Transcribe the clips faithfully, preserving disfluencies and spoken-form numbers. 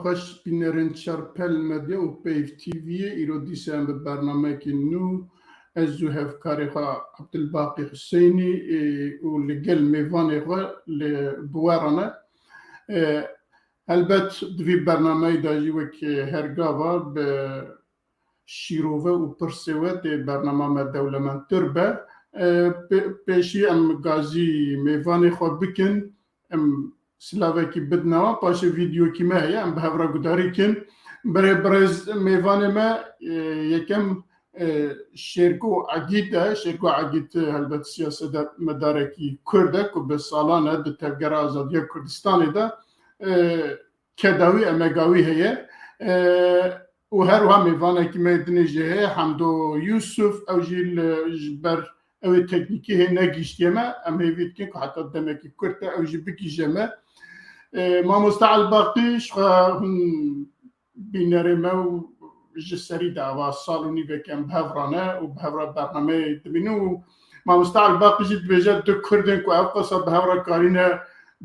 xweş bînerên Çarpel Medya û Peyv T V'yê. Îro dîsa em bi bernameyekî nû, ez û hevkarê xwe Abdulbaqî Huseynî, ê, û li gel mêvanê xwe li, bi we re ne. Ê, helbet di vî bernameyê de jî wek, ê, her gava bi şîrove û pirsê we tê bernama me dewlemendtir be. E, pê-, pêşî em gazî mêvanê xwe bikin, em silavekî bidine wan, paşê vîdeokî me heye, em bi hev re gudarî kin. Berê birêz mêvanê me, e, yekem, e, Şêrgo Egîd e. Şêrgo Egîd, e, helbet siyasetmedarekî Kurd e ku bi salan e di Tevgera Azadiya Kurdistanê de, e, keda wî, emega wî heye. E, û her wiha mêvanekî me dinê jî heye, Hemdo Yusuf, ew jî li, ji ber ew ê teknîkî hê negihîştiye me. Em hêvî dikin ku heta demekî kurt e ew jî bigihîje me. E, Mamoste Elbaqî, ji xwe hûn bînerê me û ji serî de ava sal û nîvek em bi hev re ne û bi hev re bernameyê dibînin û Mamoste Elbaqî jî dibêje, du Kurdên ku ev qasa bi hev re karîne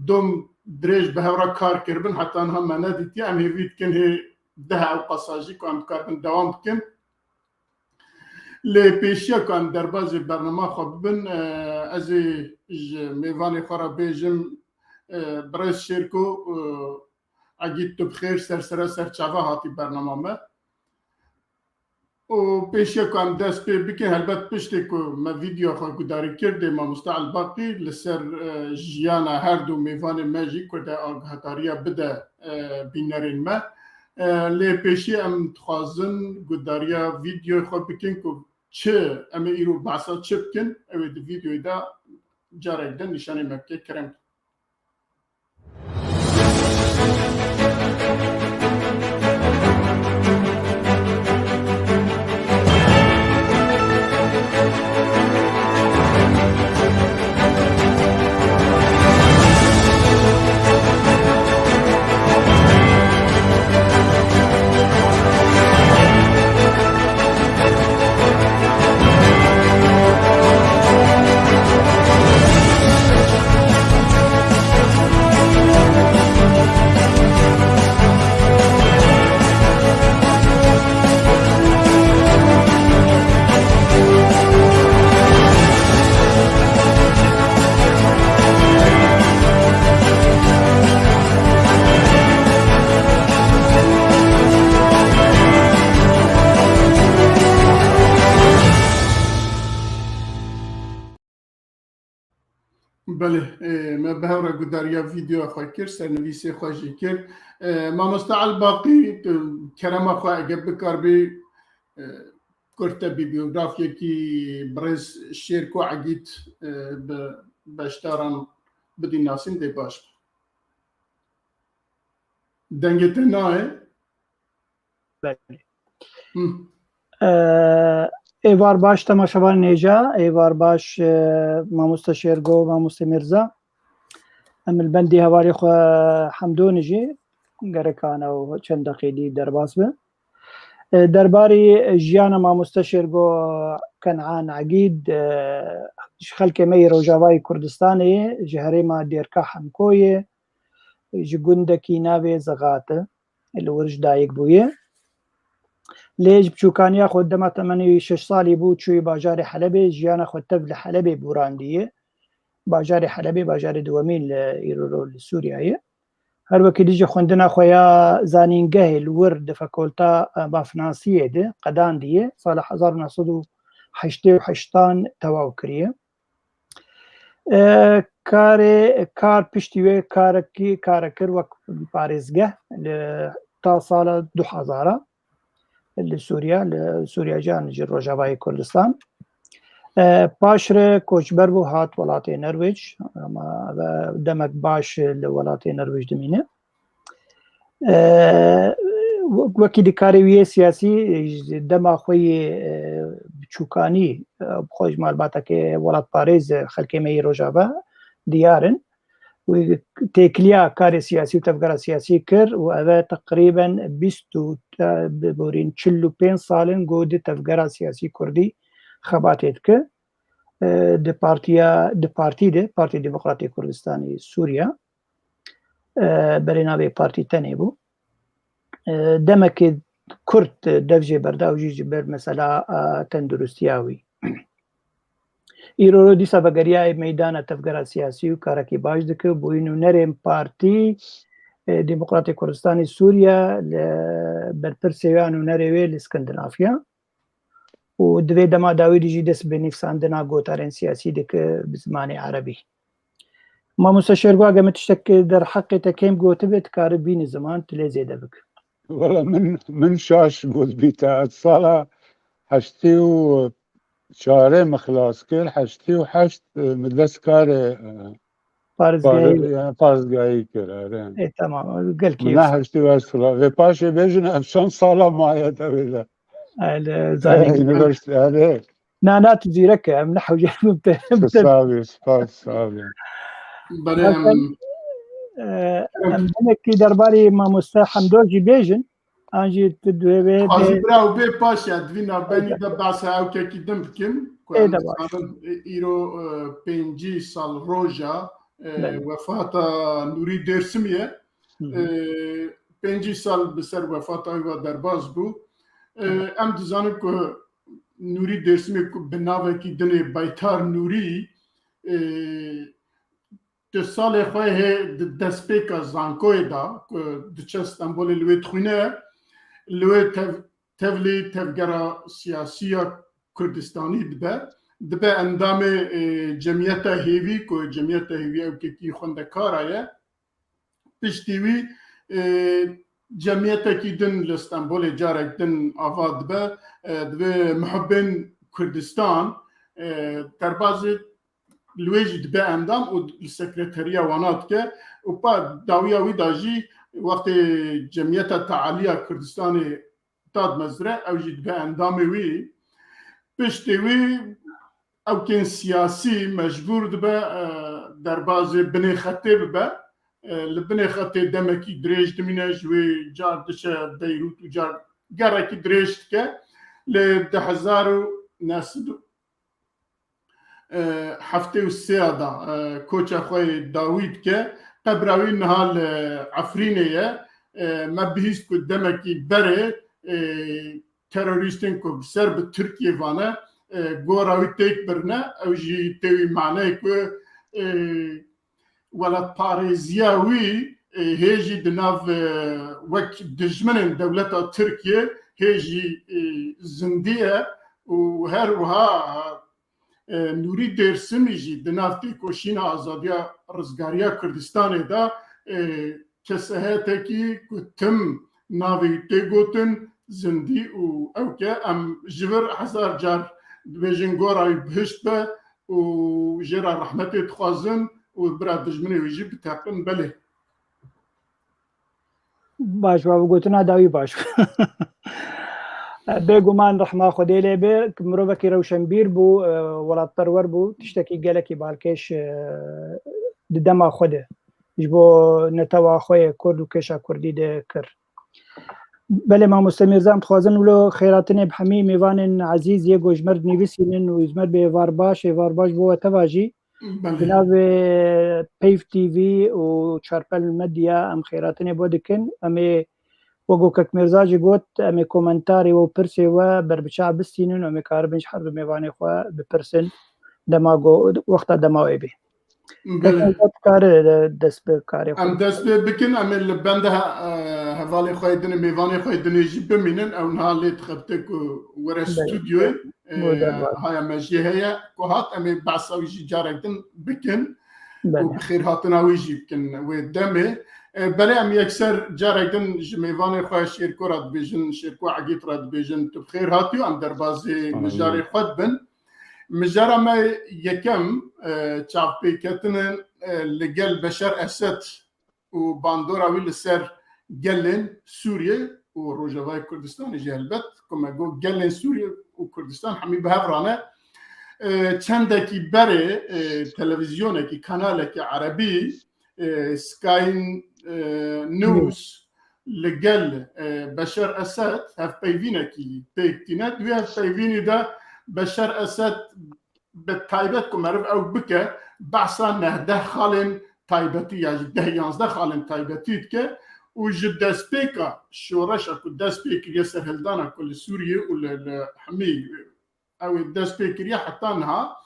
dom dirêj bi hev re kar kiribin, heta niha me nedîtiye. Em hêvî dikin hê deh ew qasa jî ku em dikaribin dewam bikin. Lê pêşiya ku em derbazê bernama xwe bibin, e, ez ê ji mêvanê xwe re bêjim, e, birêz Şêrko, e, Egîd, tu bi xêr, ser sere ser çava hatî bernama me. Û pêşiya ku em dest pê bikin, helbet piştê ku me vîdyoya xwe gudarî kir, dê Mamoste Elbaqî li ser, e, jiyana her du mêvanê me jî Kurdê agahedariya bide, e, bînerên me. E, lê pêşî em dixwazin gudariya vîdyoyê xwe bikin ku çi, em ê îro behsa çi bikin, ew ê di vîdyoyê de carek din nîşanê me bike. Kerem. Belê, e, me bi hev re gudariya vîdeoya xwe kir, sernivîsê xwe jî kir. E, Mamoste Elbaqî, tu kerema xwe eger bikaribî, e, kurte bî biyografyekî birêz Şêrko Egîd, e, bi beşdaran bidî nasîn dê baş be. Dengê te nayê. Belê. Hı. Ee, êvar baş temaşevanên hêja, êvar baş, e, mamoste Şêrgo, mamoste Mirza. Em li bendî hevalê xwe Hemdonê jî gereka ne û çend deqê dî derbas be. E, derbarê jiyana mamoste Şêrgo Kenan Egîd, e, ji xelkê me yê Rojavayê Kurdistanê ye, ji herêma Dêrka Hemkoyê, ji gundekî navê Zixat e, li wir ji dayik bûye. Lê ji biçûkaniya xwe dema temenê wî şeş salî bû, çûyî bajarê Helebê, jiyana xwe tev li Helebê bûrandiye. Bajarê Helebê, bajarê duwemîn li îro li Sûriyeyê. Her wekî dî jî xwendina xwe ya zanîngehê li wir di Fakolta, e, Mafnasiyê de qedandiye, sala hezar û neh sed û heştê û heştan tewaw kiriye. E, karê, kar piştî wê karekî, kare kir wek parêzgeh li ta sala du hezara. Li Sûriya, li Sûriya Can ji Rojavayê Kurdistan. E, paşre koçber bû, hat welatê Norwêc. Ama ve demek baş li welatê Norwêc dimîne. E, we-, wekî di karê wî yê siyasî, ji dema xwe yê, e, biçûkanî, e, xwe ji malbateke welatparêz, e, xelkê me yê Rojava diyar in. Wî têkiliya karê siyasî û tevgera siyasî kir û ev e teqrîben bîst û, e, biborîn, çil û pênc sal in ku di tevgera siyasî kurdî xebatê dike. E, di partiya, di partî de, Partî Demokratê Kurdistanê Sûriya, e, berê navê partî tenê bû. e, demekê kurt, e, dev jê berda û jî ji ber mesela, e, tenduristiya wî. Îro dîsa vegeriyaye meydana tevgera siyasî û karekî baş dike. Bûyî nûnerên Partî, e, Demokratê Kurdistanê Sûriye li berpirsê wê ya nûnerê wê li Skandinaviya. Û divê dema dawî de jî dest bi nivîsandina gotarên siyasî dike bi zimanê erebî. Mamoste Şêrgo, geme tiştek derheqê te kêm gotibe, tu kare bînî ziman, tu lê zêde bike. Wala min, min şaş got bî te. Ez sala heştê û çarê min xilas kir, heştê û heşt, e, min dest karê, e, Parizgehî. Pari-, yani parizgehî kir, erê. E, tamam, gelkî Min ne heştê û heşt xilas. Vê paşê bêjin, ev çend sala maye te wê de. Ele, zanî. Üniversite, erê. Na, na, tu zîrek e, em ne hewce min te, min te. Sağ ol, spas, sağ ol. Belê, em, e, em hinekî derbarê mamoste Hemdo jî bêjin. An jî tu divê bê. Dixwazî bira û bê paş ya, divî navbenî de behsa ewkekî din bikim, ku Ê, em de baş. Dizanin, e, îro, e, pêncî sal roja, e, Belê. Wefata Nûrî Dêrsimî ye. Hı hı. E, pêncî sal bi ser wefata wî ve derbas bû. E, Evet. Em dizanin ku Nûrî Dêrsimî ku bi navekî din ê Baytar Nûrî, e, di salê xwe hê di destpêka zankoyê de ku diçe Stenbolê li wê dixwîne, li wê tev-, tevlî tevgera siyasî ya Kurdistanî dibe, dibe endamê, e, Cemiyeta Hêvî, ku Cemiyeta Hêvî ewkekî xwendekara ye. Piştî wî, e, cemiyetekî din li Stenbolê carek din ava dibe, e, divê Muhibbên Kurdistan, e, derbazê li wê jî dibe endam û li sekreteriya wana dike û pa dawiya wî de jî wextê Cemiyeta Tealiya Kurdistanê dadmezire, ew jî dibe endamê wî. Piştê wî ewkên siyasî mecbûr dibe, e, derbazê binê xetê bibe. E, li binê xetê demekî dirêj dimîne, ji wê car diçe Beyrût û car gerekî dirêj dike. Lê di hezar û neh sed û heftê û sê de, e, koça xwe yê dawî dike. Qebra wî niha li Efrînê ye. E, me bihîst ku demekî berê, e, terorîstên ku bi ser bi Tirkiyê vane, e, gora wî têk birine. Ew jî tê wî maneyê ku, e, welatparêziya wî, e, hê jî di nav, e, wek dijminên dewleta Tirkiyê hê jî, e, zindî ye û her wiha, e, Nûrî Dêrsimî jî di nav têkoşîna azadiya rizgariya Kurdistanê de, e, kesehetekî ku tim navê wî tê gotin, zindî û ewke, em ji vir hezar car dibêjin gora wî bihişt be û jê re rehmetê dixwazin û bira dijminê wî jî biteqin. Belê. Baş, va gotina dawî baş. Bêguman rehma Xwedê lê be, mirovekî rewşenbîr bû, e, welatperwer bû, tiştekî gelekî balkêş, e, di dema xwe de ji bo netewa xwe yê Kurd û kêşa Kurdî de kir. Belê mamoste Mîrza, em dixwazin wilo xêrhatinê bi hemî mêvanên ezîz yê ku ji me re dinivîsînin û ji me re bê êvar baş, êvar baş bo we teva jî. Belê. Di navê Peyv T V û Çarpel Medya em xêrhatinê bo dikin. Em ê, wek ku Kek Mîrza jî got, em ê komentarê we û pirsê we berbiçav bistînin û em ê karibin ji her du mêvanê xwe bipirsin dema go-, wexta dema wê bê. Belê. Kek Mîrza dikare de-, dest bi karê xwe. Em dest pê bikin, em ê li benda he-, e, hevalê xwe yê dinê, mêvanê xwe yê dinê jî bimînin. Ew niha lê dixebite ku were Belê. Stûdyoyê. Bo derbas. Haya me jê heye ku hat, em ê behsa wî jî carek din bikin û Belê. Bi xêrhatina wî jî bikin wê demê. E, belê em yekser carek din ji mêvanê xwe Şêrko re dibêjin, Şêrko Egîd re dibêjin, tu bi xêr hatî û em derbazê Amin. Mijarê xwe dibin. Mijara me yekem, e, çavpêketinên, e, li gel Beşar Esed û bandora wî li ser gelên Sûriyê û Rojavayê Kurdistanê jî helbet, ku me got gelên Sûriyê û Kurdistan hemî bi hev re ne. E, çendekî berê, e, televîzyonekî, kanalekî erebî, e, Sky, e, News, li gel, e, Beşar Esed hevpeyvînekî pêk tîne. Di wê hevpeyvînî de Beşar Esed bi taybet ku meriv ew bike, behsa neh deh xalên taybetî ya jî deh yanzdeh xalên taybetî dike û ji destpêka şoreşa ku dest pê kiriye, serhildana ku li Sûriyê û li, li hemî ew ê dest pê kiriye heta niha,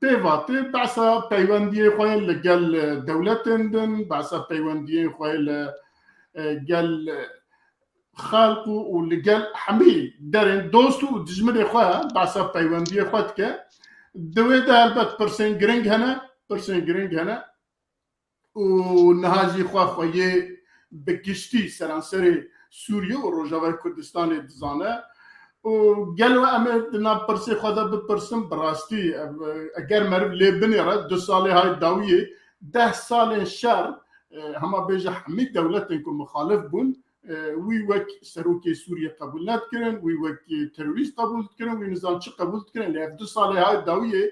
pê vatê behsa peywendiyê xwe li gel dewletên din, behsa peywendiyên xwe li, e, gel xelq û, û li gel hemî derên dost û dijminê xwe behsa peywendiyê xwe dike. Di wê de helbet pirsên giring hene, pirsên giring hene. Û niha jî xwe xweyê bi giştî seranserê Sûriye û Rojavayê Kurdistanê dizane. Û gelo em ê di nav pirsê xwe de bipirsin, bi rastî, ev, eger meriv lê binêre, du salê hay dawiyê, deh salên şer, e, hema bêje hemî dewletên ku muxalif bûn, e, wî wek serokê Sûriyê qebûl nedikirin, wî wek terorîst qebûl dikirin, wî nizam çi qebûl dikirin. Lê ev du salê hay dawiyê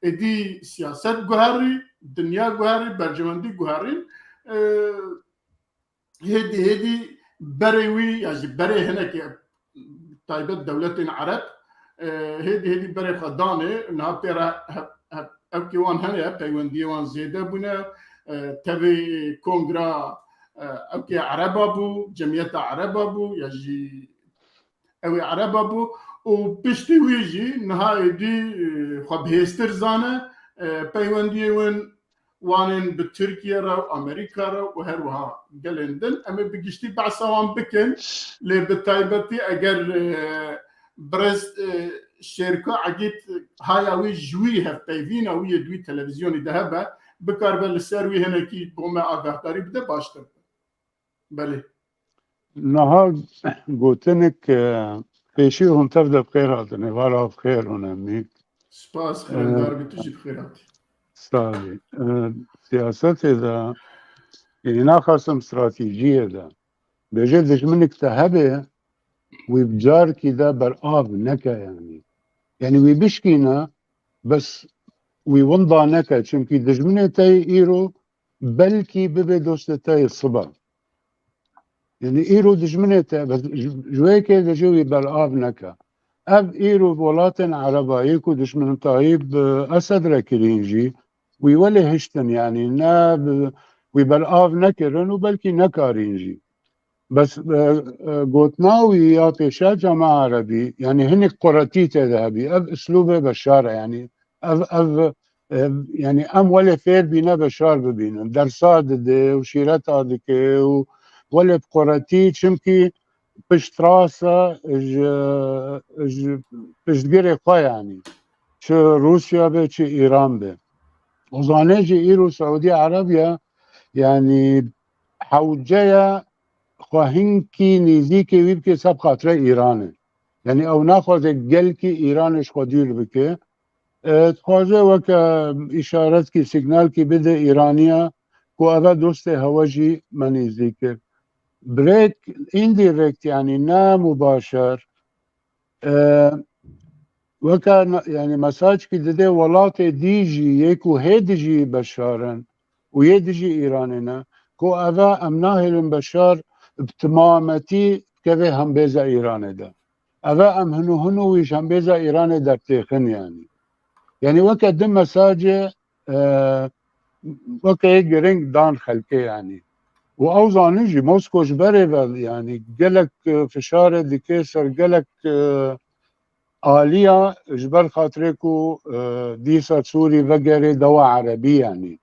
êdî siyaset guherî, dinya guherî, berjewendî guherîn. E, hêdî hêdî berê wî ya jî berê hinekî taybet dewletên Ereb, e, hêdî hêdî berê xwe danê, niha pê re he-, he-, ewkê wan hene, peywendiyê wan zêde bûne, e, tevê kongra, e, ewkê Ereba bû, cemiyeta Ereba bû, ya jî ew ê Ereba bû û piştî wî jî niha êdî, e, xwe bihêztir zane, e, peywendiyê win wanên bi Tirkiye re û Amerîka re û her wiha gelên din. Em ê bi giştî behsa wan bikin, lê bi taybetî eger, e, birêz, e, Şêrko Egîd haya wî ji wî hevpeyvîna wî yê di wî televîzyonî de hebe, bikaribe li ser wî hinekî bo me agahdarî bide, baştir be. Belê. Niha gotinik, e, pêşî hûn tev de bi xêr hatin. Êvara bi xêr hûn hemî. Spas, xirindar bî, tu jî bi xêr hatî. Sağ olun. E, siyasetê de, yani naxasim stratejiyê de. Bêje dijminik te hebe, wî bi carkî de berav neke yani. Yani wî bişkîne, bes wî winda neke. Çimkî dijminê te yê îro belkî bibe dostê te yê sibe. Yani îro dijminê te, bes ji, ji wê kê de jî wî berav neke. Ev îro welatên Ereba yê ku dijmin Tayyip, e, Esed re kirîn jî, wî welê hiştin, yani ne bi, wî berav nekirin û belkî nekarîn jî. Bes, e, e, gotina wî ya pêşa cema Erebî, yani hinek quretî tê de hebî. Ev uslûbê Beşar e, yani ev, ev, e, yani em welê fêr bîne Beşar bibînin. Dersa dide û şîreta dike û welê bi quretî, çimkî piştrast e ji, ji piştgirê xwe, yani çi Rûsya be, çi Îran be. Û zanê jî îro Saûdî Erebiya, yani hewceya xwe hinkî nêzîkê wî bike ser bi xatira Îranê. Yani ew naxwaze gelkî Îranê ji xwe dûr bike. E, dixwaze weke îşaretkî, sîgnalkî bide Îraniya ku eve dostê hewe jî me nêzîk kir. Birêk indirekt, yani ne mubaşer, e, weke na-, yani mesajkî dide welatê dî jî yê ku hê dijî Beşar in û yê dijî Îranê ne, ku eve em nahêlin Beşar bi timametî bikeve hembêza Îranê de. Eve em hino hino wî ji hembêza Îranê dertêxin yani. Yani weke du mesajê, e, weke yê giring dan xelkê yani. Û ew zanin jî Mosko ji berê ve yani gelek, e, fişarê dike ser gelek, e, aliya ji ber xatirê ku, e, dîsa Sûrî vegerê dewa Erebî yani.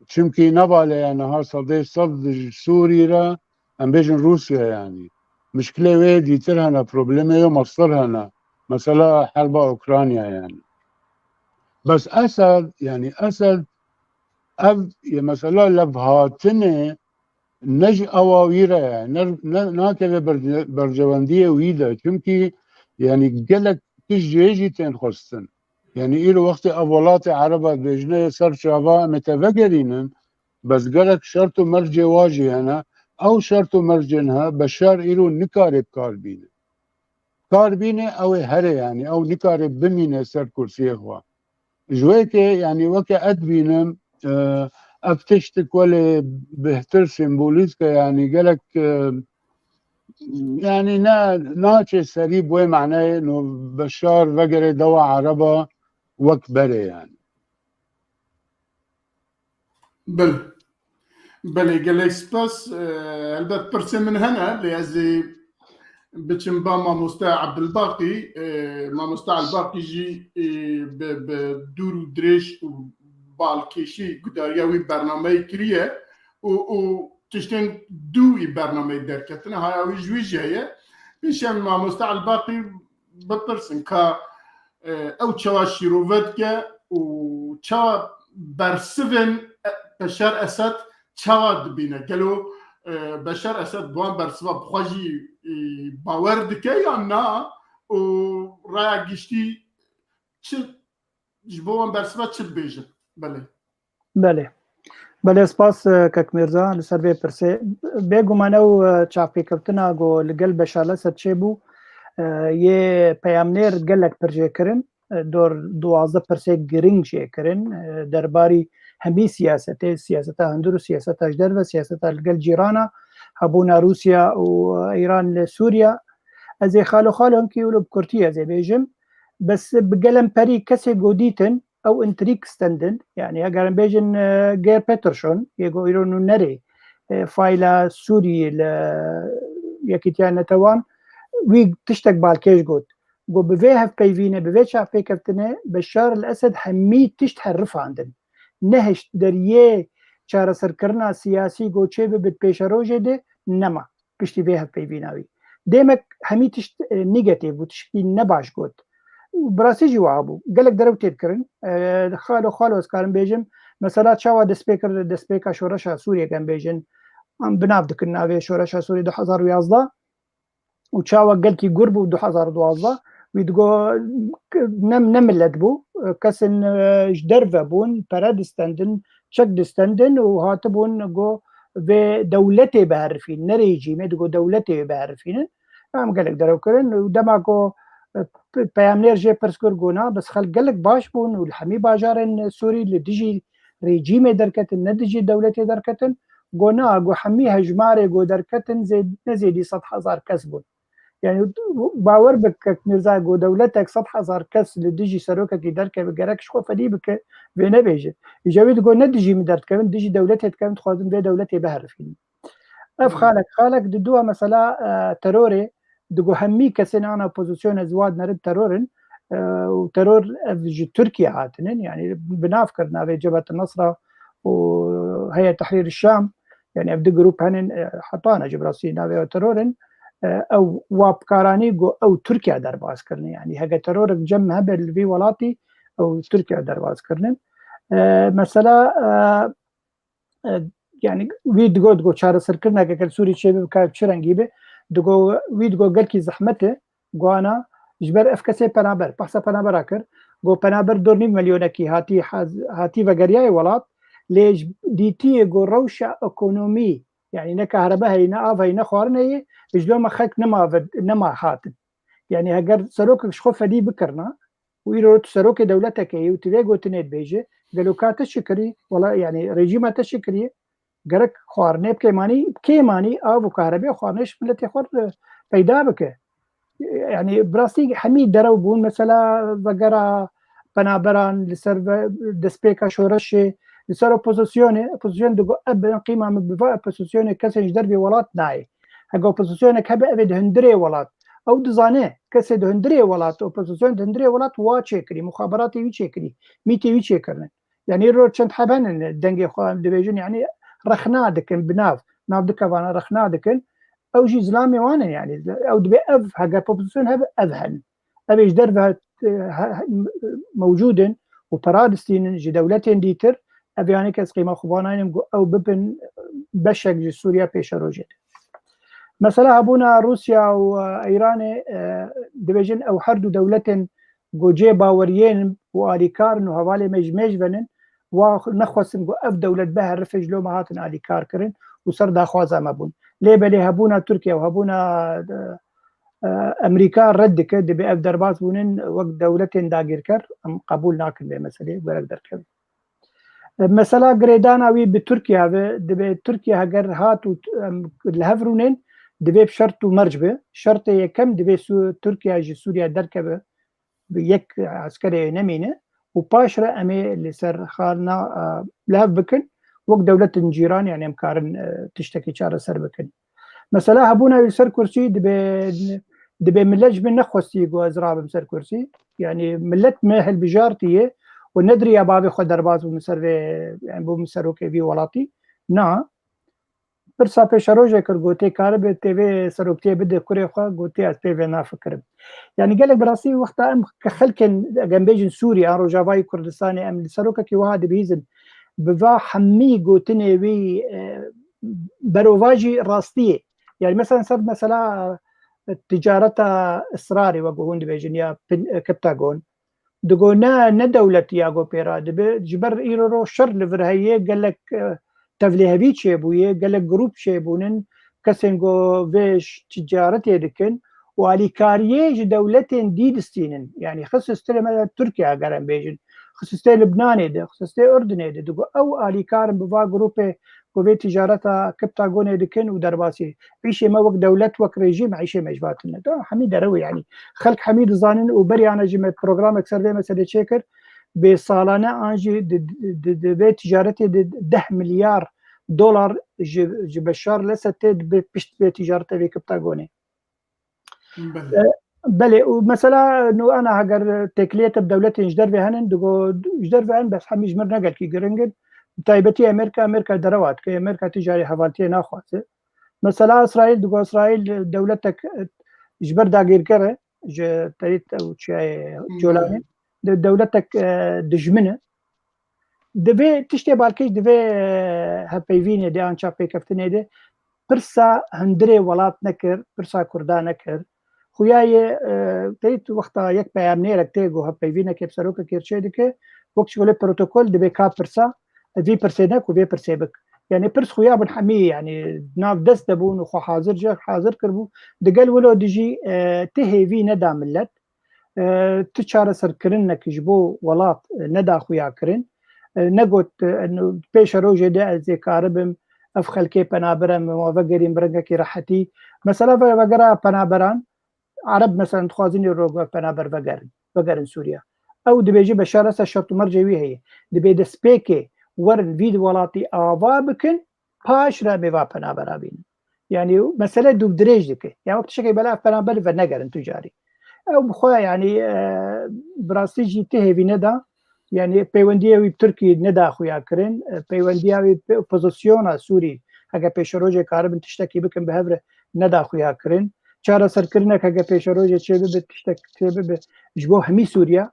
Çimkî nebale ya niha sedê sed ji Sûrî re, em bêjin Rûsya yani. Mişkilê wê dîtir hene, problemê wê mestir hene. Mesela herba Ukrayna yani. Bes Esed, yani Esed ev yê mesela levhatinê ne ji ewa wî re ye, ne, ne, nakeve berce-, bercewendiyê wî de. Çimkî yani gelek tişt jê jî tên xwestin. Yani îro wextê ev welatê Ereba dibêjine yê ser çava em ê te vegerînin, bes gelek şert û mercê wa jî hene. Ew şert û mercên he Beşar îro nikare bi kar bîne. Kar bîne ew ê here yani, ew nikare bimîne ser kursiyê xwe. Ji wê ke, yanî weke ez dibînim, e, ev tiştik welê bêhtir sembolîzk e, yanî gelek, e, yanî ne, naçe serî bi wê maneyê no Beşar vegere dewa Ereba wek berê yanî. Bil. Belê, gelek spas. E, helbet pirsê min hene, lê ez ê biçim ba mamoste Abdulbaqî. E, mamoste Abdulbaqî jî, e, bi, bi dûr û dirêj û balkêşî gudariya wî bernameyê kiriye û, û tiştên dû wî bernameyê derketine. Haya wî ji wî jî heye. Pêşiya min mamoste Abdulbaqî bipirsin ka, e, ew çawa şîrove dike û çawa bersivên, e, Beşar Esed çawa dibîne? Gelo, e, Beşar Esed bi wan bersiva bi xwe jî, e, bawer dike yan na? Û raya giştî çi, ji bo wan bersiva çi dibêjin? Belê. Belê. Belê, spas, e, kek Mirza, li ser vê pirsê. Bêguman ew, e, çavpêkevtina ku li gel Beşar Esed çêbû, e, yê peyamnêr gelek pir jê kirin, e, dor duwazdeh pirsê giring jê kirin, e, derbarî hemî siyasetê, siyaseta hundir û siyaseta ji derve, siyaseta li gel cîrana, hebûna Rûsya û Îran li Sûriya. Ez ê xalo xalo hinkî wilo bi kurtî ez ê bêjim. Bes bi gelemperî kesê ku dîtin, ew întrîg stendin. Yanî, eger em bêjin, e, Geir Peterson, yê ku îro nûnerê, e, fayla Sûriyê li Yekîtiya Netewan, wî tiştek balkêş got. Got, bi vê hevpeyvîne, bi vê çavpêkevtine, Beşar el Esed hemî tişt herifandin. Nehişt deriyê çareserkirina siyasî ku çêbibe di pêşerojê de nema. Piştî vê hevpeyvîna wî. Demek hemî tişt, e, negatif bû, tiştekî nebaş got. Û bi rastî jî wiha bû. Gelek derew tê dikirin. E, xalo xalo ez karim bêjim. Mesela çawa dest pê kir, destpêka şoreşa Sûriyê em bêjin. Em bi nav dikin navê şoreşa Sûriyê du hezar û yazdeh. Û çawa gelkî gur bû du hezar û duwazdeh. Wî digo ne, ne millet bû. Kesên, e, ji derve bûn, pere distendin, çek distendin û hatibûn go vê dewletê biherifîn, ne rejîmê, digo dewletê wê biherifînin. Em gelek derew kirin û dema ku, e, p-, peyamnêr jê pirs kir, got na, bes xelk gelek baş bûn û li hemî bajarên Sûrî li dijî rejîmê derketin, ne dijî dewletê derketin. Got na, got hemî hejmarê got derketin zê-, ne zêdî sed hezar kes bûn. Yani bawer bike, Mirza, got dewletek sed hezar kes li dijî serokekî derkeve, gerek ji xwe fedî bike, vê nebêje. Îca wî digot ne dijî min derdikevin, dijî dewletê dikevin, dixwazin vê dewletê biherifînin. Ev xalek, xalek di dua mesela, e, terorê, digo hemî kesên ana opozîsyonê ziwad nerin teror in, e, û teror ev ji Tirkiye hatinin, yani bi nav kir navê Cebhet Nasra û Heyet Tehrîr Şam, yani ev du grup henin, e, hetana ji bi rastî navê ew teror in, e, ew wapkaranî go ew Tirkiye derbas kirine, yani hege terorek cem hebe li vî welatî ew Tirkiye derbas kirine. E, mesela, e, e, yani wî digot, digot çareserkirineke li Sûrî çêbibe, ka çi rengî be, digot, wî digot gelkî zehmet e, guana, ji ber ev kesê penaber, behsa penabera kir, got penaber dor nîv milyonekî hatî haz-, hatî vegeriyayê welat, lê ji dîtiyê got rewşa ekonomî, yani ne kahrebe heye, ne av heye, ne xwarin heye, ji loma xelk nema ve-, nema hatin. Yani heger serokek ji xwe fedî bikirina û îro tu serokê dewletekê yî û tu vê gotinê dibêje, gelo ka te çi kirî? Wela, yani rejîma te çi kiriye? Gerek xwarinê bi kêmanî, bi kêmanî av û kahrebê xwarinê ji miletê xwe re peyda bike. Yani bi rastî hemî derew bûn, mesela vegera penaberan li ser ve-, destpêka şoreşê, li ser opozisyonê, opozisyon digo ev bin qîma min bi va opozisyonê kesên ji dervê welat nayê. Heke opozisyonek hebe, ev ê di hundirê welat. Ew dizane kesê di hundirê welat, opozisyon di hundirê welat wa çêkirî, muxaberatê wî çêkirî, mîtê wî çêkirine. Yani îro çend heb henin dengê xwe em dibêjin, yani rexna dikin bi nav, nav dikevana rexna dikin. Ew jî zilamê wan in, yani ew dibê ev, heke opozisyon hebe, ev henin. Ev ê ji derve, e, he-, he-, mewcûd in û pera distînin ji dewletên dîtir, ev yanî kes qîma xwe vanaynin ku ew bibin beşek ji Sûriya pêşerojê de. Mesela hebûna Rûsya û, e, Îranê, e, dibêjin ew her du dewletên ku cê baweriyên û alîkar in û hevalê me ji mêj venin, wa nexwestin ku ev dewlet biherife, ji loma hatin alîkar kirin û ser daxwaza me bûn. Lê belê hebûna Tirkiye û hebûna, e, e, Amerîka red dike, dibê ev derbas bûnin wek dewletên dagîrker, em qebûl nakin vê meselê, gerek derkevin. E, mesela girêdana wî bi Tirkiye ve, dibê Tirkiye heger hat û, em, li hev rûnên, divê bi şert û merc be. Şertê yekem divê Sû-, Tirkiye ji Sûriye derkeve, bi yek eskerê nemîne û paş re em ê li ser xalina, e, li hev bikin Wek dewletin cîran, yani em karin, e, tiştekî çareser bikin. Mesela hebûna wî li ser kursî dibe, dibe millet ji min nexwestî ku ez rabim ser kursî. Yani millet me hilbijartiye û nediriya bavê xwe derbas bû min ser vê, yani bû min serokê vî welatî. Na. Pirsa pêşerojê kir, got, tê karibe tê vê seroktiyê bide kurê xwe, got, ez pê vê nafikirim. Yani gelek bi rastî wexta em ke xelkên, eger em bêjin Sûrî an Rojavayê Kurdistanê, em li serokekî wiha dibihîzin, bi va hemî gotinê wî, e, berovajî rastiyê. Yani mesela ser mesela, e, ticareta israrê wek hûn dibêjin ya pin-, e, Kiptagon. Digo ne, ne dewlet ya go pê ra dibe. Ji ber îro ro şer li vir heye, gelek, e, tevlihevî çêbûye, gelek grûp çêbûnin, kesên go vê ş-, ticaretê dikin û alîkariyê ji dewletên dî distînin. Yani xisûsî mesela Tirkiye eger em bêjin, xisûsî Libnanê de, xisûsî Urdunê de, digo ew alîkarin bi va grûpê ku vê ticareta Kiptagonê dikin û derbasî. Îşê me wek dewlet, wek rejîm, îşê me ji va tune. Da hemî derew e, yanî xelk hemî dizanin û beriyane jî me programek ser vê meselê çêkir. Bê salane an jî di, di, di vê ticaretê de deh milyar dolar ji, ji Beşar Lesed tê dibe pişt vê ticarete vê Kiptagonê. Belê. E, belê, û mesela, nû ana heger têkiliyete bi dewletên ji derve henin, digo ji derve henin, bes hemî ji mir ne gelkî giring in. Bi taybetî Amerîka, Amerîka derewa dike, Amerîka tu carî hevaltiyê naxwaze. Mesela Îsraîl, digo Îsraîl dewletek, e, ji ber dagîrker e, ji terît ew çiyayê Colanê, de-, dewletek, e, dijmin e. Di vê tiştê balkêş, di vê, e, hevpeyvînê de, an çavpêkeftinê de pirsa hundirê welat nekir, pirsa Kurda nekir. Xuya ye, e, teyt wexta yek peyamnêrek tê ku hevpeyvînekê bi serokekê çê dike, wek şixulê protokol dibê ka pirsa, e, vî pirsê ne ku vê pirsê bik. Yani pirs xuya bûn hemî, yani nav dest de bûn û xwe hazir, cih hazir kiribû. Digel wilo dijî, e, ti hêvî neda millet. E, tu çareserkirinek ji bo welat, e, neda xuya kirin. E, negot, e, pêşerojê de ez ê karibim ev xelkê penaberem, wan vegerîm bi rengekî rehetî. Mesela ve-, vegera penaberan, Ereb mesela dixwazin ê rogo penaber vegerin, vegerin Sûriye. Ew dibêje Beşar Esed şert û mercê wî heye. Dibê destpêkê werin vî welatî ava bikin, paş re em ê va penabera bînin. Yani mesele dûvdirêj dike. Yani wek tiştekê bela ev penaber venegerin tu carî. Ew bi xwe yani, e, bi rastî jî ti hêvî neda. Yani peywendiyê wî bi Tirkî neda xuya kirin. E, peywendiya wî bi opozisyona Sûrî, heke pêşerojê karibin tiştekî bikin bi hev re, neda xuya kirin. Çareserkirinek heke pêşerojê çêbibe, tiştek çêbibe ji bo hemî Sûriye,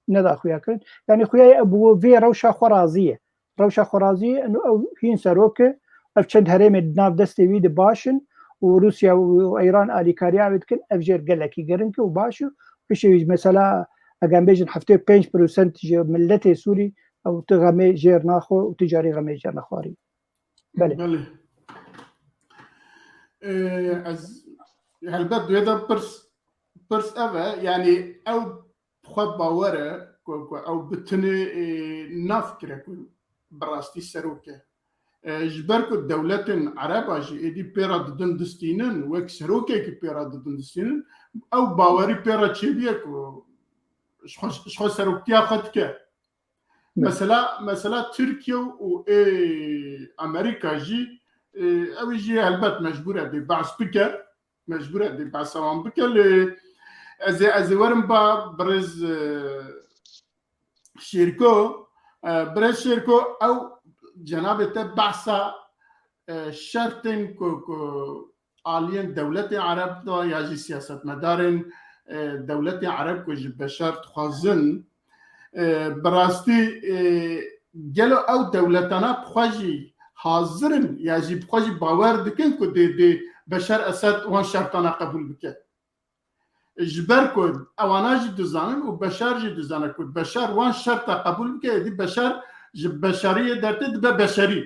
neda xuya kirin. Yani xuya ye bi vê rewşa xwe razî ye. Rewşa xwe razî ye, eno ew hîn serok e, ev çend herêmê di nav destê wî de baş in û Rûsya û Îran alîkariya wê dikin, ev jêr gelekî giring e û baş e. Piştî wî mesela, eger em bêjin heftê û pênc prosent ji miletê Sûrî, ew tu xemê jêr naxwe û tu carî xemê jêr nexwarî. Belê. Belê. Ee, ez helbet duyê de pirs, pirs ev e, yani ew xwe bawer e ku, ku ew bi tinê, e, nafikire ku bi rastî serok e. E, ji ber ku dewletên Ereba jî êdî pê re didin distînin, wek serokekî pê re didin distînin, ew bawerî pê re çêbûye ku ji xwe, ji xwe seroktiya xwe dike. Mesela, mesela Tirkiye û ê Amerîka jî, e, ew jî helbet mecbûr e dê behs bike, mecbûr e dê behsa wan bike, lê ez ê, ez ê werim ba birêz, e, Şêrko, e, birêz Şêrko, ew cenabê te behsa, e, şertên ku, ku aliyên dewletê Ereb de ya jî siyasetmedarên, e, dewletê Ereb ku ji Beşar dixwazin, e, bi rastî, e, gelo ew dewletana bi xwe jî hazir in ya jî bi xwe jî bawer dikin ku dê, dê Beşar Esed wan şertana qebûl bike? Ji ber ku ewana jî dizanin û Beşar jî dizane ku Beşar wan şerta qebûl bike, êdî Beşar ji Beşariyê dertê dibe Beşarî.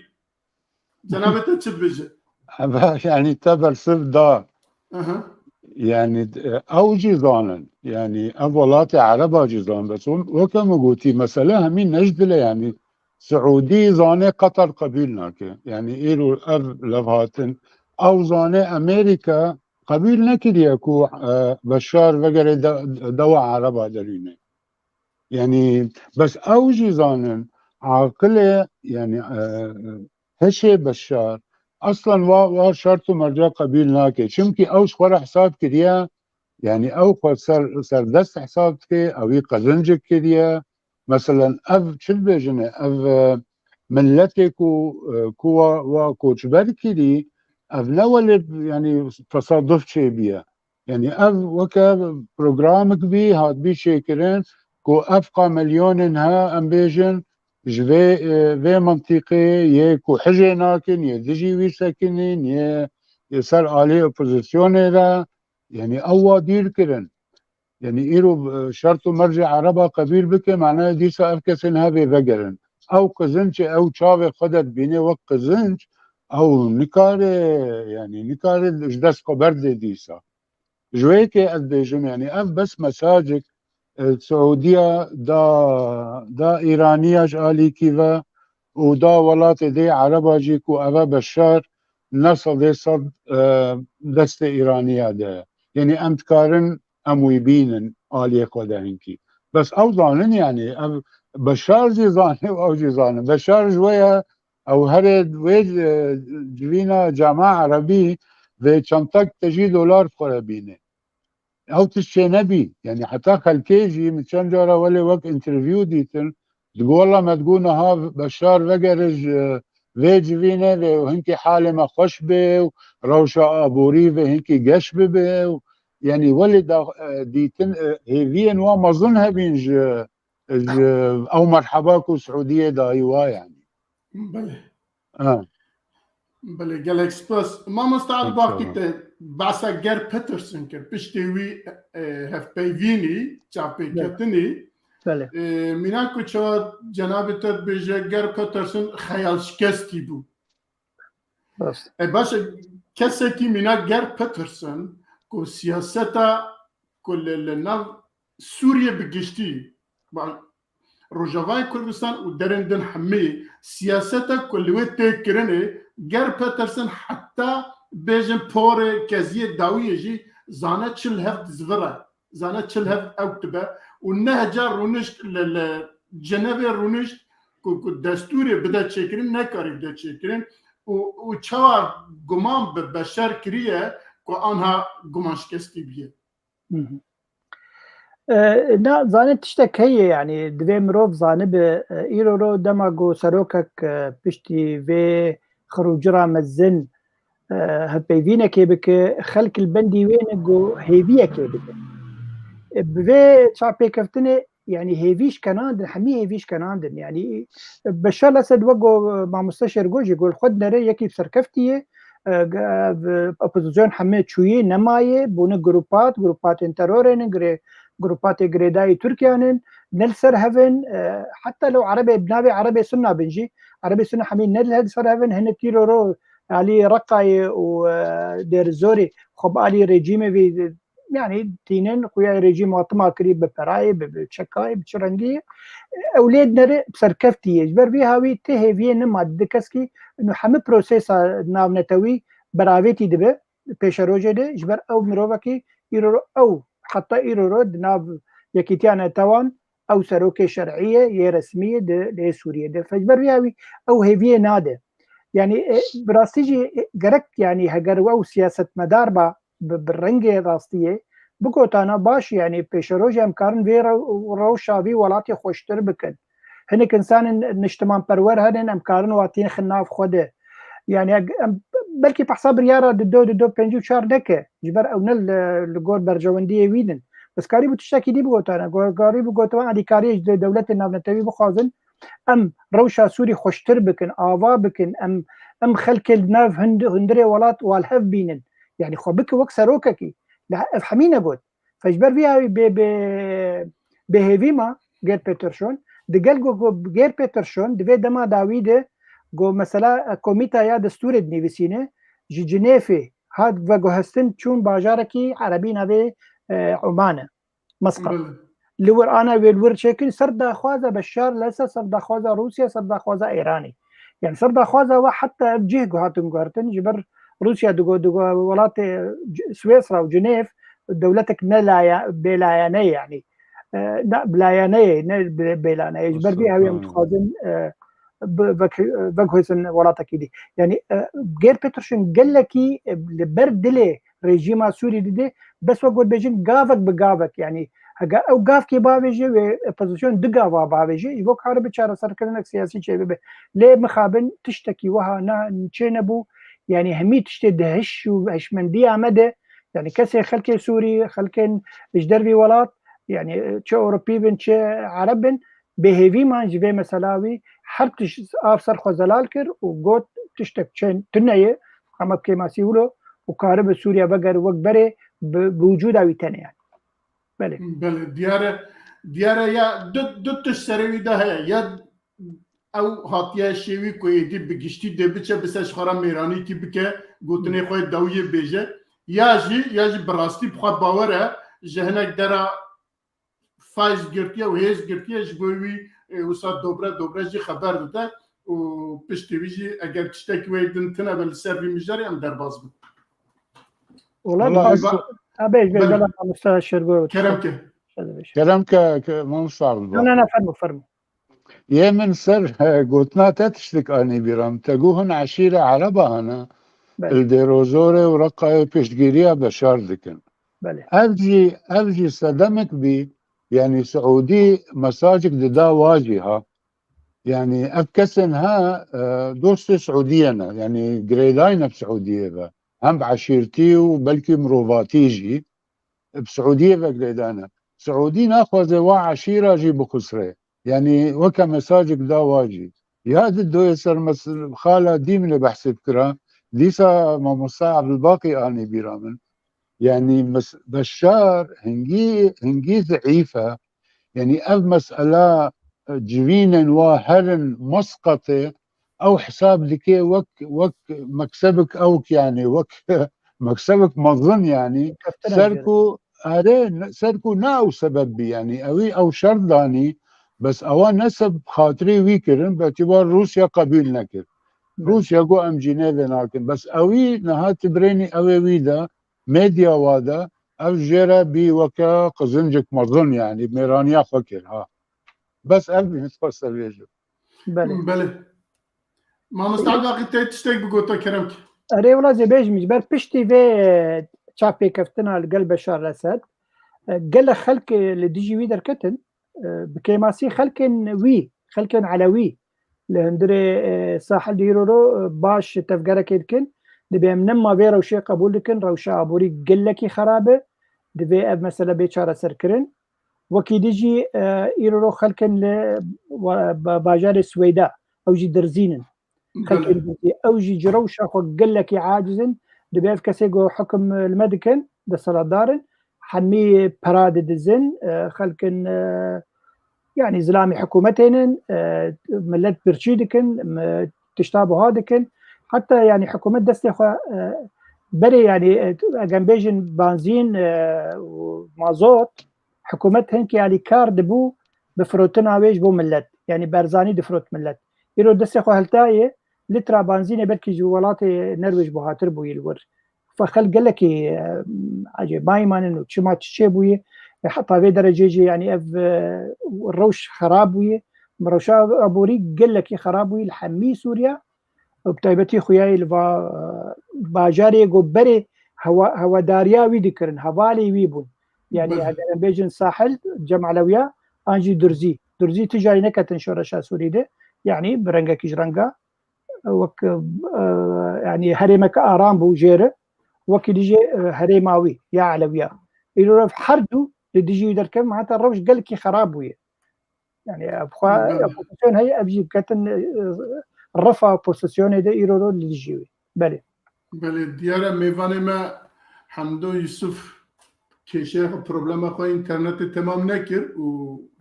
Cenabê te çi dibêje? Eva, yani te bersiv da. Aha. Yani, e, ew jî zanin. Yani ev welatê Ereba jî zanin. Bes weke min gotî, mesele hemî ne ji dil e, yani Siûdî zane Qatar qebûl nake. Yani îro ev levhatin. Ew zane Amerîka qebûl nekiriye ku, e, Beşar vegere de-, dewa Ereba derûne. Yani, bes ew jî zanin, aqilê, yani, e, hişê Beşar, eslen wa, wa şert û merca qebîl nake. Çimkî ew ji xwe re hesab kiriye, yanî ew xwe ser, serdest hesab dike, ewî qezincik kiriye. Meselen, ev çi dibêjin e? Ev, e, miletê ku, e, ku wa, wa koçber kirî, ev ne welê, yanî tesaduf çêbiye. Yanî ev weke programek bî, hatbî çêkirin ku ev qamelyonên he, em bêjin, ji vê, e, vê mintîqê yê ku hijê nakin, yê dijî wî sekinîn, yê, yê ser alî opozisyonê re, yanî ew wa dîr kirin. Yanî îro, e, şert û mercê Ereba qebîl bike, mane dîsa ev kesên hevê vegerin. Ew qizinçê, ew çavê xwe de dibîne wek qizinç, ew nikare, yanî nikare ji dest xwe berde dîsa. Ji wê yekê ez dibêjim, yanî ev bes mesajek, e, Siûdiya da, da Îraniya ji alîkî ve û da welatê dê Ereba jî ku eve Beşar ne sedê sed, e, destê Îraniya de ye. Yanî em dikarin em wî bînin aliyê xwe de hinkî. Bes ew zanin, yanî ev Beşar jî zane û ew jî zanin. Beşar ji we ye, ew herê wê, e, civîna cama erebî vê çentek tejî dolar xwe re bîne. Ew tişt çênebî. Yanî heta xelkê jî min çend cara welê wek interview dîtin, digo, wela me digo niha Beşar vegere ji vê civînê vê hinkî halê me xweş bê û rewşa aborî vê hinkî geş bibe û, yanî welê da, e, dîtin, e, hêviyên wan mezin hebîn ji, ji ew merheba ku Siûdiyê dayî wa, yanî. Belê. Ha. Belê, gelek spas. Mamosta Elbakî, te behsa Ger Peterson kir. Piştî wî, e, hevpeyvînî, çavpêketinî. Belê. E, mînak ku çawa cenabê te dibêje, Ger Peterson xeyalşikestî bû. Rast. E, baş e, kesekî mînak Ger Peterson ku siyaseta ku li, li nav Sûriye bi giştî, ba-, Rojavayê Kurdistan û derên din hemî siyaseta ku li wê tê kirinê, Ger Peterson heta bêjin porê keziyê dawiyê jî zane çil hev dizivire, zane çil hev ew dibe û neh car rûnişt li, li Cenevê rûnişt ku, ku destûrê bide çêkirin, nekarî bide çêkirin û, û çawa guman bi Beşar kiriye ku anha guman şikestî bîye. Hı hı. E, na, zanin tiştek heye, yanî divê mirov zanibe, e, îro ro dema ku serokek, e, piştî vê xirûcira mezin, e, hevpeyvînekê bike, xelk li bendî wê ne ku hêviyekê bike. E, bi vê çavpêkeftinê, yanî hêvî şkenandin, hemî hêvî şkenandin. Yanî Beşar Esed wek ku mamoste Şêrgo jî got, li xwe dinere yekî serkeftî ye, e, g-, e, opozîsyon hemê çûyî, nemayê, bûne grupat, grupatên terorê ne, girê-, grupatê girêdayî Tirkiyan in, ne li ser hev in, e, heta lew Erebê, bi navê Erebê Sunna bin jî, Erebê Sunna hemî ne li ser hev in, hinek îro ro alî Reqayê û, e, Dêrizorê xwe bi alî rejîmê vî, yanî tînin xuya rejîm hatima kirî bi perayê, bi, bi çekayê, bi çi rengî ye. Ew lê dinere bi serkeftî ye. Ji ber vî hawî ti hêviyê nima di keskî û hemî prosesa navnetewî beravêtî dibe pêşerojê de. Ji ber ew mirovekî îro ro ew heta îro ro di nav Yekîtiya Netewan ew serokê şer'î ye, yê resmî ye di lê Sûriyê de. Fe ji ber vî hawî ew hêviyê nade. Yanî, e, bi rastî jî, e, gerek, yanî heger ew siyasetmedar ba, bi, bi rengê rastiyê bigotana baş, yanî pêşerojê em karin vê rew-, rewşa vî welatê xweştir bikin. Hinek insanên niştimanperwer henin, em karin watîn xin nav xwe de. Yanî eg-, em, belkî behsa biryara di do, di do pêncî û çar neke, ji ber ew ne li, li gor berjewendiyê wî din. Bes karî bû tiştekî dî bigotana, go-, karî bû gotiban alîkariyê ji de-, dewletên navnetewî bixwazin, em rewşa Sûrî xweştir bikin, ava bikin, em, em xelkê li nav hund-, hundirê welat wal hev bînin. Yanî xwe bike wek serokekî. Li he-, ev hemî negot. Fe ji ber vî hawî bê, bê, bêhêvî ma Ger Peterson. Digel ku, ku Ger Peterson di vê dema dawî de ku mesela, e, komîta ya destûrê dinivîsîne, ji Cinêfê hat veguhestin çûn bajarekî erebî navê, e, Oman e. Mesqat. Belê. Li wir ana wê li wir çêkin, ser daxwaza Beşar el-Esed, ser daxwaza Rûsya, ser daxwaza Îranê. Yani ser daxwaza we heta ev cih ku hatin guhertin, ji ber Rûsya digo, digo welatê C-, Swêsra û Cinêv dewletek ne laya-, bêlayane ye yani. E, ne, bilayane ye, ne bê-, bêlane ye. Ji ber vî hewî em dixwazin, e, bi-, vek-, veguhêzin welatekî dî. Yanî, e, Geir Petersen gelekî, e, li ber dilê rejîma Sûrî dide, bes wek got bêjin gavek bi gavek, yanî hega ew gavkê bavêje wê opozîsyon du gava bavêje, ji bo karibe çareserkirinek siyasî çêbibe. Lê mixabin tiştekî wiha na çênebû, yanî hemî tiştê dihiş û hişmendiya me de, yanî kesê xelkê Sûrî, xelkên ji dervî welat, yanî çi Ewropî bin, çi Ereb bin, bêhêvî man ji vê mesela wî, her tişt av ser xwe zelal kir û got tiştek çên tune ye, hema kêmasî wilo û karibe Sûriye veger wek berê bi, bi wicûda wî tenê yani. Belê. Belê, diyar e, diyar e ya du, du tişt serê wî de heye. Ya ew hatiye şêwî ku êdî bi giştî dê biçe, bise ji xwe re mêranîkî bike, gotinê xwe dawiyê bêje. Ya jî, ya jî bi rastî bi xwe bawer e, ji hinek dera fayz girtiye û hêz girtiye, ji bo wî, e, wisa dobre dobre jî xeber dide û piştî wî jî eger tiştekî wê din tine be li ser vî mijarê em derbas bin. Wala Wala ez- Ha, bêj, bêj, Belê. Bela mamoste Şêrgo. Kerem ke. Şöyle bir şey. Kerem ke, ke mamoste Abdulbaki. Ne, ne, ne, fermo, fermo. Yê min ser, e, gotina te tiştik anî bîra min. Te got hin eşîra Ereba hene. Belê. Li Dêrozorê û Reqayê piştgiriya Beşar dikin. Belê. Ev jî, ev jî sedemek bî, yanî Siûdî mesajek dida wa jî ha. Yanî ev kesên ha, e, dostê Siûdiyê ne, yanî girêdayî ne bi Siûdiyê ve. Hem bi eşîrtî û belkî mirovatî jî bi Siûdiyê ve girêdayî ne. Siûdî naxwaze wa eşîra jî bixusre. Yanî weke mesajek da wa jî. Ya di doyê ser mes-, xala dî min ê behsê bikira. Dîsa mamosta Abdulbaqî anî bîra min. Yanî mes-, Beşar hingî, hingî zeîf e. Yanî ev mesela, e, civînên wa herin Mesqetê, ew hesab dike wek, wek meksebek ewk, yanî wek meksebek mezin, yanî Keftina ser jêr. ku, erê, ne-, ser ku ne ew sebeb bî, yanî ewî ew şert danî, bes ewa ne seb xatirê wî kirin, betiba Rûsya qebûl nekir. Belê. Rûsya got em Cînevê nakin, bes ewî niha ti birênî ew ê wî de, medya wa de, ev jê re bî weke qizincek mezin, yanî mêraniya xwe kir, ha. Bes ev jî xweste bêjim. Belê. Belê. Mamoste Abdulbaqî, te tiştek bigota, kerem ki. Erê, wela zê bêjim, ji ber piştî vê, e, çavpêkeftina li gel Beşar Esed, e, gelek xelk, e, li dijî wî derketin, e, bi kêmasî xelkên wî, xelkên Elewî li hundirê, e, Sahil îro ro, e, baş tevgerekê dikin. Dibê em nema vê rewşê qebûl dikin, rewşa aborî gelekî xerab e. Divê ev mesele bê çareserkirin. Wekî dî jî, e, îro ro xelkin li wa-, ba-, bajarê Swêda, ew jî dirzîn in. Xelkên Belê. dirzî, ew jî ji rewşa xwe gelekî aciz in. Dibê ev kesê ku hukim li me dikin, desthilatdar in, hemî pera didizin, e, xelkin, e, yanî zilamê hikûmetê nin, e, millet birçî dikin, me-, tişta buha dikin. Heta yanî hikûmet destê xwe, e, berê yanî, e, eger bêjin banzîn, e, û mazot, hikûmet hinkî alîkar dibû bi firotina wê ji bo millet. Yanî Barzanî difirot millet. Îro destê xwe hiltayê, lîtra banzînê belkî ji welatê Nerwêj buhatir bûyî li wir. Fe xelk gelekî, e, ecêbayî manin û çima çi çêbûyî, e, heta vê derecê jî, yanî ev, e, rewş xerab bûyî. Rewşa aborî gelekî xerab bûyî li hemî Sûriye. Û bi taybetî xuyayê li va, e, bajarê ku berê hewa-, hewadariya wî dikirin, hevalê wî bûn. Yanî Belê. eger em bêjin Sahil, Cem Elewiya, an jî Durzî. Durzî tu carî neketin şoreşa Sûrî de. Yanî bi rengekî ji renga, e, wek, e, yanî herêmeke aram bû jêr, wekî dijî, e, herêma wî ya Elewiya. Îro ev her du li dijî wî derkevin, heta rewş gelekî xerab bûye. Yanî ev xwe Belê. opozîsyon heye, ev jî ketin, e, refa opozîsyonê de îro ro li dijî wî. Belê. Belê, diyar e mêvanê me Hemdo Yusuf kêşeya xwe, problema xwe înternetê temam nekir û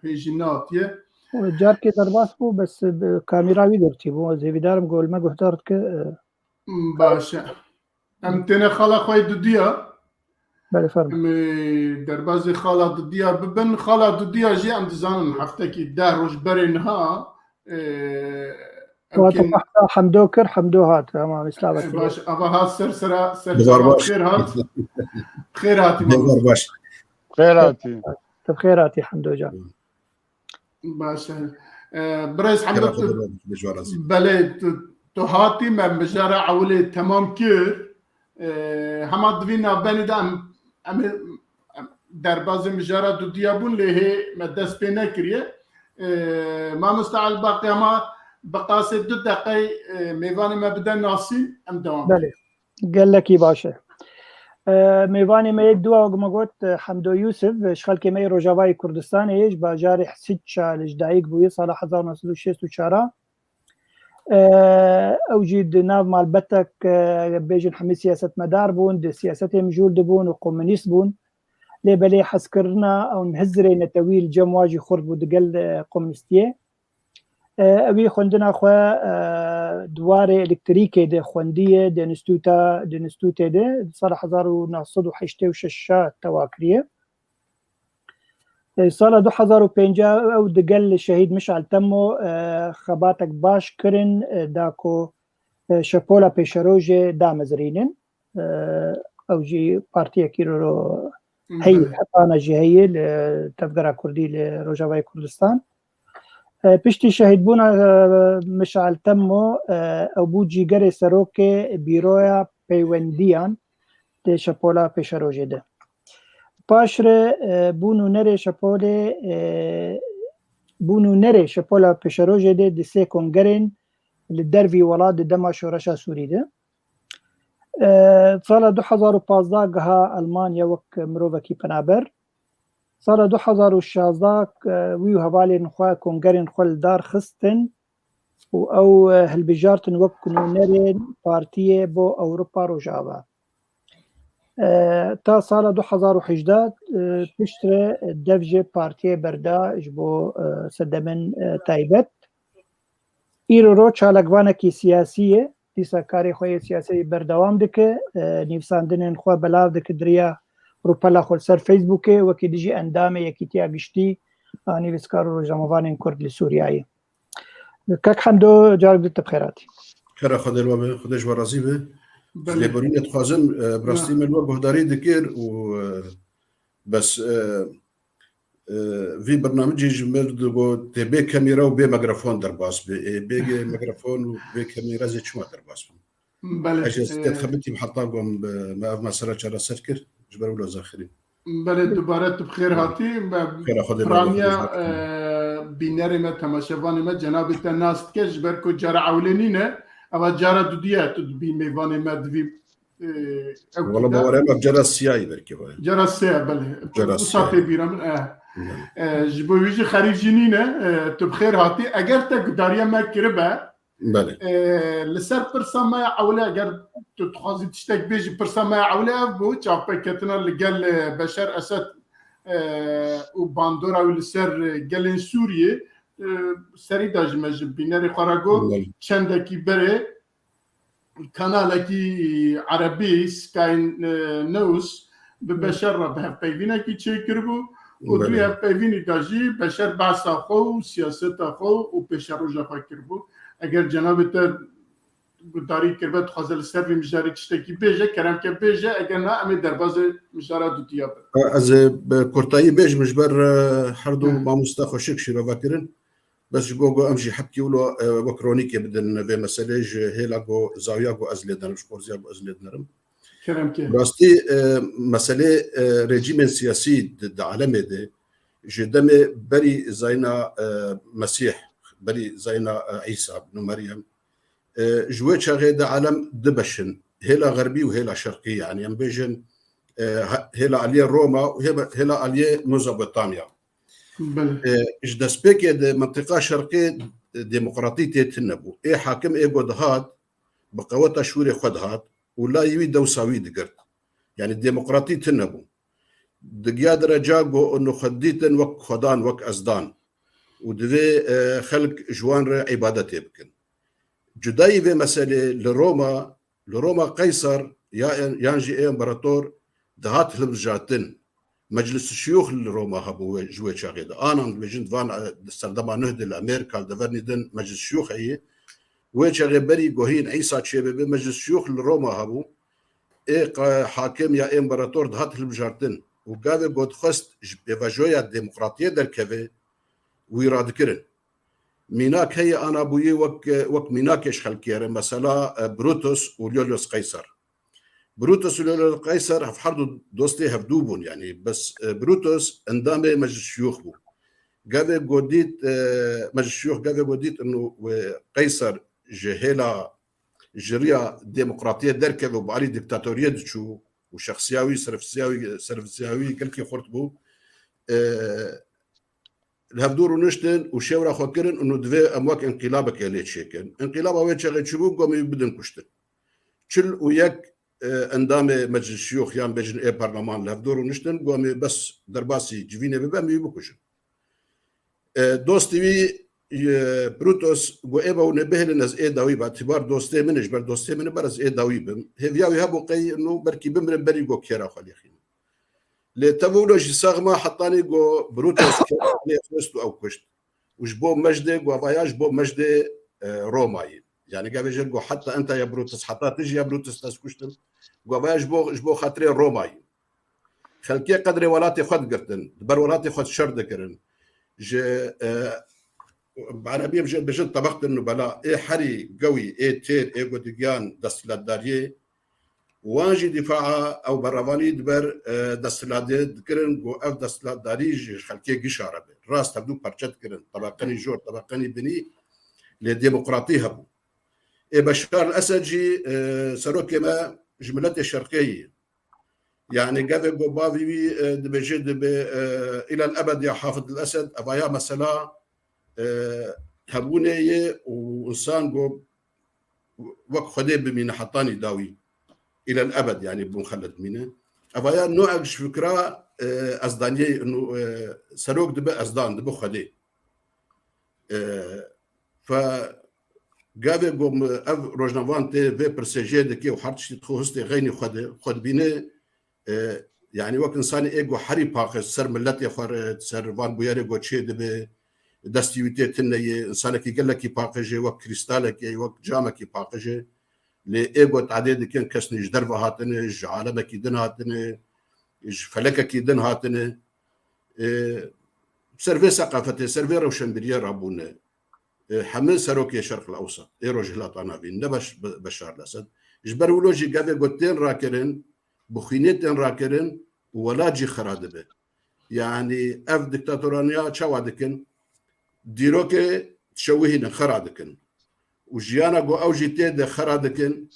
hê jî neatiye. Carkê derbas bû, bes bi kamera wî dertî bû. Ez hêvîdar im ku li me guhdar dike, e, Baş e. Em têne xala xwe yê dudiya. Belê, fermo. Em ê derbazê xala dudiya bibin. Xala dudiya jî em dizanin heftekî deh roj berê niha, e, em Wate kên- behsa Hemdo kir, Hemdo hat. Tamam, îslah E, baş, ava hat ser sera, ser Dewar çava baş. Xêr hat. Xêr hatî Dewar mamoste. baş. Xêr hatî. Tu bi xêr hatî Hemdo can. Baş e. E, Birêz Hemdo, tu, belê, tu, tu hatî, me mijara ewilê temam kir. E, hema di vî navbenî de em, em, em derbazê mijara dudiya bûn, lê hê me dest pê nekiriye. E, Mamoste Elbaqî, hema bi qasê du deqey, e, mêvanê me bide nasîn, em dewam bikin. Belê. Gelekî baş e. E, mêvanê me yê dua, wek me got, e, Hemdo Yûsif, e, ji xelkê me yê Rojavayê Kurdistanê ye, ji bajarê Hesîdça li ji dayik bûye sala hezar neh sed û şêst û çar a. E, ew jî di nav malbetek, e, bêjin hemî siyasetmedar bûn, di siyasetê mijûl dibûn û komunîst bûn. Lê belê hezkirina ew hizrê netewî li cem wa jî xurt bû digel, e, komunîstiyê. E, ewî xwendina xwe, e, di warê elektrîkê de xwendiye, di înstîtuta, di înstîtûtê de, di sala hezar û neh sed û heştê û şeş tewa kiriye. E, sala du hezar û pênc ew digel şehîd Mişal Temmo, e, xebatek baş kirin, e, da ku, e, şepola pêşerojê damezirînin. E, ew jî partiyekî ro heyî, Belê. Hetana jî heyî li Tevgera Kurdî li Rojavayê Kurdistan. E, piştî şehîdbûna, e, Mişal Temmo, e, ew bû cîgerê serokê Bîroya Peywendiyan di şepola pêşerojê de. Paşre, e, bû nûnerê şepolê, e, bû nûnerê şepola pêşerojê de di sê kongerên li dervî welat di dema şoreşa Sûrî de. E, sala du hezar û pazdeh giha Almanya wek mirovekî penaber. Sala du hezar û şazdeh, e, wî û hevalên xwe kongerên xwe li dar xistin û ew, e, hilbijartin wek nûnerên partiyê bo Ewropa Rojava. E, ta sala du hezar û hejdeh, e, piştre dev ji partiyê berda ji bo, e, sedemên, e, taybet. Îro ro çalakvanekî siyasî ye. Dîsa karê xwe yê siyasî berdewam dike. E, nivîsandinên xwe belav dike di riya rûpela xwe li ser Facebookê, wekî dijî endamê Yekîtiya Giştî a Nivîskar û Rojnamevanên Kurd li Sûriyeyê. Kek Hemdo, carek din te bi xêr hatî. Xêra Xwedê li we be, Xwedê ji we razî be. Belê. Lêborînê dixwazim, e, bi rastî Na. me li we guhdarî dikir û, e, bes, e, e, vî bernamecî ji me digot tê bê kamera û bê mikrofon derbas be. Ê, bêgê mikrofon û bê kamera zê çima derbas bin? Belê, Ez ê e, xebitîm heta gom, e, me ev mesele çareser kir, ji ber wilo zexirîm. Belê, dubare tu bi xêr hatî. Me Xêra Xwedê piraniya, be, e, bînerê me, temaşevanê me, cenabê te nas dike, ji ber ku cara ewlê nîne, eva cara dudiye tu dibî mêvanê me divî, e, ew Wala kî de. Bawer em ev cara siyayî belkî vay. Cara sê, belê. Cara Wisa siyayî. Tê bîra min, e. Belê. E, ji bo wî jî xerîb jî nîne, e, tu bi xêr hatî. Eger te gudariya me kiribe, Belê. E, li ser pirsa me ya ewle, eger tu dixwazî tiştek bêjî, pirsa me ya ewle ev bû, çavpêketina li gel, e, Beşer Esed, e, û bandora wî li ser, e, gelên Sûriyê, e, serî da ji me ji bînerê xwe re got, Belê. Çendekî berê kanalekî erebî, Sky, e, News, bi Hı. Beşer re bi hevpeyvînekî çêkiribû û di wî Belê. Hevpeyvînî de jî Beşer behsa xwe û siyaseta xwe û pêşeroja xwe kiribû. Eger cenabê te guhdarî kiribe, dixwaze li ser vî mijarê tiştekî bêje, kerem ke bêje, eger na, em ê derbazê mijara dutiya bin. Ez ê bi kurtayî bêjim ji ber, e, her du Hı. mamoste xweşik şîrove kirin. Bes ji bo ku em jî hepkî wilo, e, wek ronîkê bidin vê meselê ji hêla ku zawiya ku ez lê derim, ji xorziya ku ez lê dinerim. Kerem ke. Rastî, e, meselê, e, rejîmên siyasî di, di alemê de ji demê berî zayîna, e, Mesîh, berî zayîna, e, Îsa ibn Meryem, e, ji wê çaxê de alem du beş in. Hêla xerbî û hêla şerqî, yanî em bêjin, e, he-, hêla aliyê Roma û hê-, hêla aliyê Mezopotamya. Belê. E, ji destpêkê de mentiqa şerqê, e, demokratî tê tune bû. Ê hakim ê ku dihat, bi qeweta şûrê xwe dihat û layê wî dewsa wî digirt. Yanî demokratî tune bû. Digiya dereca ku û xwe didîtin wek xwedan, wek ezdan. Û divê, e, xelk ji wan re îbadetê bikin. Cudayî vê meselê li Roma, li Roma Qeysar ya, yan jî ê împerator dihat hilbijartin. Meclis Şiyûx li Roma hebû wê, ji wê çaxê de. Anan dibêjin di van, e, di serdema nuh de li Amerîka li devernî din Meclis Şiyûx heye. Wê çaxê berî ku hîn Îsa çêbibe, Meclis Şiyûx li Roma hebû. Ê qa-, hakim ya ê împerator dihat hilbijartin. Û gavê ku dixwest ji pêvajoya demokratiyê derkeve, wî radikirin. Mînak heye ana bûyî wek, wek mînakê ji xelkê re. Mesela, e, Brutus û Julius Qeyser. Brutus û Julius Qeyser hev her du dostê hevdû bûn, yanî bes, e, Brutus endamê Meclis Şiyûx bû. Gavê ku dît, e, Meclis Şiyûx gavê ku dît inu, e, Qeyser ji hêla, ji riya demokratiyê derkeve û bi alî diktatoriyê diçû û şexsiya wî, serfisiya wî, serfisiya wî gelkî xurt bû. E, li hevdû rûniştin û şêwra xwe kirin û divê em wek înqîlabekê lê çêkin. Înqîlaba wê çaxê çi bû? Got, em ê bidin kuştin. Çil û yek, e, endamê Meclis Şiyûx yan bêjin ê parleman li hevdû rûniştin, got, em ê bes derbasî civînê bibe, em ê wî bikujin. E, dostê wî, e, Brutus got, ê be hûn ê bihêlin, ez ê dawî be. Tîbar dostê min e, ji ber dostê min e, ber ez ê dawî bim. Hêviya wî hebû qey inu belkî bimirim berî ku kêra xwe lêxînim. Lê tevûlo jî sax ma hetanî ku Brutus kêra xwe lê xwest û ew kuşt. Û ji bo mejdê, ku vaya ji bo mejdê, e, Romayî. Yanî gavê jin ku heta enta ya Brutus, heta tu jî ya Brutus ez kuştim. Ku vaya ji bo, ji bo xatirê Romayî. Xelkê qedrê welatê xwe digirtin, di ber welatê xwe şer dikirin. Ji, e, bi erebî em jê dibêjin tebextin nubela, ê herî gewî, ê têr, ê ku digiyan desthilatdariyê, wan jî dîfaa ew berevanî di ber, e, desthilatê dikirin, ku ev desthilatdarî ji xelkê gişa re be. Rast hevdû perçe dikirin, tebeqenî jor, tebeqenî binî, lê demokratî hebû. Ê Beşar el Esed jî, e, serokê me ji miletê şerqê yî. Yanî gavê ku bavê wî, e, dibêje dibe, e, îlel ebed ya Hafid el Esed, evaya mesela, e, hebûnê ye û însan ku wek Xwedê bimîne hetanî dawî. Îlel ebed, yanî bûn xelet bimîne. Evaya nûek ji fikra, e, ezdaniyê, nû, e, serok dibe ezdan, dibe Xwedê. E, fe gavê ku ev rojnavan tê vê pirsê jê dike û her tiştî dixwe histê xeynî xwe de, xwe dibîne, e, yanî wek însanê ê ku herî paqij ser miletê xwe re, ser van bûyerê ku çê dibe, destî wî tê tune ye, însanekî gelekî paqij e, wek krîstalekê, wek camekî paqij e. Lê ê ku tadê dikin kes nî ji derve hatine, ji alemekî din hatine, ji felekekî din hatine. E, ser vê seqafetê, ser vê rewşenbîriyê rabûne. E, hemî serokê Şerq el Ewsat, ê Rojhilata Navîn, ne beş, be-, Beşar el Esed. Ji ber wilo jî gavê ku tên rakirin, bi xwînê tên rakirin û welat jî xera dibe. Yanî ev diktatoraniya çawa dikin? Dîrokê dişewihînin, xera dikin. Û jiyana ku ew jî tê de xera dikin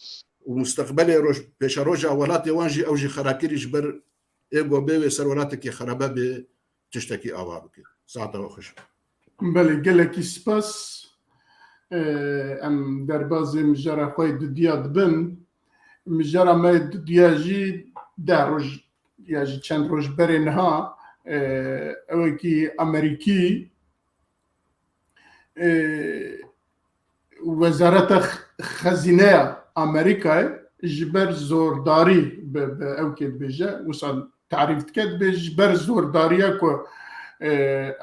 û musteqbelê roj-, pêşeroja welatê wan jî ew jî xerakirî ji ber ê ku bê wê ser welatekî xerabe bê tiştekî ava bike. Saeta we xweş. Belê, gelekî spas. Ee, em derbazê mijara xwe yê dudiya dibin. Mijara me yê dudiya jî deh roj ya jî çend roj berê niha, e, ewekî Amerîkî, e, Wezareta X-, Xezîneya Amerîkayê ji ber zordarî bi, bi ewkê dibêje, wisa tarîf dike, dibêje ji ber zordariya ku, e,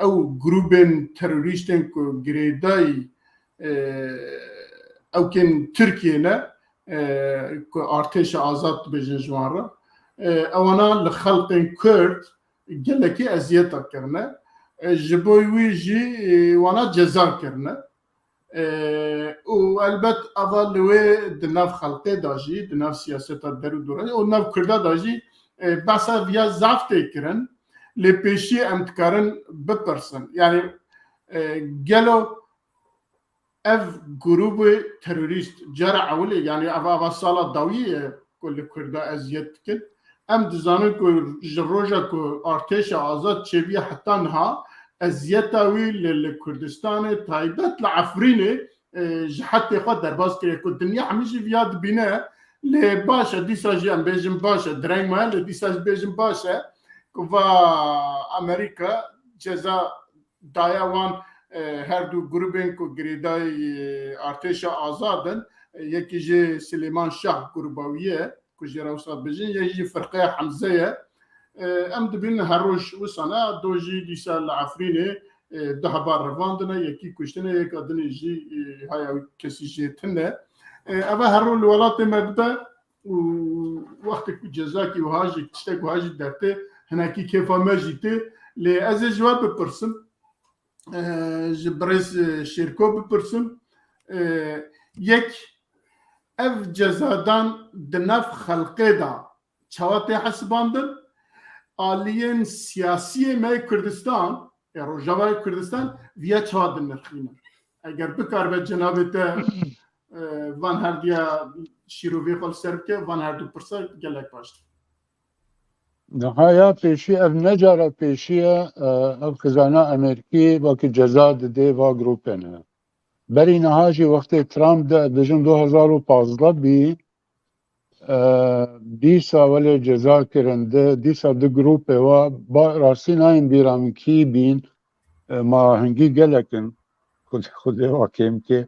ew grûbên terorîstên ku girêdayî, e, ewkên Tirkiyê ne, e, ku artêşa azad dibêjin ji wan re, e, ewana li xelqên Kurd gelekî eziyeta kirine. E, ji bo wî jî, e, wana ceza kirine. E, û elbet ava li wê di nav xelqê de jî, di nav siyaseta derûdora û nav Kurda de jî, e, behsa viya zaf tê kirin. Lê pêşî em dikarin bipirsin. Yanî, e, gelo ev grûbê terorîst cara ewilê, yanî eva, eva sala dawiyê ye ku li Kurda eziyet dikin. Em dizanin ku ji roja ku artêşa azad çêbûye heta niha eziyeta wî li, li Kurdistanê, taybet li Efrînê, e, ji hetê xwe derbas kiriye ku dinya hemî jî viya dibîne. Lê baş e, dîsa jî em bêjin baş e, direng me, lê dîsa jî bêjin baş e ku va Amerîka ceza daye wan, e, her du grûbên ku girêdayî, e, artêşa azad in, e, yekî jî Silêman Şah grûba wî ye, ku jê re wisa dibêjin, yek jî Firqeya Hemze ye. E, em dibînin her roj wisa ne, do jî dîsa li Efrînê, e, du hebar revandine, yekî kuştine, yeka dinê jî, e, haya wî kesî jê tune. E, eva her roj li welatê me dibe û wextê ku cezakî wiha jî, tiştek wiha jî dertê, hinekî kêfa me jî tê. Lê ez ê ji we bipirsim, e, ji birêz, e, Şêrko bipirsim. E, yek, ev cezadan di nav xelqê de çawa tê hesibandin? Aliyên siyasiyê me yê Kurdistan, ê Rojavayê Kurdistan, viya çawa dinirxînin? Eger bikaribe cenabê te, e, van herdiya şîrovê xwe li ser bike, van herdu pirsa gelek baş. Niha ya pêşî, ev ne cara pêşî ye, e, ev xizana Amerîkî wekî ceza didê va grûpên. Berî niha jî wextê Trump de, dibêjin du hezar û pazdeh bî, e, dîsa welê ceza kirin, di, dîsa di grûpê wa, ba, rastî nayên bîra min kî bîn, e, ma hingî gelek in, Xwedê, Xwedê wa kêm ke.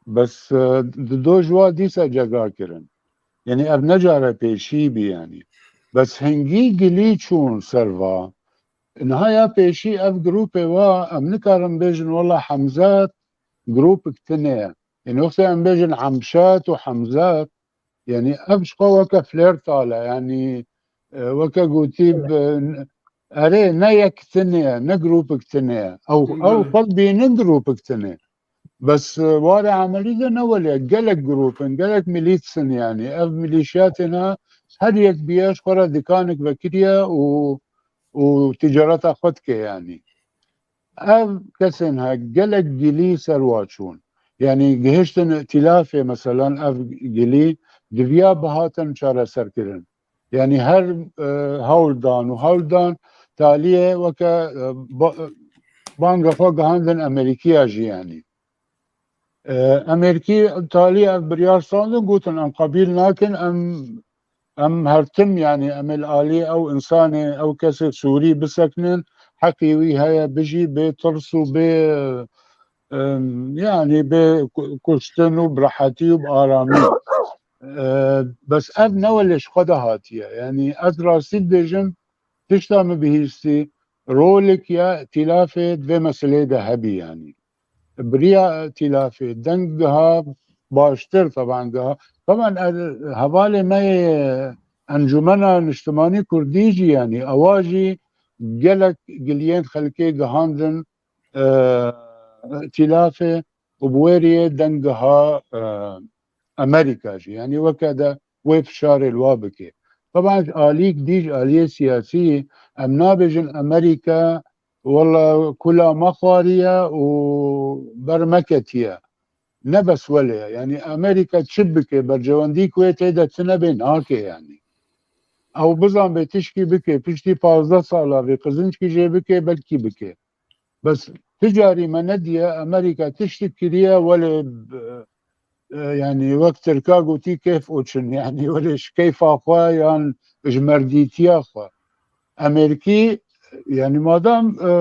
Bes, e, di do ji wa dîsa ceza kirin. Yanî ev ne cara pêşî bî yanî. Bes hingî gilî çûn ser va. Niha ya pêşî ev grûpê wa, em nikarin bêjin wela Hemzat grûpik tune ye. Yanî wextê em bêjin Hemşat û Hemzat, yanî ev ji xwe weke flêrt ale, yanî, e, weke gotî, bi, erê, ne yek tune ye, ne grûpik tune ye. Ew, ew Belê. xwe dibînin grûpik tune. Bes, e, warê emelî de ne wele, gelek grûp in, gelek milîts in yanî. Ev milîşyatên ha, her yek biye ji xwe re dikanek vekiriye û, û ticareta xwe dike yanî. Ev kesên ha gelek gilî ser wa çûn. Yanî gihiştin îtîlafê, meselan ev gilî diviya bihatin çareserkirin. Yanî her, e, hewldan û hewldan taliyê weke, e, ba-, banga xwe gihandin Amerîkiya jî yanî. E, Amerîkî talî ev biryar standin, gotin em qebîl nakin, em, em her tim, yanî em ê li alî ew însanê, ew kesê Sûrî bisekinin, heqî wî heye bijî bê tirs û bê, em, yanî bê ku-, kuştin û bi rehetî û bi aramî. E, bes ev ne welê ji xwe de hatiye. Yanî ez rastî dibêjim, tişta min bihîstî, rolek ya îtîlafê di vê meseleyê de hebî yanî. Bi riya îtîlafê deng giha baştir, teban giha. Teban, e, hevalê me yê Encûmena Niştimanî Kurdî jî, yanî ewa jî gelek giliyên xelkê gihandin, e, îtîlafê û bi wê riyê deng giha, e, Amerîka jî. Yanî weke de wê fişarê li wa bike. Teban ji alîk dî, ji aliyê siyasî, em nabêjin Amerîka wela kula me xwariye û ber me ketiye. Ne bes welê ye. Yanî Amerîka çi bike, berjewendî ku yê tê de tune bê nake yanî. Ew bizan bê tişkî bike, piştî pazdeh sala vê qizinçkî jê bike, belkî bike. Bes ti carî me nediye Amerîka tiştik kiriye welê, e, yanî wek Tirka gotî keyf oçin, yanî welê ji keyfa xwe yan ji merdîtiya xwe. Amerîkî, yanî madam, e,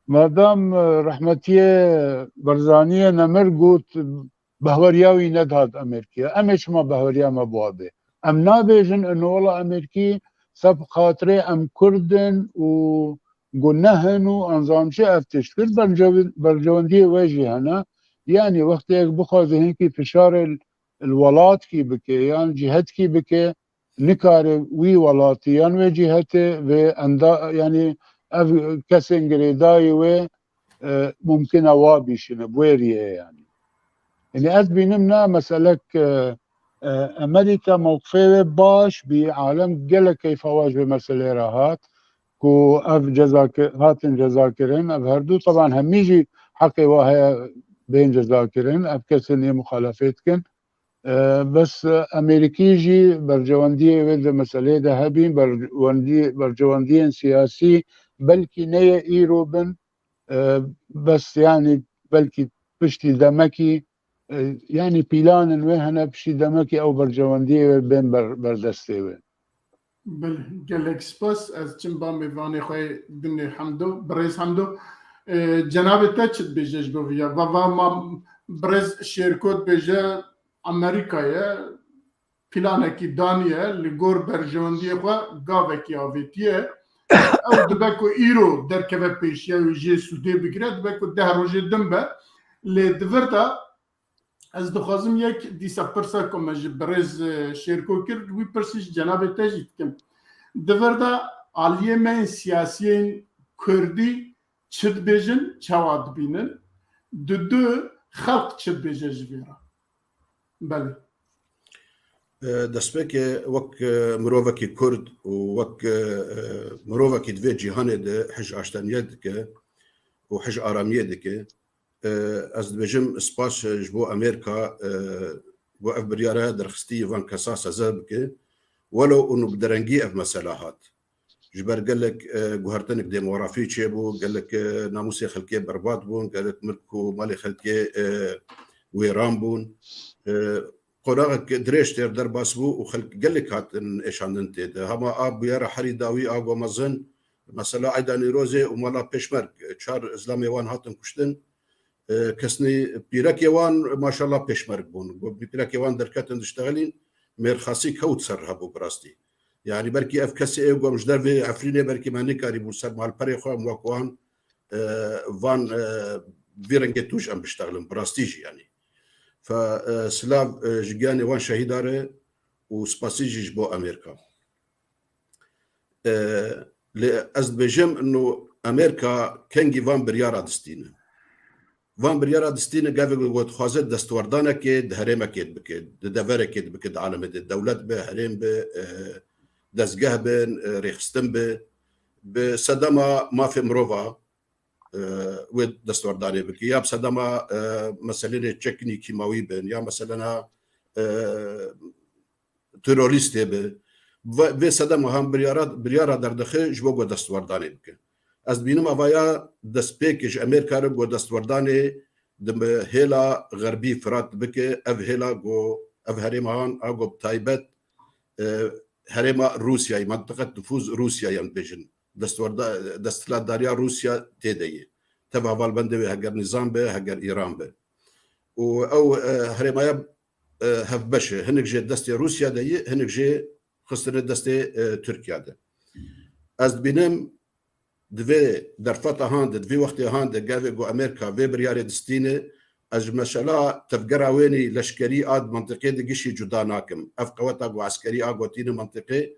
madam, e, rehmetiyê Barzaniyê nemir got, behweriya wî nedihat Amerîkiya. Em ê çima behweriya me bi wa bê? Em nabêjin ino wela Amerîkî seb xatirê em Kurd in û guneh in û anzam çi ev tişt kir, bercew-, bercewendiyê wê jî hene. Yanî wextê yek bixwaze hinkî fişarê li, li welatkî bike yan cîhetkî bike, nikare wî welatî yan wê cîhetê, vê enda-, yanî ev kesên girêdayî wê, e, mumkin e wa bîşine, bi wê riyê yanî. Yanî ez bînim ne meselek, e, e, Amerîka mewqifê wê baş bî, alem gelek keyfa wa ji vê meseleyê re hat, ku ev ceza ki-, hatin cezakirin, ev herdu, teban hemî jî heqê wa heye bên cezakirin, ev kesên ê muxalefê dikin. E, bes, e, Amerîkî jî bercewendiyê wê di meseleyê de hebîn, berwendî-, bercewendiyên siyasî belkî neyê îro bin, e, bes yanî belkî piştî demekî, e, yanî pîlanên wê hene piştî demekî ew bercewendiyê wê bên ber-, berdestê wê. Belê, gelek spas. Ez çim ba mêvanê xwe yê dinê Hemdo, birêz Hemdo. E, cenabê te çi dibêje ji bo vî ya? Va, va ma birêz Şêrko dibêje Amerîka ye, planekî daniye, li gor berjewendiyê xwe gavekî avêtiye. Ew dibe ku îro derkeve pêşiya wê jê sûdê bigire, dibe ku deh rojê din be. Lê di vir de ez dixwazim yek dîsa pirsa ku me ji birêz, e, Şêrko kir, wî pirsî ji cenabê te jî dikim. Di vir de aliyê me yên siyasiyên Kurdî çi dibêjin, çawa dibînin, di du xelq çi dibêje ji vê re. Belê. Destpêkê wek mirovekî Kurd û wek mirovekî di vê cîhanê de hij aşteniyê dike û hij aramiyê dike. Ez dibêjim spas ji bo Amerîka bo ev biryare derxistî van kesa seze bike. Welo û bi derengî ev mesela hat. Ji ber gelek guhertinek demografî çêbû, gelek namûsê xelkê berbat bûn, gelek milk û malê xelkê wêran bûn. Qonaxek dirêj têr derbas bû û xelk gelek hatin êşandin tê de. Hema a bûyera herî dawî a go mezin, mesela Eyda Nîrozê û mala Pêşmerg, çar zilamê wan hatin kuştin. Kesnî pîrekê wan maşallah Pêşmerg bûn. Pîrekê wan derketin diştexilîn, mêrxasî kewt ser hebû bi rastî. Yanî belkî ev kesê ê gom ji dervê Efrînê belkî me nikarîbû ser malperê xwe em wek wan van vî rengê tûj em biştexilin bi rastî jî yanî. Fe silav ji giyanê wan şehîda re û spasî jî ji bo Amerîka. Lê ez dibêjim no Amerîka kengî van biryara distîne. Van biryara distîne gavê ku dixwaze destwerdanekê di herêmekê bike, di deverekê bike, di alemê de dewlet be, herêm be, dezgeh bin, rêxistin be, bi sedema mafê mirova wê destwerdanê bike, ya bi sedema meselênê çeknî kîmawî bin, ya meselena terorîstê be. Vê sedema han biryara, biryara derdixe ji bo ku destwerdanê bike. Ez dibînim avaya destpêkê ji Amerîka re ku destwerdanê di hêla Xerbî Firat bike, ev hêla ku ev herêma han a ku bi taybet herêma Rûsyayê, mentiqet nufûz Rûsyayê em dibêjin. Destwerda, desthilatdariya Rûsya tê de ye. Tev hevalbendê wê heger nîzam be, heger Îran be. Û ew herêmaya hevbeş e. Hinek jê destê Rûsya de ye, hinek jê xistine destê Tirkiya de. Ez dibînim di vê derfeta han de, di vê wextê han de gavê ku Amerîka vê biryarê distîne, ez ji mesela tevgera wênî leşkerî a di mentiqê de gişî cuda nakim. Ev qeweta ku eskerî a gotîne mentiqê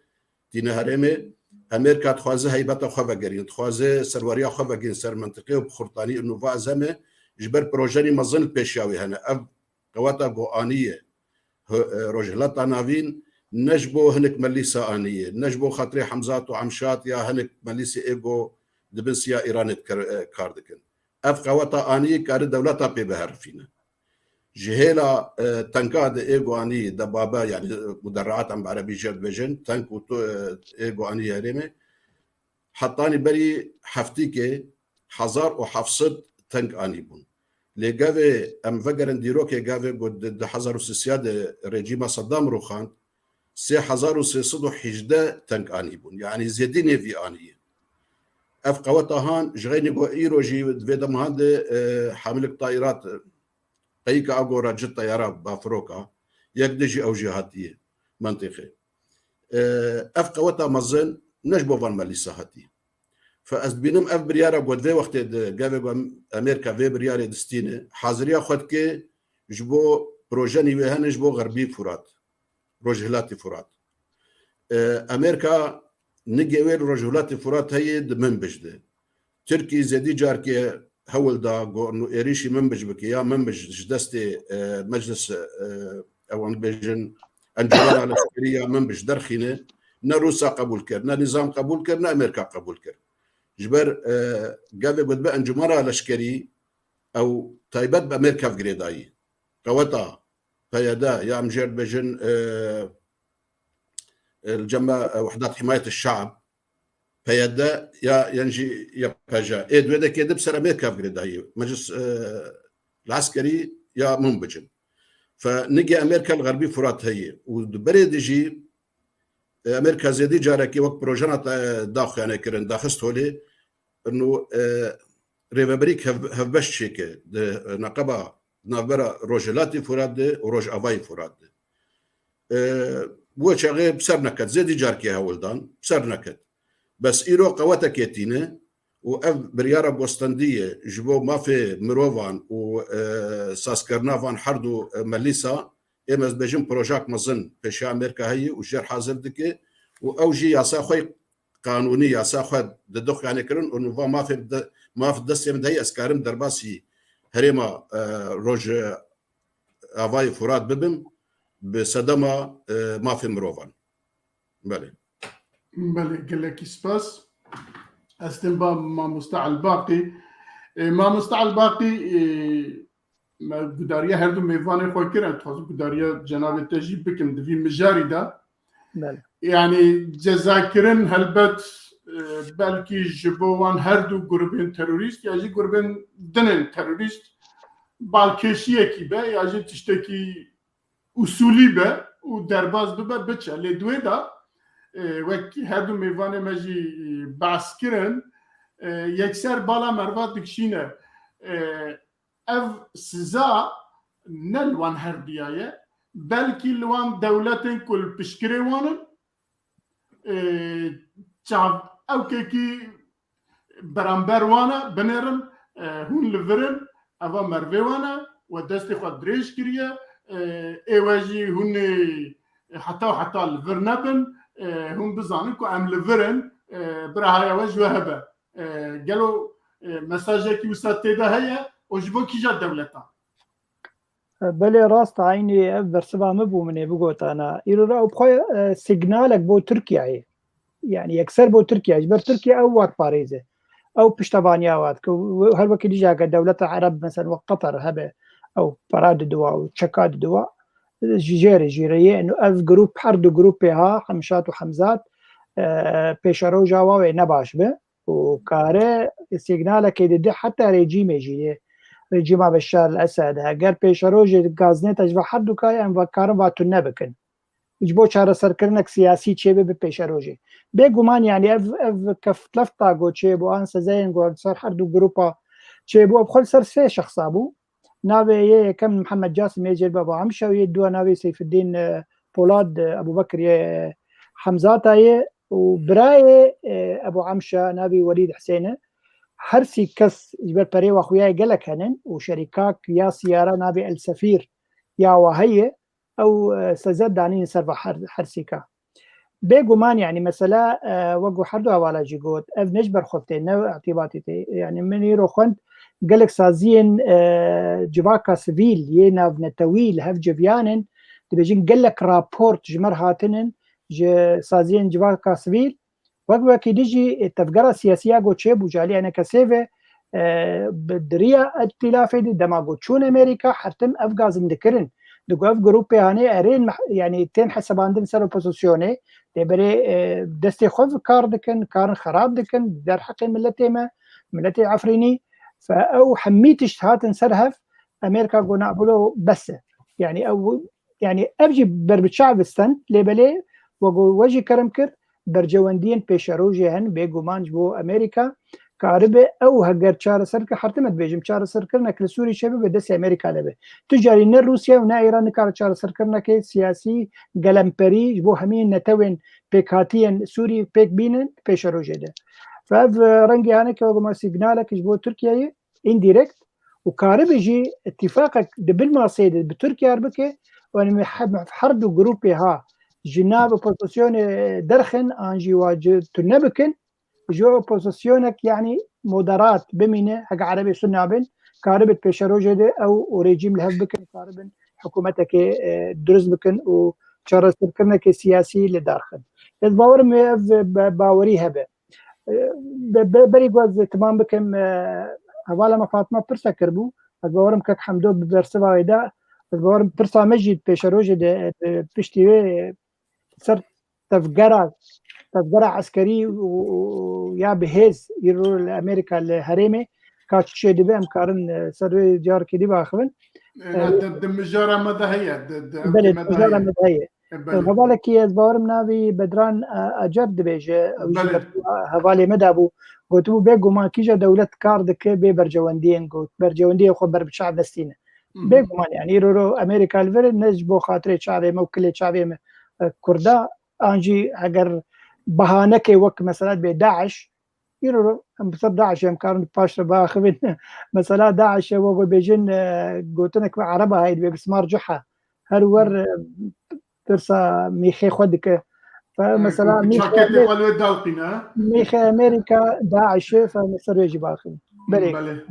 tîne herêmê. Amerîka dixwaze heybeta xwe vegerîn, dixwaze serweriya xwe vegîn ser mentiqê û bi xurtanî û nûva ez heme ji ber projenî mezin li pêşiya wê hene. Ev qeweta ku aniye Rojhilata Navîn ne ji bo hinek melîsa aniye, ne ji bo xatirê Hemzat û Emşat ya hinek melîsê ê ku di bin siya Îranê kar dikin. Ev qeweta anî kari dewleta pê biherifîne. Ji hêla tenka de ê guanî de babe, yanî muderreat em bi erebî jê dibêjin, tenk û tu ê guanî herêmê, hetanî berî heftîkê hezar û heft sed tenk anî bûn. Lê gavê em vegerin dîrokê gavê ku di du hezar û sêsiya de rejîma Sedam rûxand, sê hezar û sê sed û hejdeh tenk anî bûn. Yanî zêdî nêvî anî ye. Ev qeweta han ji xeynî ku îro jî di vê dema han de hamilik tayîrat qeyîka agora cit teyara bafiroka yek de jî ew jî hatiye mentiqê. Ev qeweta mezin ne ji bo van melîsa hatiye. Fe ez dibînim ev biryara ku di vê wextê de gavê ku Amerîka vê biryarê distîne, haziriya xwe dike ji bo projenî wê hene ji bo Xerbî Furat, Rojhilatî Furat. Amerîka nigê wê li Rojhilatî Furat heye di Minbij de. Tirkî zêdî carkê hewl da ku êrîşî Minbij bike ya Minbij ji destê Meclis, ewan dibêjin, Encûmena Leşkerî ya Minbij derxîne. Ne Rûsa qebûl kir, ne nîzam qebûl kir, ne Amerîka qebûl kir. Ji ber gavê ku dibe Encûmena Leşkerî ew taybet bi Amerîka girêdayî. Qeweta P Y D ya em jê dibêjin li cem me Wehdat Himayet Şeab, P Y D ya yan jî Y P J. Ê di wê dekê de bi ser Amerîka girêdayî. Meclis Eskerî ya Minbicin. Fe nigê Amerîka li Xerbî Furat heye û di berê de jî Amerîka zêdî carekê wek projena daxuyane kirin, daxist holê. Ino rêveberî hevbeş çêke di neqeba navbera Rojhilatî Furat de û Rojavayî Furat de. Wê çaxê bi ser neket, zêdî carkê hewl dan, bi ser neket. Bes îro qewetekê tîne û ev biryara gostendî ye ji bo mafê mirovan û sazkirina van her du melîsa, ê me dibêjin projak mezin pêşiya Amerîka heye û jêr hazir dike û ew jî yasa xwe qanûnî, yasa xwe dide xuyanê kirin û niva mafê Maf destê min de heye, ez karim derbasî herêma, e, Rojavayê Furat bibim, bi sedema, e, mafê mirovan. Belê. Belê, gelekî spas. Ez tên ba mamoste Elbaqî. E, mamoste Elbaqî, e, me gudariya her du mêvanê xwe kir, em dixwazin gudariya cenabê te jî bikin di vî mijarî de. Belê. Yani cezakirin helbet, e, belkî ji bo wan her du grubên terorîst ya jî grubên dinên terorîst balkêşiyekî be ya jî tiştekî usulî be û derbas bibe, biçe. Lê di wê de, e, wek her du mêvanê me jî, e, behs kirin, e, yekser bala merva dikişîne. E, ev siza ne li wan her duya ye, belkî li wan dewletên ku li piştgirê wan in, e, çav-, ewkekî beramber wan e, binêrin, e, hûn li vir in, eva mervê wan e, we destê xwe dirêj kiriye, e, ê we jî hûn ê heta û heta li vir nebin, e, hûn bizanin ku em li vir in, e, bira haya we ji we hebe. E, gelo, e, mesajekî wisa tê de heye û ji bo kîja dewletan? Belê, rast e, eynî ev bersiva min bû, min ê bigotana. Îro re ew bi xwe, e, signalek bo Tirkiyeyê. Yani yekser bo Tirkiye. Ji ber Tirkiye ew wa diparêze. Ew piştevaniya wa dike. Her wekî dî jî heke dewleta Ereb, mesela wek Qatar hebe, ew para didiwa û çeka didiwa. Ji jêrê jî re yê. Eno ev grup, her du grupê ha, Hemşat û Hemzat, e, pêşeroja wa wê ne baş be. û kare signalekê dide heta rejîmê jî yê. Rejîma Beşar el Esed, heger pêşerojê gaznê te ji va her du kayê em va-, karin va tune bikin. Ji bo çareserkirinek siyasî çêbe bi pêşerojê. Bêguman, yani ev, ev keftlefta go çêbû, an sezeyên go ser her du grupa çêbû, ev xwe li ser sê şexsa bû. Navê yê yekem Mihemed Casim yê Cêr Baba Amşa û yê dua navê Seyfeddîn, e, Polad, e, Ebubekir yê Hemzata yê û birayê, e, Ebu Amşa navê Welîd Husên e. Her sî kes ji ber perê wa xuya gelek henin û şerîkak ya siyara navê El Sefîr ya wa heye. Ew, e, seze danîn ser va her, her sîka. Bêguman, yani, mesela, e, wek ku her du hevala jî got, ev ne ji ber xwe tê, ne îtîbatî tê. Yani, min îro xwend gelek saziyên, e, civaka sivîl yê navnetewî li hev civiyanin, dibêjin gelek raport ji me re hatinin, ji saziyên civaka sivîl, wek wekî dî jî, e, tevgera siyasî ya ku çêbû ji alî enekesê ve, e, bi diriya îtîlafê de dema ku çûn Amerîka, her tim ev gazin dikirin. Digo ev grûpê hanê erên meh-, yanî tên hesabandin ser opozisyonê, lê berê, e, destê xwe bi kar dikin, karin xerab dikin, derheqê miletê me, miletê Efrînî, fe ew hemî tişt hatin ser hev, Amerîka got, "Na, bilo bes e." Yanî ew, yanî ev jî berbiçav bi stend, lê belê we got, we jî kerem kir, bercewendiyên pêşerojê hene, bêguman ji bo Amerîka karibe ew heger çareser ke, her tim dibêjim, çareserkirinek li Sûrî çêbibe, destê Amerîka de be. Tu carî ne Rûsya û ne Îran nikare çareserkirinekê siyasî, gelemperî ji bo hemî netewên pêkhatiyên Sûrî pêk bînin pêşerojê de. Fe ev, e, rengê haneke wek ma signalek ji bo Tirkiyeyê, indirekt, û karibe jî îtîfaqek di bin maseyê de bi Tirkiye re bike, û em he-, her du grûpê ha ji nav opozisyonê derxin an jî wa ci tune bikin, ji opozisyonek, yanî moderat bimîne, heke erebê sunna bin, karibin pêşerojê de ew û rejîm li hev bikin, karibin hikûmetekê, e, dirust bikin û çareserkirinekê siyasî li dar xin. Ez bawerim wê ev be-, bawerî hebe. E, be-, be-, berî ku ez temam bikim, e, hevala me Fatma pirsa kiribû. Ez bawerim kek Hemdo bi bersiva wê de, ez bawerim pirsa me jî pêşerojê de, e, piştî wê, e, ser tevgera, tevgera eskerî û, û, û ya bi hêz îro li Amerîka li herêmê ka çi şê dibe em karin, e, ser wê carkê dî biaxivin. E, e, di, di mijara me de heye, di, di Belê, ewkê me de mijara heye. Me de heye. E, belê. Hevalekî ez bawerim navî Bedran, e, Acar dibêje, ew jî Belê. Ber hevalê me de bû. Gotibû, bêguman kîja dewlet kar dike bê bercewendiyên got, bercewendiyê xwe ber bi çav nestîne. Hı hı. Bêguman, yani, îro ro Amerîka li vir ne ji bo xatirê çavê me û kilê çavê me, e, Kurda, an jî heger bahanekê wek mesela dibê DAIŞ, îro ro em bi ser DAIŞ em karin paş re biaxivin. Mesela DAIŞ e, wek bêjin, e, gotinek bi Ereba heye, dibê bismar cuha. Her wer, Hı. e, tirsa mîxê xwe dike. Fe, E, mesela, ku mîxê çaketê Amer-, xwe li wê dalqîne. Mîxê Amerîka DAIŞ e, fe, ser wê jî biaxivin. Belê. Belê.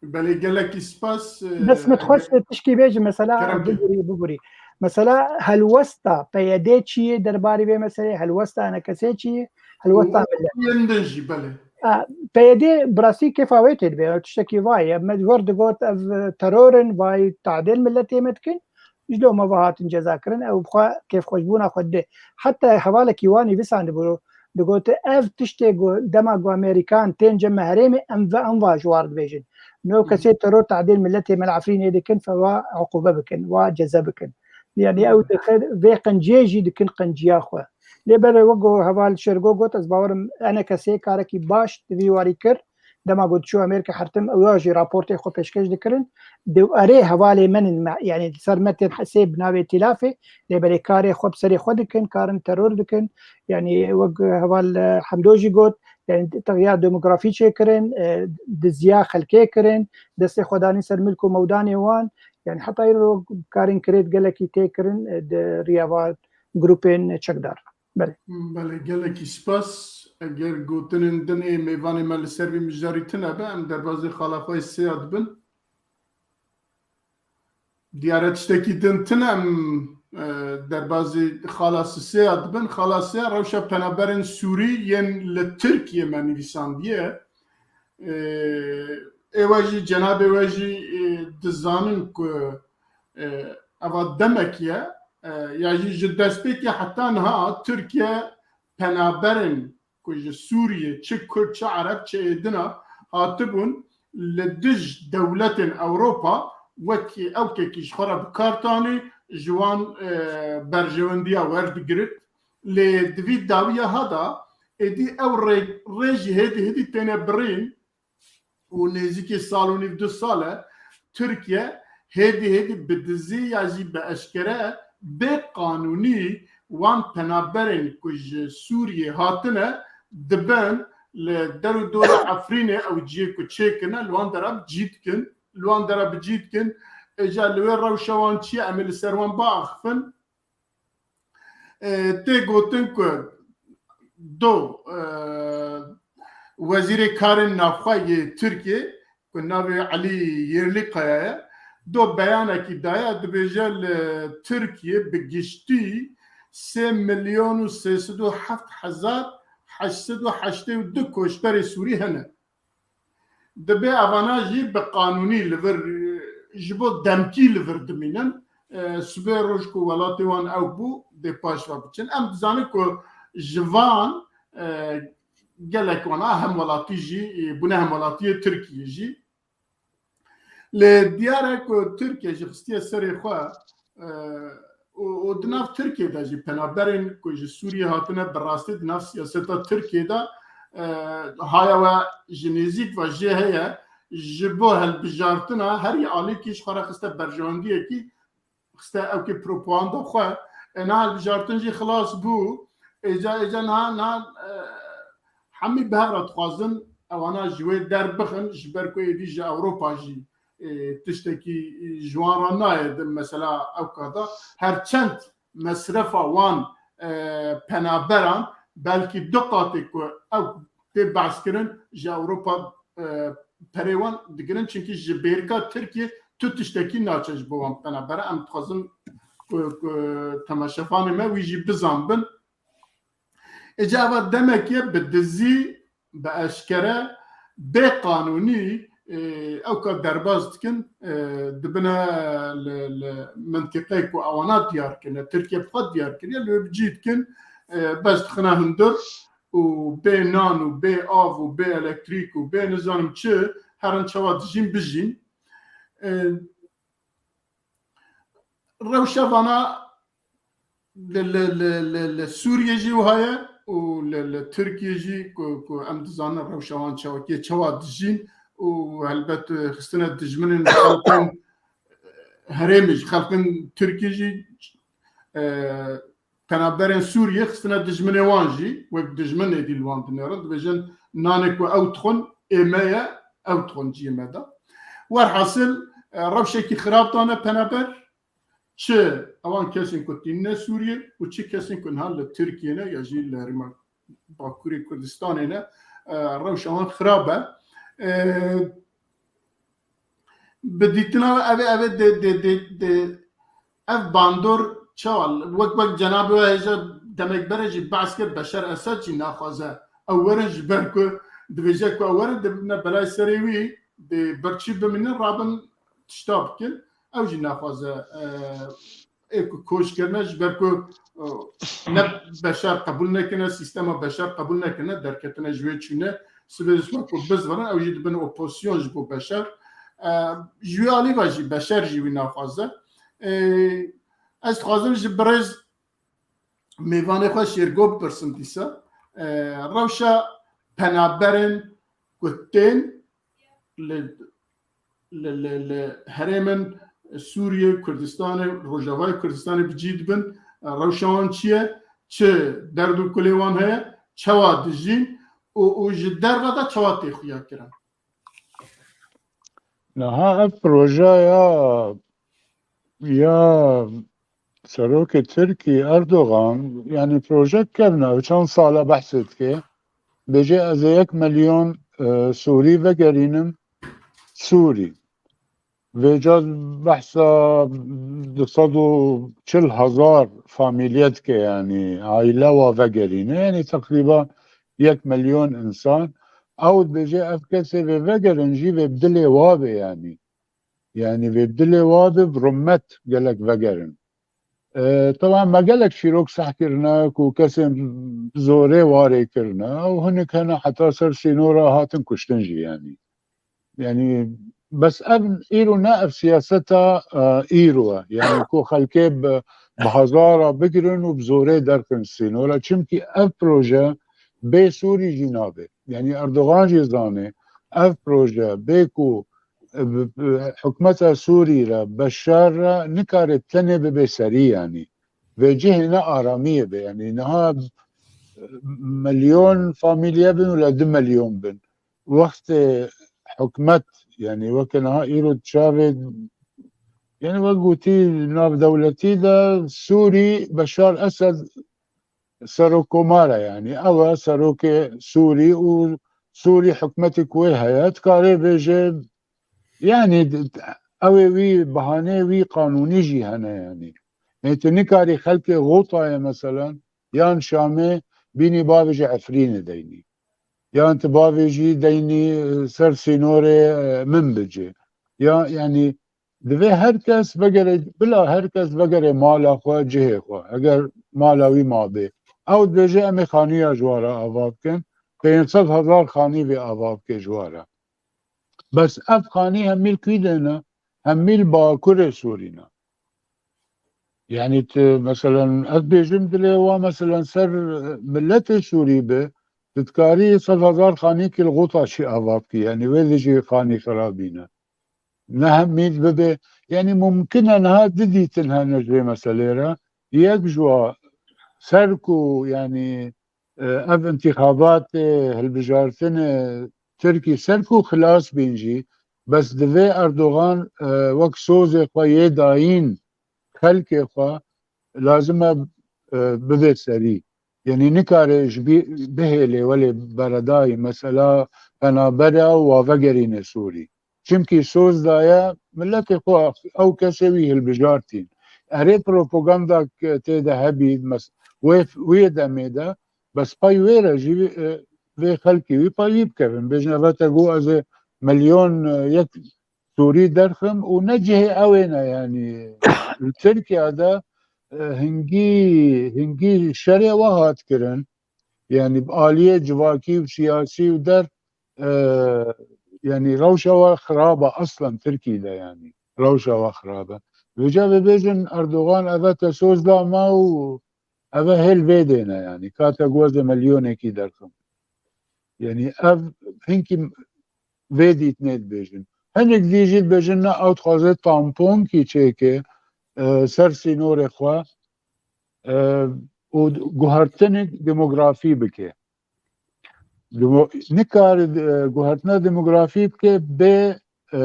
Belê, gelekî spas. Dest min xweş, tişkî bêjim, mesela, kerem ke. Bigurî, bigurî. Mesela, helwesta P Y D çi ye derbarê vê meseleyê, helwesta E N K S çi ye, helwesta millet. Yên din jî, belê. A, P Y D bi rastî kêfa wê tê dibe, tiştekî vay ye. Me wer digot ev teror in, vay tadêl milletê me dikin. Ji lo me ve hatin ceza kirin, ew bi xwe kêfxweşbûna xwe dide. Heta hevalekî wan nivîsandibû, digot, ev tiştê ku dema ku Amerîkan tên cem me herêmê, em ve em va ji war dibêjin. No kesê teror tadêl milletê me li Efrînê dikin, fe wa uqûbe bikin, wa ceze bikin. Yani ew dixin vê qinciyê jî dikin qinciya xwe. Lê belê wek ku heval Şêrgo got, ez bawerim E N K S karekî baş di vî warî kir. Dema ku diçû Amerîka hertim, ew ya jî raportê xwe pêşkêş dikirin. Di erê hevalê min in, me, yani ser me tên hesê bi navê tîlafê, lê belê karê xwe bi serê xwe dikin, karin teror dikin. Yani wek heval, e, Hemdo jî got, yani texiya demografî çêkirin, e, diziya xelkê kirin, destê xwe danî ser milk û mewdanê wan. Yani heta îro karên kirêt gelekî tê kirin, e, di riya va grûpên çekdar. Belê. Belê, gelekî spas. Eger gotinên din ê mêvanê me li ser vî mijarî tune be, em derbazê xala xwe yê sêya dibin. Diyar e tiştekî din tune, em, e, derbazê xala sisêya dibin. Xala sêya rewşa penaberên Sûrî yên li Tirkiyê me nivîsandiye. E, ê we jî, cenabê we jî, e, dizanin ku, e, eva demek ye, e, ya jî ji destpêkê heta niha Tirkiye penaberên ku ji Sûriyê çi Kurd, çi Ereb, çi êdina hatibûn li dij dewletên Ewropa wekî ewkekî ji xwe re bi kar tanî, ji wan, e, berjewendiya werdigirt. Lê di vî dawiya ha da êdî ew rê, rê jî hêdî hêdî têne birîn û nêzîkî sal û nîv, du sal e Tirkiye hêdî hêdî bi dizî ya jî bi eşkere bê qanûnî wan penaberên ku ji Sûriyê hatine dibin li der û dorê Efrînê, ew cihê ku çêkirine li wan dera bi cî dikin, li wan dera bi cî dikin. Êca li wê rewşa wan çi ye? Em ê li ser wan biaxifin. E, tê gotin ku do, e, Wezîrê Karên Navxwe yê Tirkiyê, ku navê Elî Yerlîkaya ye, do beyanekî daye, dibêje li Tirkiyê bi giştî sê milyon û sê sed û heft hezar heşt sed û heştê û du koçberê Sûrî hene. Dibe evana jî bi qanûnî li vir, ji bo demkî li vir dimînin. E, sibê roj ku welatê wan ew bû, dê paş ve biçin. Em dizanin ku ji van, e, gelek wana hemwelatî jî, e, bûne hemwelatiyê Tirkiyê jî. Lê diyar e ku Tirkiye jî xistiye serê xwe, e, û, û di nav Tirkiye de jî penaberên ku ji Sûriyê hatine bi rastî di nav siyaseta Tirkiye de, e, haya we ji nêzîk ve jê heye, ji bo hilbijartina herî alîkî ji xwe re xiste berjewendiyekî, xiste ewkî propaganda xwe. E, niha hilbijartin jî xilas bû. Êca, êca niha, niha, e, hemî bi hev re dixwazin ewana ji wê derbixin, ji ber ku êdî ji Ewropa jî, e, tiştekî, e, ji wan re nayê di mesela ewka de. Her çend mesrefa wan, e, penaberan belkî du qatê ku ew tê behs kirin ji Ewropa, e, perê wan digirin, çimkî ji bêrika Tirkiye tu tiştekî naçe ji bo wan penabera. Em dixwazin ku, ku temaşevanê me wî jî bizanbin. Êca eva demek ye bi dizî, bi eşkere, bê qanûnî, e, ewka derbas dikin, e, dibine li, li mintîqeyê ku ewana diyar kirine, Tirkiye bi xwe diyar kiriye, li wê bi cî dikin, e, bes dixine hundir û bê nan û bê av û bê elektrîk û bê nizanim çi, herin çawa dijîn, bijîn. E, rewşa vana li, li, li, li, li Sûriyê jî wiha ye û li, li Tirkiyê jî ku, ku em dizanin rewşa wan çawa ye, çawa dijîn û helbet, e, xistine dijminên xelkên herêmê jî, xelkên Tirkiyê jî, e, penaberên Sûriyê xistine dijminê wan jî, wek dijmin êdî li wan dinêrin, dibêjin nanê ku ew dixwin ê me ye, ew dixwin cihê me de. Werhasil, e, rewşekî xirab dane penaber, çi ewan kesên ku tînine Sûriyê û çi kesên ku niha li Tirkiyê ne ya jî li herêma Bakurê Kurdistanê ne, e, rewşa wan xirab e. E, bi dîtina ev ê, ev ê dê, dê, dê, dê, ev bandor çawa? Wek, wek cenabê we hêja demek berê jî behs kir, Beşar Esed jî naxwaze ew werin, ji ber ku dibêje ku ew werin dibine belayê serê wî, dê birçî bimînin, rabin tişta bikin. Ew jî naxwaze, e, ê ku koç kirine, ji ber ku, e, ne Beşar qebûl nekirine, sîstema Beşar qebûl nekirine, derketine ji wê çûne, sibê ji ku bizvirin, ew jî dibin opozisyon ji bo Beşar. E, ji wê alî ve jî Beşar jî wî naxwaze. E, ez dixwazim ji birêz mêvanê xwe Şêrgo bipirsim dîsa. E, rewşa penaberên ku tên li, li, li, li herêmên Sûriyê, Kurdistanê, Rojavayê Kurdistanê bi cî dibin, rewşa wan çi ye? Çi derd û kulê wan heye? Çawa dijîn? Û, û ji derve de çawa tê xuya kirin? Niha ev proje ya, ya serokê Tirkî Erdogan, yanî proje kevna, ew çend sala behsê dike, bêje ez ê yek milyon, e, Sûrî vegerînim Sûrî. Vêca behsa du sed û çil hezar famîlye dike, yanî aîle wa vegerîne, yanî teqrîban yek milyon însan. Ew dibêje ev kesê vê vegerin jî vê bi dilê wa be, yanî. Yanî vê bi dilê wa be, bi rumet gelek vegerin. E, teban me gelek çîrok seh kirine ku kesên zorê warê kirine û hinek hene heta ser sînora hatin kuştin jî, yanî. Yanî, bes ev îro ne ev siyaseta, e, îro e. Yanî ku xelkê bi, bi hezara bigirin û bi zorê derxin sînora. Çimkî ev proje bê Sûrî jî nabe. Yanî Erdogan jî zane ev proje bê ku, e, bi, bi, hikûmeta Sûrî re, Beşar re nikare tenê bibe serî, yanî. Vê cihê ne aramiyê be. Yanî niha, e, milyon famîlye bin û le du milyon bin. Wextê hikûmet, yanî weke niha îro çavê, yanî wek gotî navdewletî de Sûrî Beşar Esed serokkomar e, yanî ew e serokê Sûrî û Sûrî hikûmetê ku wê heye, dikarê bêje, yanî d-, d-, ew ê wî, bahaneyê wî qanûnî jî hene, yanî. Yanî tu nikarî xelkê Xotayê, meselen, yan Şamê bînî bavêjî Efrînê deynî. Yan tu bavêjî deynî, e, ser sînorê, e, Minbicê. Ya, yanî, divê her kes vegere, bila her kes vegere mala xwe, cihê xwe. Eger mala wî mabê. Ew dibêje em ê xaniya ji wa re ava bikin. Pênc sed hezar xanî vê ava bike ji wa re. Bes ev xanî hemî li kî de ne? Hemî li Bakurê Sûrî ne. Yanî tu, meselen, ez bêjim dilê wa, meselen, ser, e, miletê Sûrî be, tu dikarî sed hezar xanîkî li Xota jî ava bikî. Yanî wê de jî xanî xirabî ne. Ne hemî bibe, yanî mumkin e niha du dîtin hene ji vê meselê re. Yek ji wa ser ku, yanî, e, ev întîxabatê, hilbijartinê Tirkî ser ku xilas bîn jî, bes divê Erdogan, e, wek sozê xwe yê dayîn xelkê xwe lazim e, e, bibe serî. Yanî nikare ji bî-, bihêlê welê beredayî mesela penabera û wa vegerîne Sûrî. Çimkî soz daye miletê xwe, ew kesê wî hilbijartîn. Erê propaganda ke tê de hebî, mes-, wê, wê demê de, bes pay wê re jî, e, vê xelkê wî pay wî bikevin. Bêjin, eve te got ez ê milyon, e, yek Sûrî derxim û ne cihê ew ê ne, yanî li Tirkiye de, e, hingî, hingî şerê we hat kirin. Yanî bi aliyê civakî û siyasî û der, e, yanî rewşa we xirab e, aslen Tirkî de, yanî rewşa we xirab e. Vêca vê bêjin Erdogan eve te soz da me û eve hêl vê dê ne, yanî ka te got ez ê milyonekî derxim. Yanî ev hinkî vê dîtinê dibêjin. Hinek dî jî dibêjin ne, ew dixwaze tamponkî çêke, e, ser sînorê xwe, e, û guhertinek demografî bike. Demo-, nikare, e, guhertina demografî bike bê, e,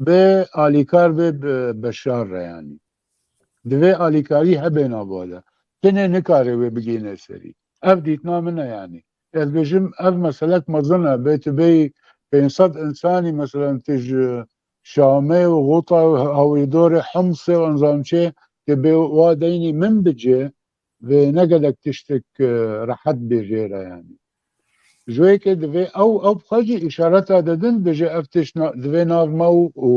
bê alîkar bê, be-, Beşar re, yanî. Divê alîkarî hebe nava de. Tenê nikare wê bigihîne serî. Ev dîtina min e, yanî. Ez bêjim, ev meselek mezin e. Bê tu bêyî pênc sed însanî, meselen, tu ji Şamê û Xûta û hawîrdorê Himsê û nizam çê, tu bê wa deynî min bicê, vê ne gelek tiştek, e, rehet bê jê re, yanî. Ji wê yekê divê ew, ew bi xwe jî îşareta didin, dibêje ev tişt na-, divê nav me û, û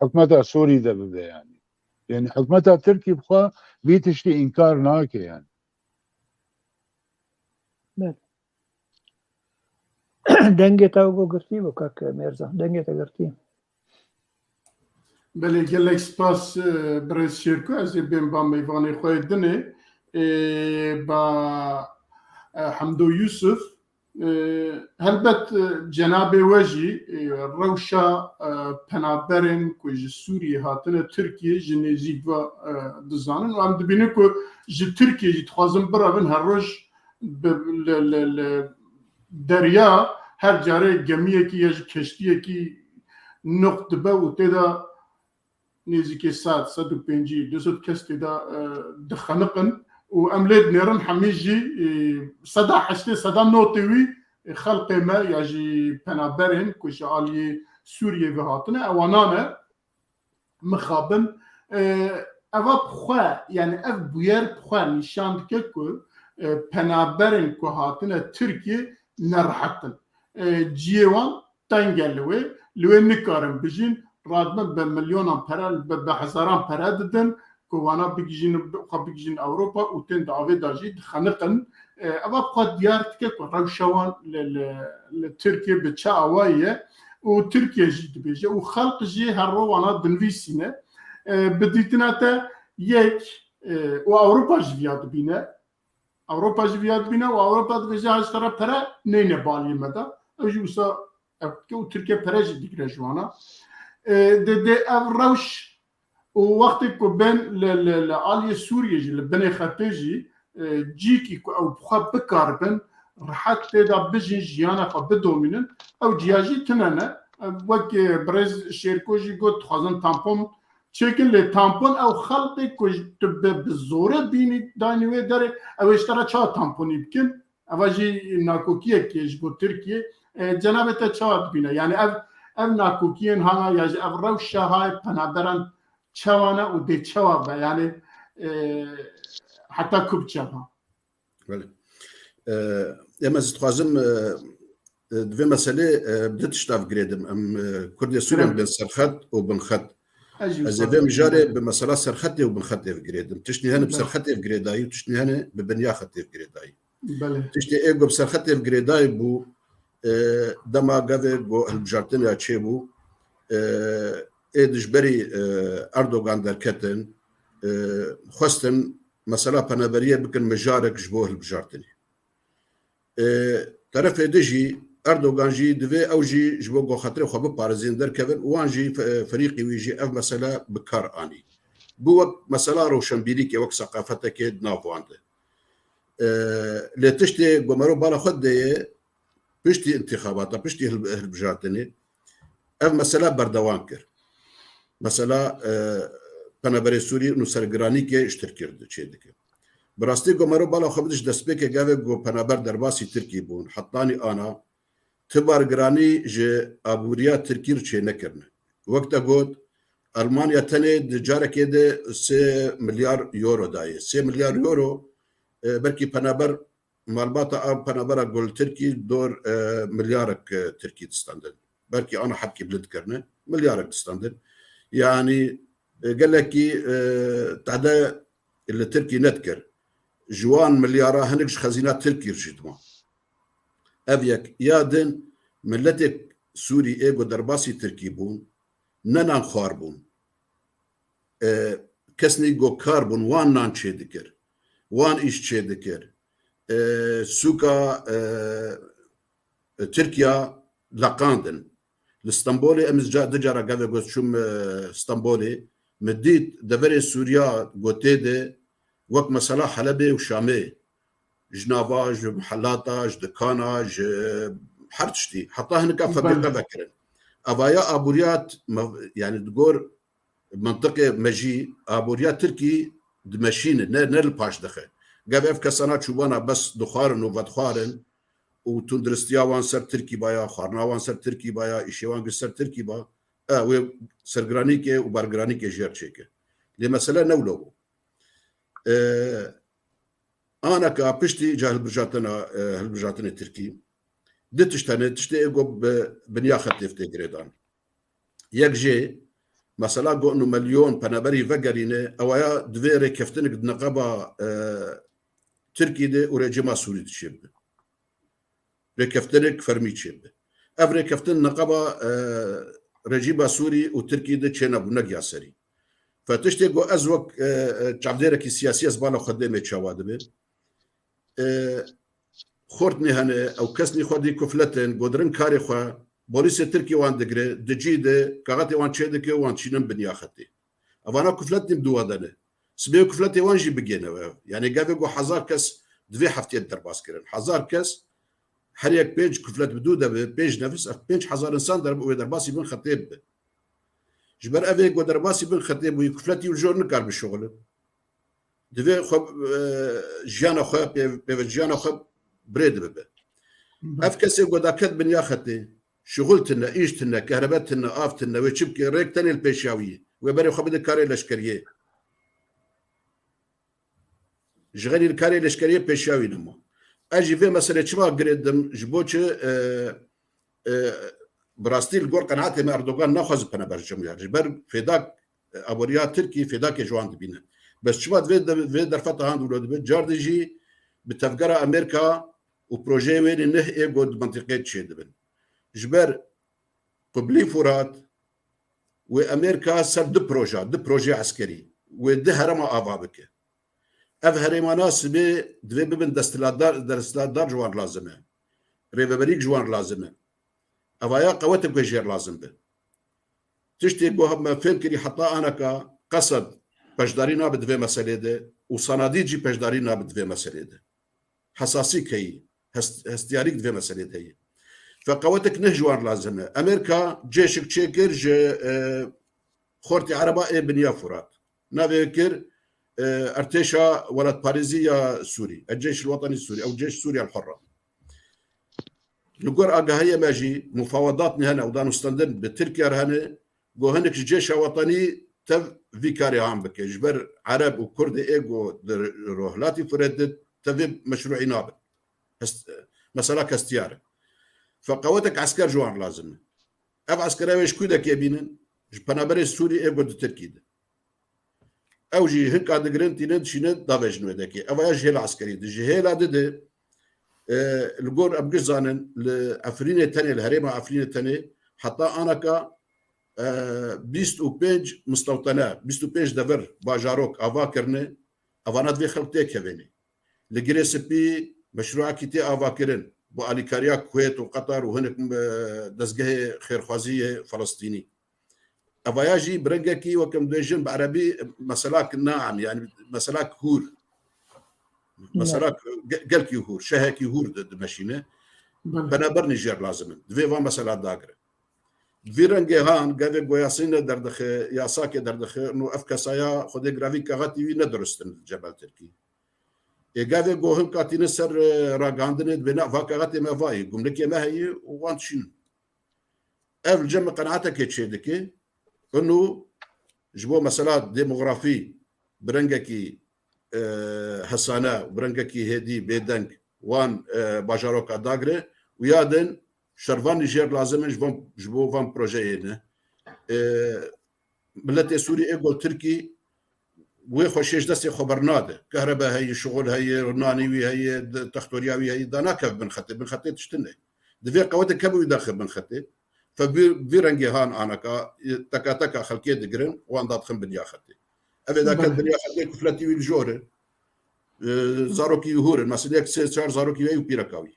hikûmeta Sûrî de bibe, yanî. Yanî hikûmeta Tirkî bi xwe vî tiştî înkar nake, yanî. Belê. Dengê te wego girtî bû, kak Mêrza. Dengê te girtî. Belê, gelek spas, e, birêz Şêrko. Ez ê bêm ba meyvanê xwe yê dinê, e, ba, e, Hemdo Yusuf. E, helbet, e, cenabê we jî, e, rewşa, e, penaberên ku ji Sûriyê hatine Tirkiyê ji nêzîk ve, e, dizanin û em dibînin ku ji Tirkiyê jî dixwazin birevin her roj bi, li, li, li derya her carê gemiyekî ya jî keştiyekî nuxt dibe û tê de nêzîkê sed, sed û pêncî, du sed kes tê de, e, dixeniqin û em lê dinêrin hemî jî, e, seda heştê, seda notê wî, e, xelqê me ya jî penaberên ku ji aliyê Sûriyê ve hatine, ewanan e. Mixabin, e, eva bi xwe, yani ev bûyer bi xwe nîşan dike ku, e, penaberên ku hatine Tirkiyê nerehet in. E, ciyê wan teng e li wê, li wê nikarin bijîn, radibin bi milyonan pere, bi, bi hezaran pere didin ku wana bigihîjin, xwe bigihîjin Ewropa û tên di avê de jî dixeniqin. E, eva bi xwe diyar dike ku rewşa wan li, li, li Tirkiyê bi çi awayî ye û Tirkiye jî dibêje û xelq jî her ro wana dinivîsîne. E, bi dîtina te yek, e, û Ewropa jî viya dibîne. Ewropa jî viya dibîne û Ewropa dibêje, ha ji te re pere neyne baliyê me de. Ew jî wisa ev dike û Tirkiye pere jî digire ji wana. E, dê, dê ev rewş û wextê ku bên li, li, li aliyê Sûriyê jî, li binê xetê jî, e, cîkî ku ew bi xwe bikaribin, rehet tê de bijîn, jiyana xwe bidomînin, ew ciya jî tune ne. E, wek, e, birêz Şêrko jî got, dixwazin tampon çêkin, lê tampon ew xelqê ku ji, tu bi, bi zorê bînî daynî wê derê, ew ê ji te re çawa tamponî bikin? Eva jî nakokiyek e ji bo Tirkiye. E, cenabê te çawa dibîne? Yani ev, ev nakokiyên hana ya jî ev rewşa hay penaberan çawa ne û dê çawa be? Yani, e, heta ku biçe ha? Belê. E, em ez dixwazim, e, e, di vê meselê, e, bi du tişt ev girêdim. Em, e, Kurdê Sûriyan, belê, bên serxet û binxet. Ez jî Ez ê wisa vê mijarê bi mesela serxetê û binxetê ev girêdim. Tiştî hene bi, belê, serxetê ev girêdayî û tiştî hene bi binya xetê ev girêdayî. Belê. Tiştê ê ku bi serxetê ev girêdayî bû, e, dema gavê ku hilbijartinê ya çêbû, e, ê dijberî, e, Erdogan derketin, e, xwestin mesela penaberiyê bikin mijarek ji bo hilbijartinê. E, terefê din jî Erdogan jî divê ew jî ji bo ku xatirê xwe biparêzin derkevin û wan jî fe-, ferîqî wî jî ev mesele bi kar anî. Bû wek mesela roşenbîrîkê, wek seqafetekê di nav wan de. E, lê tiştê ku mero bala xwe dideye, piştî întîxabata, piştî hilb-, hilbijartinê, ev mesela berdewam kir. Mesela, e, penaberê Sûrî nûsergiranîkê ji Tirkî re çêdike. Bi rastî ku mero bala xwe bide ji destpêkê gavê ku penaber derbasî Tirkî bûn, hetanî ana, ti bargiranî ji aboriya Tirkî re çênekirine. Wek te got, Elmanya tenê di carekê de sê milyar euro daye. Sê milyar euro, e, belkî penaber malbata a penabera ku li Tirkî dor, e, milyarek, e, Tirkî distendin. Belkî ana hebkî bilind kirine, milyarek distendin. Yanî, e, gelekî, e, tehde li Tirkî nedikir. Ji wan milyara hinek ji xezîna Tirkî re jî dima. Ev yek. Ya din, miletê Sûrî ê ku derbasî Tirkî bûn, ne nan xwar bûn. E, kesnî ku kar bûn, wan nan çêdikir. Wan îş çêdikir. E, sûka, e, Tirkiya leqandin. Li Stenbolê em ca-, du cara gavê ku ez çûm, e, Stenbolê, min dît deverê Sûriya ku tê de wek mesela Helebê û Şamê, ji nava, ji mihellata, ji dikana, ji her tiştî. Heta hinika, belê, febrîqe vekirin. Evaya aboriya t-, me-, yani di gor mintiqê mejî aboriya Tirkî dimeşîne, ne, ne li paş dixe. Gavê ev kesana çûbana bes dixwarin û vedixwarin û tundiristiya wan ser Tirkî ba ya, xwarina wan ser Tirkî ba ya, îşê wan giş ser Tirkî ba, e, wê sergiranîkê û bergiranîkê jêr çêke. Lê mesele ne wilo bû. E, aneka piştî ca hilbijartina, e, hilbijartinê Tirkî, di tişt hene, tiştê ê got bi binya xetê tê girêdan. Yek jê, mesela got û milyon penaberî vegerîne, ewaya divê rêkeftinek di neqeba, e, Tirkî de û rejîma Sûrî de çêbibe. Rêkeftinek fermî çêbibe. Ev rêkeftin neqeba, e, rejîma Sûrî û Tirkî de çênebû, negiya serî. Fe tiştê got ez wek, e, e, çavdêrekî siyasî ez bala xwe dêmê çawa dibe. E, xortnê hene, ew kesnî xwedî kuflet in, godirin karê xwe, polîsê Tirkî wan digire, di cî de kaxetê wan çêdike, wan çînin binya xetê. Evana kuflet nîm duwa de ne. Sibê kufletê wan jî bigêne we. Yani gavê ku hezar kes divê heftiyê derbas kirin. Hezar kes, her yek pênc kuflet bi dû de bi, pênc nefis, ev pênc hezar insan derb-, wê derbasî bin xetê bibe. Ji ber evê ku derbasî bin xetê bûyî, kufletî û jor nikar bişuxulin. Divê xwe, e, jiyana xwe, pê-, pêve jiyana xwe birê dibibe. Ev kesê ku daket binya xetê, şixul tine, îş tine, kehrebe tine, av tine, wê çi bike, rêk tenê li pêşiya wî ye. Wê berê xwe bide karê leşkeriyê. Ji xelî li karê leşkeriyê pêşiya wî nima. Ez jî vê meselê çima girê dim, ji bo çi, e, e, bi rastî li gor qenaetê me Erdogan naxwaze penaber ji cem wî here. Ji ber fêdak, e, aboriya Tirkî fêdakê ji wan dibîne. Bes çima vê de-, vê derfeta han wilo dibe? Car din jî bi tevgera Amerka û projeyê wê neh ê ku di mentiqê çêdibin. Ji ber Qiblî Furat wê Amerka ser du proje, du proje eskerî wê du herêma ava bike. Ev herêmana sibê divê bibin desthilatdar, desthilatdar ji wan lazim e. Rêveberîk ji wan lazim e. Evaya qewetek wê jêr lazim be. Tiştê ku me fêm kirî heta aneka Qesed beşdarî nabe di vê meselê de û Sanadî jî beşdarî nabe di vê meselê de. Hesasîk heyî, hes-, hestiyarîk di vê meselê de heye. Fe qewetek neh ji wan lazim e. Amerka cêşik çêkir ji, e, Xortê Ereba ê Binya Furat. Navê kir, e, Ertêşa Welatparêzî ya Sûrî, El Ceyş El Wetanî Sûrî, ew Ceyş Sûriya El Hurra. Li gor agahiyê me jî mufawedatnê hene û danûstendin bi Tirkiye re hene, ku hinek ji Cêşa Wetanî tev vî karê han bike. Ji ber Ereb û Kurdê ê ku di Rojhilatî Furet de tevê meşrûî nabin. Hest-, mesela kestiyar e. Fe qewetek esker ji wan lazim e. Ev eskera wê ji ku dekê bînin? Ji penaberê Sûrî ê ku di Tirkî de. Ew jî hinka digirin, tînin, dişînin, davêjin wê dekê. Ev ya ji hêla eskerî di. Ji hêla di de, e, li gor em giş zanin, li Efrînê tenê, li herêma Efrînê tenê, heta anaka, e, bîst û pênc mistewtene, bîst û pênc devir bajarok ava kirine, evana divê xelk têkevênê. Li Girê Spî meşrûekî tê avakirin, bi alîkariya Kuwêt û Qetar û hinek, e, dezgehê xêrxwazî yê Felistînî. Evaya jî bi rengekî, wek em dibêjin bi erebî, meselak naam, yani meselak hûr. Meselak ge-, gelkî hûr, şehekî hûr di-, dimeşîne. Belê. Penaber nîjêr lazim in. Divê van mesela dagire. Vî rengê han, gavê goyasîne derdixe, yasakê derdixe, no ev kesaya xwedê giravî kaxetî wî ne durust in li cebel Tirkî. Ê gavê go hin katîne ser, e, ragihandinê dibêne, va kaxetê me vayî, gumrikê me heye û wan dişînin. Ev li cem min qenaetekê çêdike. Ino ji bo mesela demografî bi rengekî, e, hesane û bi rengekî hêdî bêdeng wan, e, bajaroka dagire û ya din şervanî jêr lazim in ji van, ji bo van projeyê ne. E, Miletê Sûrî ê gol Tirkî wê xweşiyê ji destê xwe bernade. Kehrebe heye, şixul heye, nanê wî heye, de-, textoriya wî heye, da nakev bin xetê. Bin xetê tiştin e. Divê qewete kevin wî daxil bin xetê. Fe vî, vî rengê han anaka, teka teka xelkê digirin, wan dadixin binya xetê. Ev ê daket Belê. binya xetê, kufletî wî li jor e. E, zarokî wî hûr in. Mesela yek sê çar zarokî wî û pîreka wî.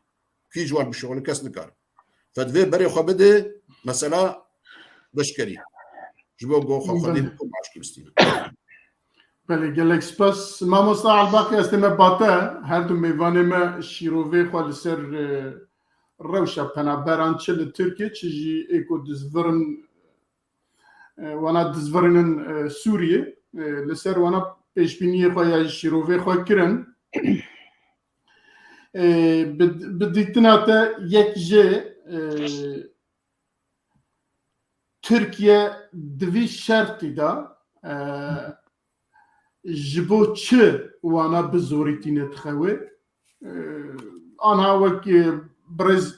Kî ji wan bişuxulin, kes nikare. Fe divê berê xwe bide, mesela leşkerî. Ji bo go xwe xwedî Belê. bikim aşkî bistîne. Belê, gelek spas. Mamosta Elbaqî, ez tême bate, her du mêvanê me şîrovê xwe li ser, e, rewşa penaberan çi li Tirkiye, çi jî ê ku dizvirin, e, wana dizvirinin, e, Sûriyê, e, li ser wana pêşbîniyê xwe ya şîrovê xwe kirin. E, bi, bi dîtina te yek jê, e, Tirkiye di vî şertî de, e, ji bo çi wana bi zorî tîne dixe wê? E, anha wek, e, birêz,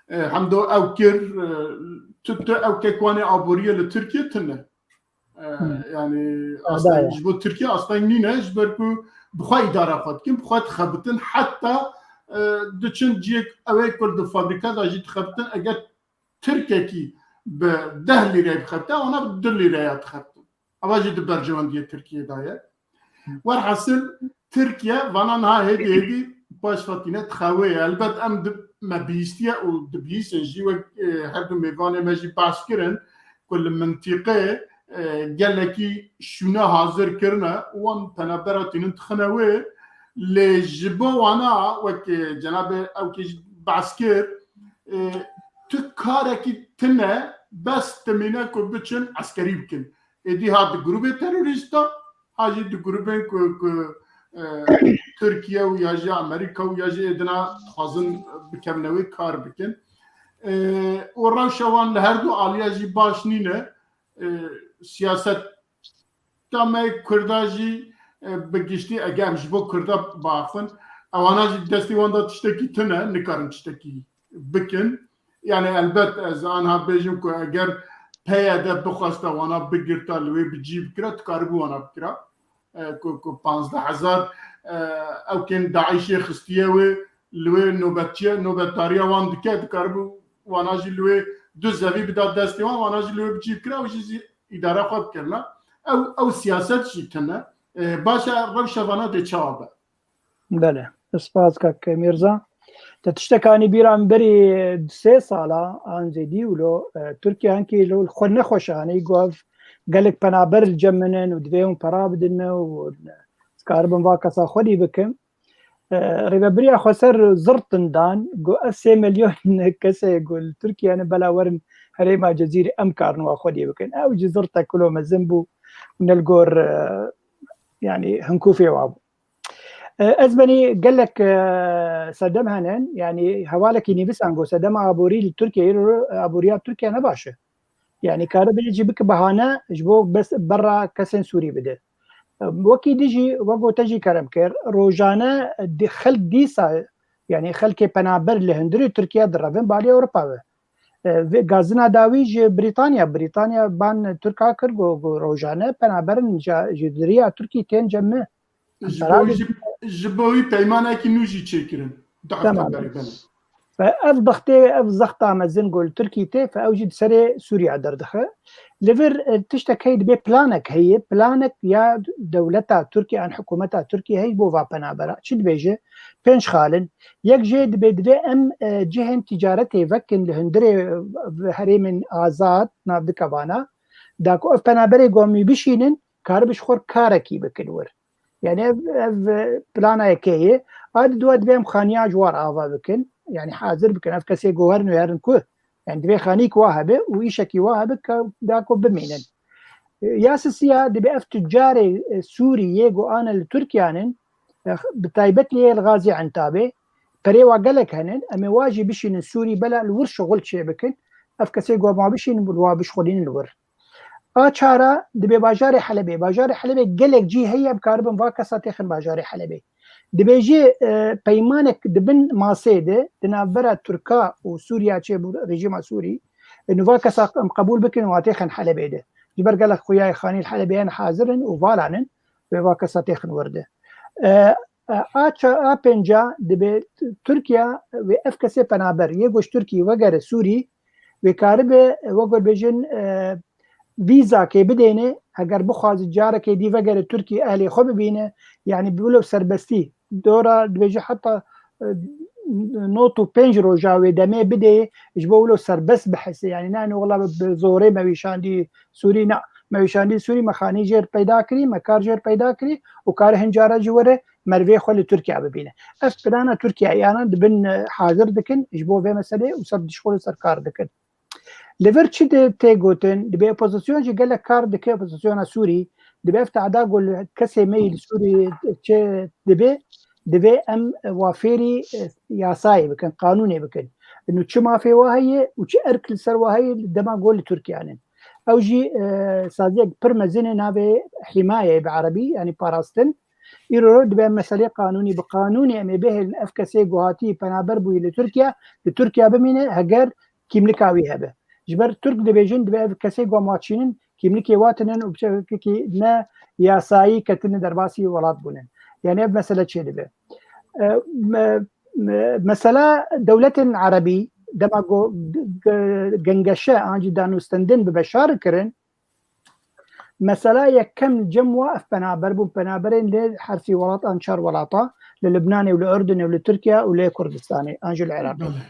e, Hemdo ew kir, e, tu, tu ew kekwanê aboriyê li Tirkiye tune. E, Hmm. Yani Ada asteng ya. Ji bo Tirkiye asteng nîne, ji ber ku bi xwe îdara xwe dikin, bi xwe dixebitin, heta, e, diçin ciyek ew ê ku li fabrîka de jî dixebitin, eger Tirkekî bi deh lîreyê bixebite, wana bi du lîreya dixebitin. Ava jî di berjewendiyê Tirkiyê de ye. Werhasil, Tirkiye vana niha hêdî hêdî paş ve tîne dixewê ye. Elbet em di, me bihîstiye û dibihîstin jî wek, e, her du mêvanê me jî behs kirin ku li mintîqê, e, gelekî şûne hazir kirine û wan penabera tînin dixine wê. Lê ji bo wana wek, e, cenabê ewkê jî behs kir, e, tu karekî tune bes dimîne ku biçin eskerî bikin. Êdî ha di grûbê terorîsta, ha jî di grûbên ku, ku, e, Tirkiye û ya jî Amerîka û ya jî êdina dixwazin bikevine wê kar bikin. E, û rewşa wan li her du aliya jî baş nîne. E, siyaseta me Kurda jî, e, bi giştî eger em ji bo Kurda biaxivin, ewana jî destê wan de tiştekî tune, nikarin tiştekî bikin. Yani elbet ez anha bêjim ku eger P Y D bixwesta wana bigirta li wê bi cî bikira, dikaribû wana bikira. E, ku, ku panzdeh hezar, e, ewkên DAIŞê xistiye wê, li wê nobetçiye, nobetdariya wan dike, dikaribû wana jî li wê du zevî bida destê wan, wana jî li wê bi cî bikira û jî zî îdara xwe bikirina. Ew, ew siyaset jî tune. E, baş e, rewşa vana dê çawa be? Belê, spas kak Mîrza. Te tiştekanî bîra min berî sê sala an zêdî wilo, e, Tirkiye hinkî li xwe nexweş anî, got, gelek penaber li cem min in û divê hûn pera bidin min û ez karibim va kesa xwedî bikim. E, rêvebiriya xweser zirtin dan, got, ev sê milyon kesê ku li Tirkiye ne bela werin herêma Cezîrê em karin wa xwedî bikin. Ew jî zirtek kulo mezin bû û ne li gor, e, yani hinkûfê wa bû. E, ez benî gelek, e, sedem hene, yani hevalekî nivîsan got sedema aborî li Tirkiyeyê, aboriya Tirkiye ne baş e. Yani kare bê jî bike bahane ji bo bes berra kesên Sûrî bide. E, wekî dî jî, wek gote jî kerem kir, rojane di xelk dîsa, yani xelkê penaber li hundirê Tirkiye direvin balê Ewropa ve. E, vê gazina dawî ji Brîtanya, Brîtanya ban Tirka kir, got, got rojane penaberin ja-, ji diriya Tirkî tên cem me. Ji bo wî jî, ji bo wî peymanekî nû jî çêkirin. Tamam. Fe ev bextê, ev zexta mezin ku li Tirkî tê, fe ew jî di serê Sûriya derdixe. Li vir, e, tiştek heye, dibê planek heye, planek ya dewleta Tirkiye an hikûmeta Tirkiye heye bo va penabera. Çi dibêje? Pênc xal in. Yek jê dibê divê em, e, cihên tîcaretê vekin li hundirê, e, herêmên azad, nav dike vana. Da ku ev penaberê ku em wî bişînin, karibe ji xwe karekî bikin wir. Yani ev, ev, e, plana yekê ye. A di dua divê em xaniya ji war ava bikin. Yani hazir bikin. Ev kesê ku herin û herin ku. Yani divê xanîk wa hebe û îşekî wa hebe ka da ku bimînin. E, ya sisiya dibê ev tucarê, e, Sûrî yê ku ane li Tirkiyanin, e, bi taybet lê yê li Gazî Entabê, perê wa gelek henin, em ê wa jî bişînin Sûrî bela li wir şixul çê bikin. Ev kesê ku em wa bişînin, wa bişxulînin li wir. A çara dibê bajarê Helebê. Bajarê Helebê gelek cî heye, em karibin va kesa têxin bajarê Helebê. Dibêjê, e, peymanek di bin masê de, di navbera Tirka û Sûriya çêbû, rejîma Sûrî, e, nû va kesa em qebûl bikin û têxin Helebê de. Ji ber gelek xuyayê xanî li Helebê yên hazir in û valan in, wê va kesa têxin wir de. E, e, a ça-, a pênca dibê Tirkiya wê ev kesê penaber, yê goş Tirkî vegere Sûrî, wê karibe, e, wek bêjin, e, vîzakê bidêne, heger bixwaze carekê dî vegere Tirkî ehlê xwe bibîne, yani bi wilo serbestî. Dora dibêje heta, e, nod û pênc roja wê demê bidê, ji bo wilo serbest bihese. Yani ne, ne wela bi, bi zorê me wî şandî Sûrî, na. Me wî şandî Sûrî, me xanî jêr peyda kirî, me kar jêr peyda kirî û kare hin cara jî were mervê xwe li Tirkiye bibîne. Ev plana Tirkiye, yani dibin, e, hazir dikin, ji bo vê meselê û ser dişxul û ser kar dikin. Li vir çi di tê gotin? Dibê opozisyon jî gelek kar dike, opozisyona Sûrî. Dibê ev tehda ku li kesê me yî li Sûrî çi dibê, Divê em wa fêrî, e, yasayê bikin, qanûnê bikin. Nû çi mafê wa heye û çi erk li ser wa heye dema go li Tirkiye ne. Ew jî, e, saziyek pir mezin e, navê hîmayeyê bi erebî, yanî parastin. Îro dibe em meselê qanûnî bi qanûnê em ê bihêlin ev kesê ku hatî penaber bûyî li Tirkiye, li Tirkiye bimîne heger kîmlika wî hebe. Ji ber Tirk dibêjin dibe ev kesê ku em wa çînin, kîmlikê wa tinin û bi şekilekî ne yasayî ketine derbasî welat bûnin. Yani ev mesele çêdibe. E, me-, me-, mesela dewletên erebî dema go-, ge-, gengeşe an jî danûstendin bi Beşar kirin, mesela yekem cem wa ev penaber bûn, penaberên li her sî welat an çar welata, li Libnanê û li Urdunê û li Tirkiye û li Kurdistanê an jî li Iraqê. Belê.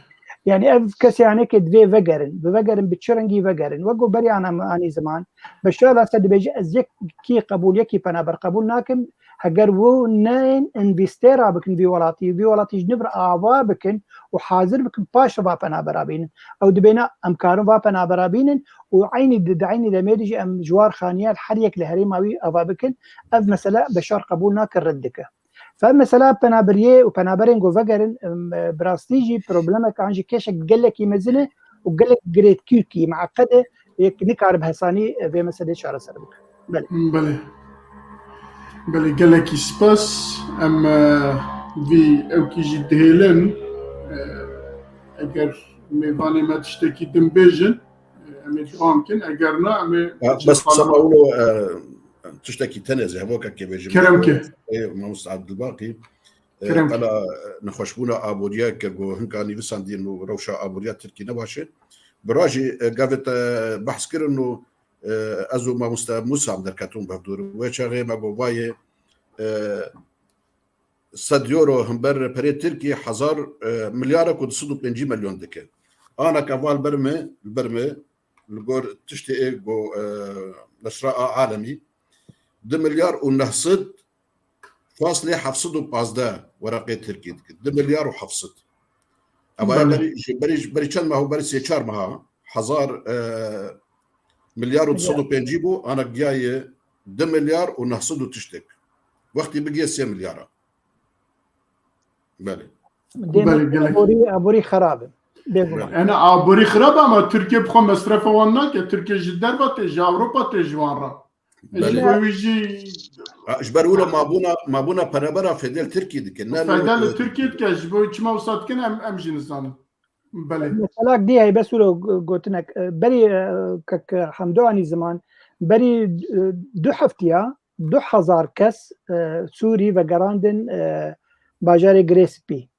Yani ev kesê aneke divê vegerin, bi vegerin bi çi rengî vegerin. Wek ku berî ana anî ziman, Beşar Esed dibêje ez yekî qebûl, yekî penaber qebûl nakim, heger wû neyên învîstêra bikin vî welatî, vî welatî ji nû re ava bikin û hazir bikin paş re va penabera bînin. Ew dibêne em karin va penabera bînin û eynî di, di eynî demê de jî em ji war xaniya her yek li herêma wî ava bikin. Ev mesele Beşar qebûl nake, red dike. Fe mesela penaberiyê û penaberên ku vegerin, em, bi rastî jî problemek an jî kêşek gelekî mezin e û gelek girêdkî, meqed e, yek nikare bi hesanî vê meselê çareser bike. Belê. Belê. Belê, gelekî spas. Em, e, vî ewkî jî dihêlin. E, eger mêvanê me tiştekî din bêjin, e, em ê dewam kin. Eger na, em ê Ha, bes cefala- Sema Ulo, e, tiştekî tenê ez ê hevokekê bêjim. Kerem ke. Ê, Mamoste Abdulbaqî. E, Kerem ke. Qala, e, nexweşbûna aboriya ke ku hinka nivîsandin û rewşa aboriya Tirkî ne baş e. Bi rajî, e, gavê te behs kirin û, e, ez û Mamoste Musa em derketibûn bi hevdûr. Wê çaxê me got vayê, e, sed euro himber perê Tirkî hezar, e, milyarek û du sed û pêncî milyon dike. Aneke va li ber me, li ber me, li gor tiştê ê go, e, Neşra a Alemî, du milyar û neh sed faslê heft sed û pazdeh wereqê Tirkî dike. Du milyar û heft sed. Eva Belê. berî, ji berî, berî çend meha û berî sê çar meha hezar, e, milyar û du sed û pêncî bû, ana giyaye du milyar û neh sed û tiştek. Wextî bigiye sê milyara. Belê. Demek Belê, gelek. aborî, aborî xerab e. Bêguman. Belê. Yani aborî xerab ama Tirkiye bi xwe mesrefa wan nake. Tirkiye ji derve tê, ji Ewropa tê ji wan re. Belê. Ji bo wî jî Ha, ji ber wilo mabûna, mabûna perebera fedel Tirkî dike. Ne fedel li Tirkî dike. Ji bo çima wisa dikin em, em jî nizanin. Belê. Meselak dî heye, bes wilo gotinek. E, berî, e, kek Hemdo anî ziman, berî, e, du heftiya, du hezar kes, e, Sûrî vegerandin, e, bajarê Girê Spî.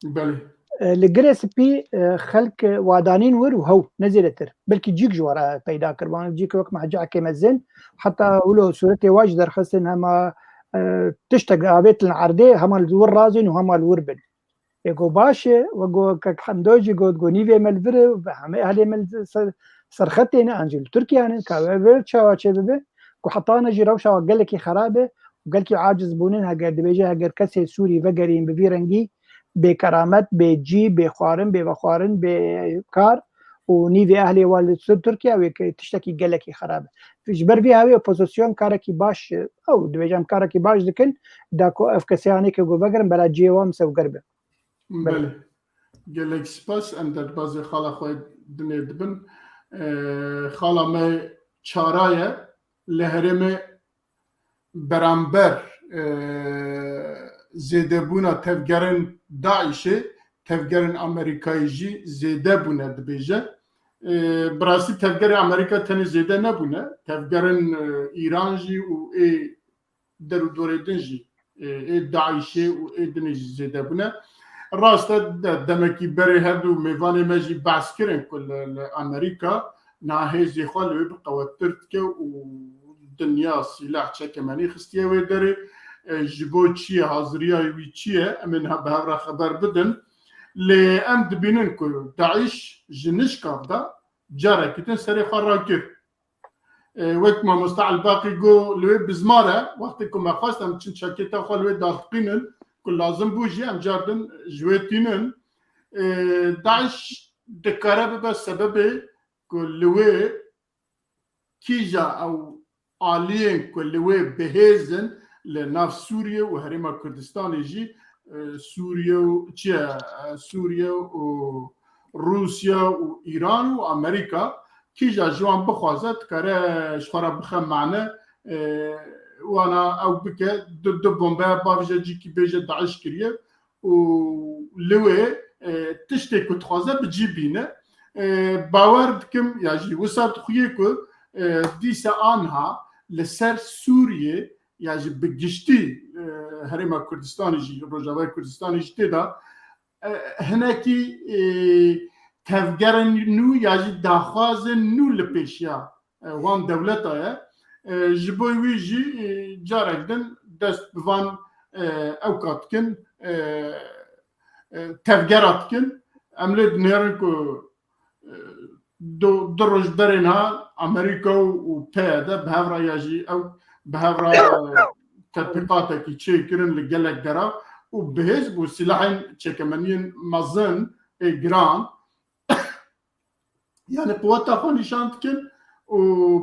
Belê. E, li Girê Spî, e, xelk wadanîn wir û hew, ne zêdetir. Belkî cîk ji we re peyda kir. Wan cîk wek mehcekê mezin. Heta wilo sûretê wa jî derxistin hema, e, tiştek avêtin erdê, hema li wir razin û hema li wir bin. Ê got baş e, we got kek Hemdo jî got, got nîvê me li vir e, hemê ehlê me li ser, serxetê ne, an jî li Tirkiye ne, ka ev çawa çê bibe, ku heta ne jî rewşa gelekî xerab e, û gelkî aciz bûnin, heger dibêje, heger kesê Sûrî vegerîn bi vî rengî, bê keramet, bê cî, bê xwarin, bê vexwarin, bê kar û nîvê ehlê wa li ser Tirkiye wê ke tiştekî gelekî xerab e. Ji ber vî hawê opozîsyon karekî baş, ew dibêje em karekî baş dikin, da ku ev kesê anê ke got vegerin, bela cihê wan misewger be. Belê. Belê. Gelek spas, em derbazê xala xwe dinê dibin. Ee, xala me çara ye, li herêmê beramber, e, zêdebûna tevgerên DAIŞê, tevgerên Amerîkayê jî zêde bûne dibêje. E, bi rastî tevgerê Amerîka tenê zêde nebûne. Tevgerên, e, Îran jî û ê der û dorê din jî, e, ê DAIŞê û ê dinê jî zêde bûne. Rast e, de-, demekî berê her du mêvanê me jî behs kirin ku li, li Amerîka niha hêzê xwe li wê bi qewettir dike û dinya sîlah çekemenî xistiye wê derê. E, ji bo çi ye, haziriya wî çi ye? Em ê niha bi hev re xeber bidin. Lê em dibînin ku DAIŞ ji nişkav de carekî din serê xwe rakir. E, wek mamoste Elbaqî got, li wê bizmar e, wextê ku me xwest em çin çekêta xwe li wê dardiqînin, ku lazim bû jî em car din ji wê tînin. E, DAIŞ dikare bibe sebebê ku li wê kîja ew aliyên ku li wê bihêz in li nav Sûriye û Herêma Kurdistanê jî e, Sûriye û çi ye, e, Sûriye û Rûsya û Îran û Amerîka, kîja ji wan bixwaze dikare ji xwe re bixe mane, e, wana ew bike, du, du bombeya bavêje cîkî bêje DAIŞ kiriye û li wê, e, tiştê ku dixwaze bi cî bîne. E, bawer dikim ya jî wisa dixuye ku, e, dîsa anha li ser Sûriyê ya jî bi giştî, e, Herêma Kurdistanê jî, Rojavayê Kurdistanê jî tê de, e, hinekî, e, tevgerên nû ya jî daxwazên nû li pêşiya, e, wan dewleta ye. E, ji bo wî jî, e, carek din dest bi van, e, ewka dikin, e, e, tevgera dikin. Em lê dinêrin ku, e, du, du roj berê niha Amerîka û, û P Y D bi hev re ya jî ew bi hev re, e, tetbîqatekî çêkirin li gelek dera û bi hêz û silahên çekemeniyên mezin ê giran, yani quweta xwe nîşan dikin û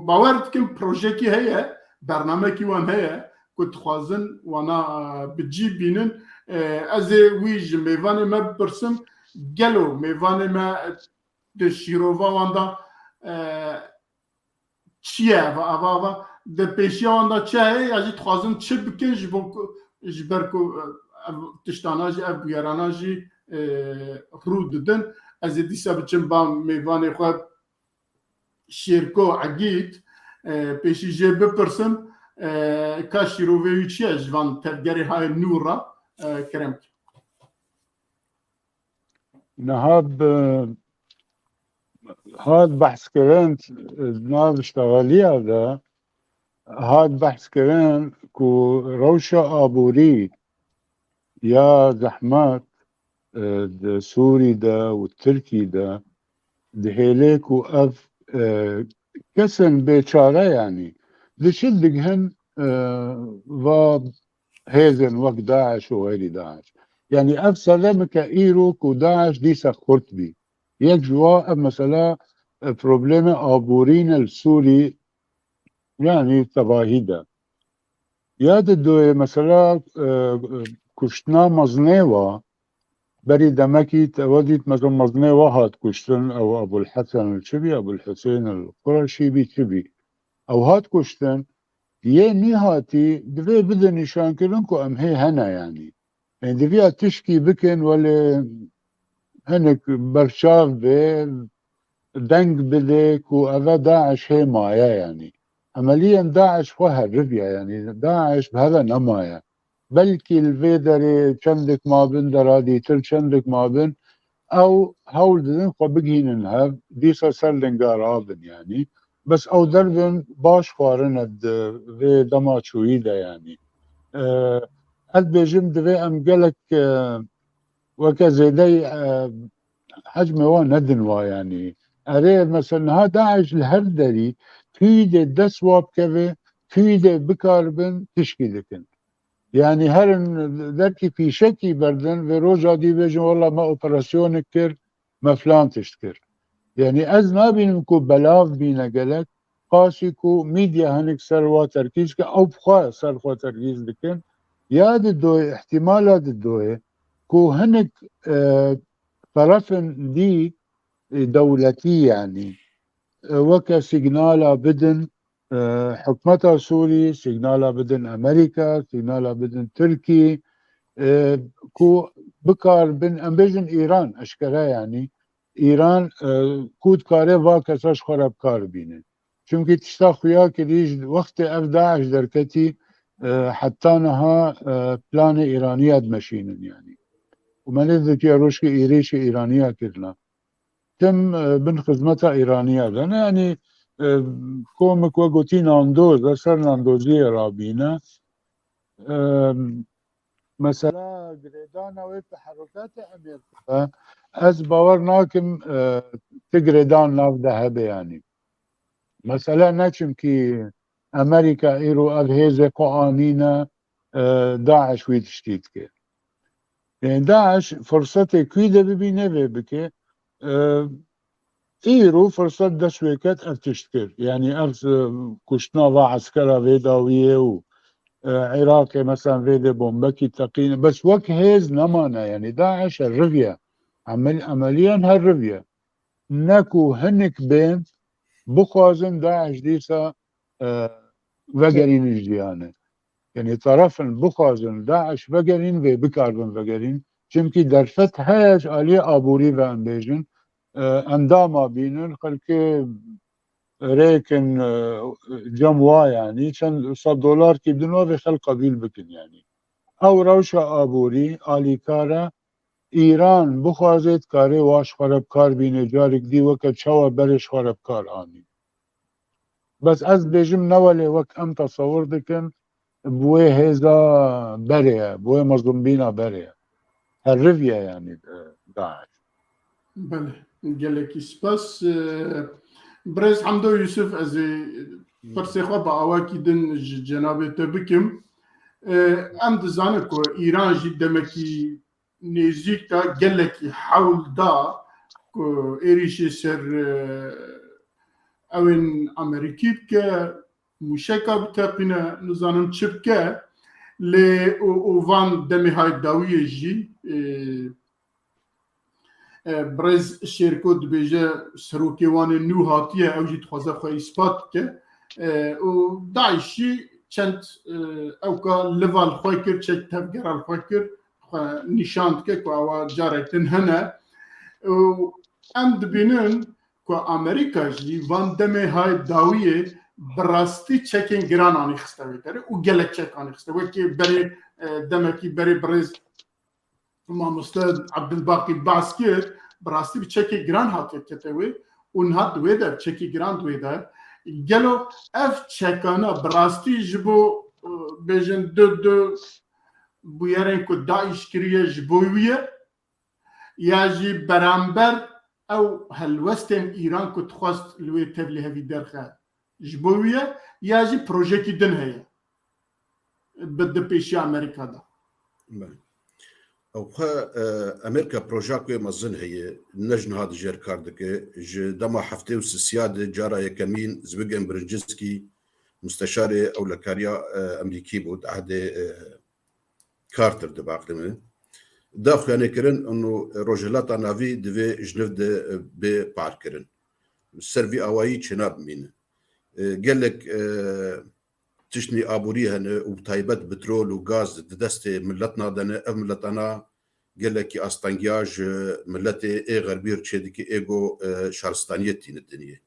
bawer dikim projekî heye, bernamekî wan heye ku dixwazin wana, e, bi cî bînin. E, ez ê wî ji mêvanê me bipirsim, gelo mêvanê me di şîrova wan de, e, çi ye eva, eva, eva, di pêşiya wan de çi heye ya jî dixwazin çi bikin ji bo ku, ji ber ku, e, ev tiştana jî, ev bûyerana jî, e, rû didin. Ez ê dîsa biçim ba mêvanê xwe Şêrko Egîd, e, pêşî jê bipirsim, e, ka şîrovê wî çi ye ji van tevgerê hayê nû re, e, kerem ke. Niha bi, hat behskirin, di nav ştexeliya de hat behskirin ku rewşa aborî ya zehmet, e, di Sûrî de û Tirkî de dihêle ku ev, e, kesên bêçare, yanî diçin digihin, e, va hêzên wek DAIŞ û xeyrî DAIŞ. Yanî ev sedemeke îro ku DAIŞ dîsa xurt bî. Yek ji wa ev mesela, e, problemê aborî ne li Sûrî, yanî tevahî de. Ya di doyê mesela, e, e, kuştina mezinê wa, berî demekî te we dît mesela mezinê wa hat kuştin, ew Ebul Hesen el çi bî, Ebul Husên el Qureşî bî, çi bî. Ew hat kuştin, yê nîhatî divê bide nîşankirin ku em hê hene yanî. Em diviya tişkî bikin, welê hinek berçav be, deng bide ku eve DAIŞ hê maye yanî. Emeliyen DAIŞ xwe heriviya yanî. DAIŞ bi heve nemaye. Belkî li vê derê çendik mabin, dera dîtir çendik mabin, ew hewl didin xwe bigihînin hev, dîsa ser linga rabin yanî. Bes ew derbên baş xwarine di vê dema çûyî de yanî. E, ez dibêjim divê em gelek, e, weke zêdeyî, e, hecmê wan nedin wa yanî. Erê mesela niha DAIŞ li her derî tûyî dê dest wa bikeve, tûyî dê bikaribin tişkî dikin. Yanî herin derkî fîşekî berdin, vê roja dî bêjin, "Wela me operasyonek kir, me filan tişt kir." Yanî ez nabînim ku belav bîne gelek, qasî ku medya hinek ser wa terkîz ke, ew bi xwe ser xwe terkîz dikin. Ya di doyê, îhtimala di doyê ku hinek, e, terefin dî, e, dewletî yanî, e, weke sîgnala bidin, e, hikûmeta Sûrî, sîgnala bidin Amerîka, sîgnala bidin Tirkî, e, ku bikar bin, em bêjin Îran, eşkere yanî, Îran, e, ku dikare va kesa ji xwe re bikar bîne. Çimkî tişta xuya kirî ji wextê ev DAIŞ derketî, e, heta niha, e, planê Îraniya dimeşînin yanî. Û me nêzîkiya rojkê êrîşê Îraniya kirina. Tim, e, bin xizmeta Îraniya de ne. Yanî, e, komik we gotî nandoz, e, ser nandoziyê rabîne. E, mesela girêdana wê teherrukatê Amerîka, ez bawer nakim, e, ti girêdan nav de hebe yanî. Mesela ne çimkî Amerîka îro ev hêzê xwe anîne, e, DAIŞ wî tiştî dike. Yanî DAIŞ firsetê ku de bibîne vê bike, e, îro firset dest wê ket ev tişt kir. Yanî ev, e, kuştina va eskera vê dawiyê û e, Iraqê mesela vê dê bombekî teqîne. Bes wek hêz nemane, yanî DAIŞ her riviye. Emel-, emeliyan her riviye. Ne ku hinik bên bixwazin DAIŞ dîsa, e, vegerînin ji jiyanê. Yanî terefin bixwazin DAIŞ vegerîn vê bikaribin vegerîn. Çimkî derfet heye ji aliyê aborî ve em bêjin, e, endama bînin, xelkê rêkin, e, cem wa yanî çend sed dolar kî bidin wa vê xelk qebîl bikin yanî. Ew rewşa aborî alîkar e, Îran bixwaze dikarê wa ji xwe re bi kar bîne, carek dî weke çawa berê ji xwe re bi kar anî. Bes ez dibêjim ne welê wek em tesewir dikin, bi wê hêza berê ye, bi wê mezinbîna berê ye. Her riviye yanî, e, DAIŞ. Belê, gelekî spas. E, Birêz Hemdo Yusuf, ez ê pirsê xwe bi awakî din ji cenabê te bikim. E, Em dizanin ku Îran jî demekî nêzîk de gelekî hewl da ku êrîşê ser, e, ewên Amerîkî bike, mûşeka biteqîne, nizanim çi bike, lê û, û van demê hay dawiyê jî, e, e, Birêz Şêrko dibêje serokê wan ê nû hatiye, ew jî dixwaze xwe îspat bike. E, û DAIŞ jî çend, e, ewka liva li xwe kir, çek tevgera li xwe kir, xwe nîşan dike ku ewa carek din hene. Û em dibînin ku Amerîka jî van demê hay dawiyê bi rastî çekên giran anî xiste wê derê û gelek çek anî xiste. Wekî berê, e, demekî berê birêz mamoste Abdulbaqî behs kir, bi rastî bi çekê giran hatiye kete wê û niha di wê de çekê giran di wê de. Gelo ev çekana bi rastî ji bo, e, bêjin du, du bûyerên ku DAIŞ kiriye ji bo wî ye, ya jî beramber ew helwestên Îran ku dixwest li wê tevlî hevî derxe ji bo wî ye, ya jî projekî din heye bi di pêşiya Amerîka de. Belê. Ew xwe, e, Amerîka projak wê mezin heye, ne ji niha dijêr kar dike. Ji dema heftê û sisiya de cara yekemîn Zbigên Brzezinski, musteşarê ewlekariya, e, Amerîkî bû, di ehdê, e, Carter de baqdime. Da xuyanê kirin, û Rojhilata Navî divê ji nû de, e, bê parkirin. Ser vî awayî çênabimîne. E, gelek, e, tiştnî aborî hene û bi taybet petrol û gaz di destê miletna de ne. Ev miletana gelekî astengiya ji miletê ê xerbî re çêdike, ê go, e, şaristaniyê tîne dinyê.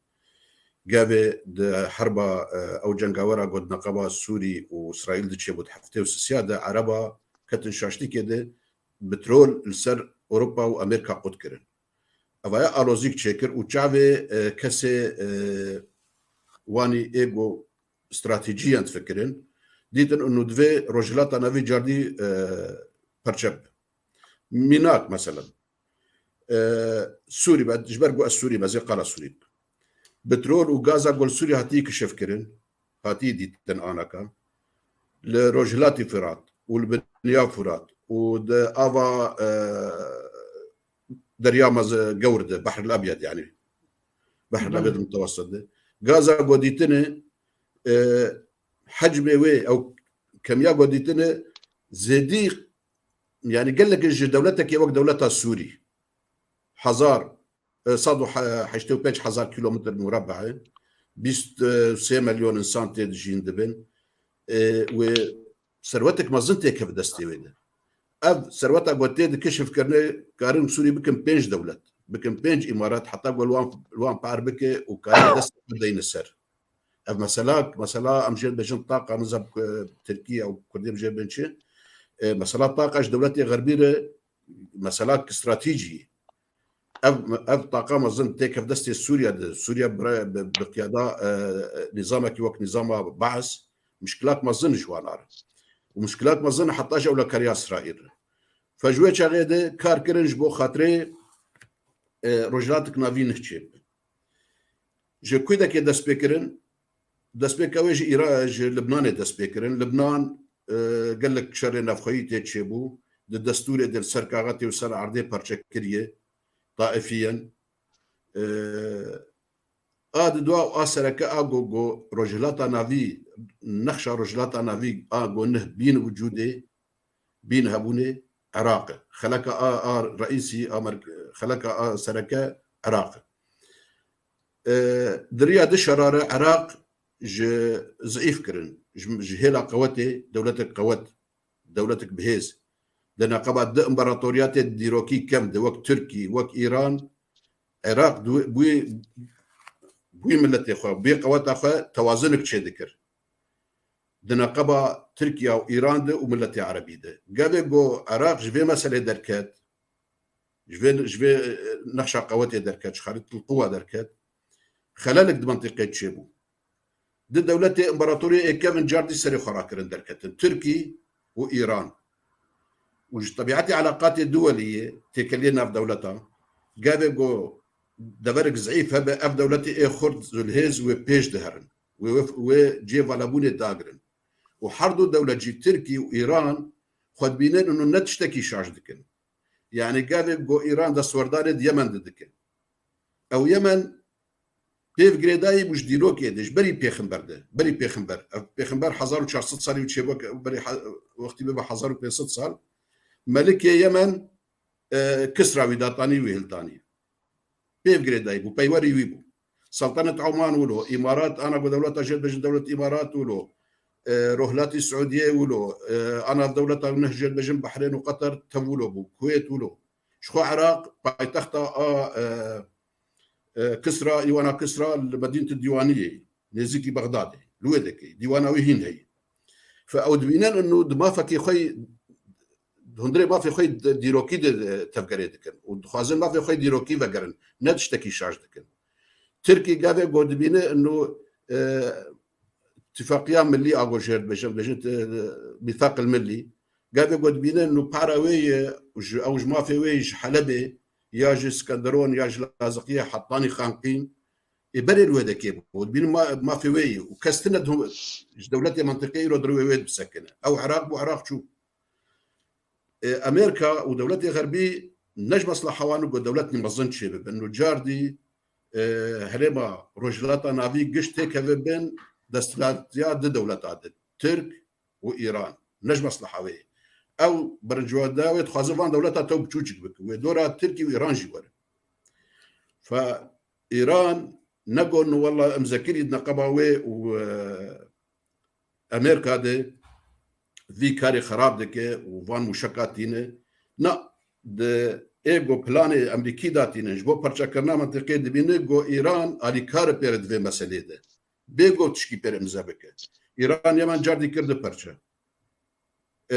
Gavê di herba, e, ew cengawera ku di neqeba Sûrî û Îsraîl de çêbû di heftê û sisiya de, Ereba ketin şaştîkê de petrol li ser Ewropa û Amerîka qut kirin. Evaya alozîk çêkir û çavê, e, kesê, e, wanî ê go stratejî yên difikirin, dîtin û divê Rojhilata Navî cardî, e, perçe bibe. Mînak, mesela, e, Sûrî be, ji ber ku ez Sûrî me, zê qala Sûrî bikim. Petrol û gaza ku li Sûrî hatî kişifkirin, hatî dîtin anaka, li Rojhilatî Firat û li Biniya Firat û di ava, e, Derya Mez-, Gewr de, Behril Ebyed, yanî Behril Ebyed Mutewessit de. Gaza ku dîtine, e, hecmê wê, ew kemiya ku dîtine zêdî, yanî gelek ji dewletekê wek dewleta Sûrî, hezar, e, sed û heştê û pênc hezar kîlometr murabbe, bîst û sê milyon însan tê dijîn dibin. E, wê serwetek mezin têkeve destê wê de. Ev serweta ku tê dikişifkirinê, karin Sûrî bikin pênc dewlet, bikin pênc îmarat, heta ku li wan, li wan par bike û karê dest bideyne ser. Ev mesela, mesela em jê bêjin taqa, niza, e, Tirkiye û Kurdê jê bên çi? E, mesela taqa ji dewletê xerbî re, mesela stratejî. Ev, ev taqa mezin têkev destê Sûriye de. Sûriye bi, bi, bi qiyada, e, nîzamekî wek nîzama Baas, muşkilak mezin ji wan re. Û muşkilak mezin heta ji ewlekariya Îsraîl re. Fe ji wê çaxê de kar kirin ji bo xatirê, e, Rojhilatek Navî nihçê. Ji Kwêdekê dest pê kirin, destpêka wê ji Îra-, ji Libnanê dest pê kirin. Libnan, e, gelek şerê navxweyî tê çêbû. Di destûrê de li ser kaxetê û ser erdê parçe kiriye. Taifî yen. E, A di dua û a sereke a go, go Rojhilata Navî, nexşa Rojhilata Navî a go nih bîn wicûdê, bîn hebûnê Iraq e. Xeleka a, a reîsî, a merk-, xeleka a sereke Iraq e. E, di riya di şerare Iraq ji zîf kirin, ji, ji hêla qewetê, dewletek qewet, dewletek bihêz. Di neqeba di împaratoriyatê dîrokî kem de, wek Tirkî, wek Îran, Iraq du-, bûyê, bûyê miletê xwe, bûyê qeweta xwe tewazinek çêdikir. Di neqeba Tirkiye û Îran de û miletê erebî de. Gavê go Iraq ji vê meselê derket, ji vê, ji vê, e, nexşa qewetê derket, ji xerît el-quwa derket, xelelek di mentiqê çêbû. Di dewletê împaratoriyê ê kevin cardî serê xwe rakirin derketin, Tirkî û Îran. Û ji tebîetê eleqatê duwelî yê têkeliyê nav dewleta, gavê go deverek zîf hebe, ev dewletê ê xurt zilhêz wê pêş diherin, wê, wê, wê cihê valabûnê dagirin. Û her du dewlet jî, Tirkî û Îran, xwe dibînin û ne tiştekî şaş dikin. Yanî gavê go Îran destwerdanê di Yemen de dike. Ew Yemen pêv girêdayî bû ji dîrokê de, ji berî pêxember de. Berî pêxember. Ev pêxember hezar û çar sed salî û çêbû, berî he-, wextî bibe hezar û pênc sed sal. Melikê Yemen, e, Kisra wî datanî, wî hiltanî. Pêv girêdayî bû, peywerî wî bû. Seltenet Oman wilo, Îmarat, ana ku dewleta jêr dibêjin dewlet Îmarat wilo, e, Rohlatî Siûdiyê wilo, e, ana dewleta neh jêr dibêjin Behrên û Qeter tev wilo bû, Kuwêt wilo. Ji xwe Iraq paytexta a, e, e, Kisra, Îwana Kisra li Medînetê Dîwaniyê, nêzîkî Bexdadê, li wê dekê, dîwana wî hîn heye. Fe ew dibînin û di mafekê xwe, di hundirê mafê xwe di-, dîrokî de, e, tevgerê dikin û dixwazin mafê xwe dîrokî vegerin, ne tiştekî şaş dikin. Tirkî gavê go dibîne û, e, tifaqiya millî a go jêr dibêjin, dibêjin, e, mîthaq el millî. Gavê go dibîne û para wê ye, ji, ew ji mafê wê ye ji Helebê, ya ji Skenderon, ya ji Laziqiyê, Hetanî Xanqîn, ê berê li wê dekê bû. Dibînin ma-, mafê wê ye û kes tine di-, ji dewletê mentiqê îro di rê wê disekine. Ew Iraq bû, Iraq çû. E, Amerîka û dewletê Xerbî ne ji mesleha wan got dewletî mezin çêbibin. Û cardî, e, herêma Rojhilata Navî giş têkeve bin desthilatiya di dewleta de, Tirk û Îran. Ne ji mesleha wê ye. Ew birinciyada wê dixwaze van dewleta tew biçûçik bike. Wê dora Tirkî û Îran jî were. Fe Îran negot, wela em zekirî di neqeba wê û, e, Amerîka de vî karê xerab dike û van mûşeka tîne. Na, di ê go planê Amerîkî de tîne, ji bo parçekirina mentiqê dibîne go Îran alîkar e pê re di vê meselê de. Bê go tişkî pê re imze bike. Îran Yemen cardî kir du parçe. E,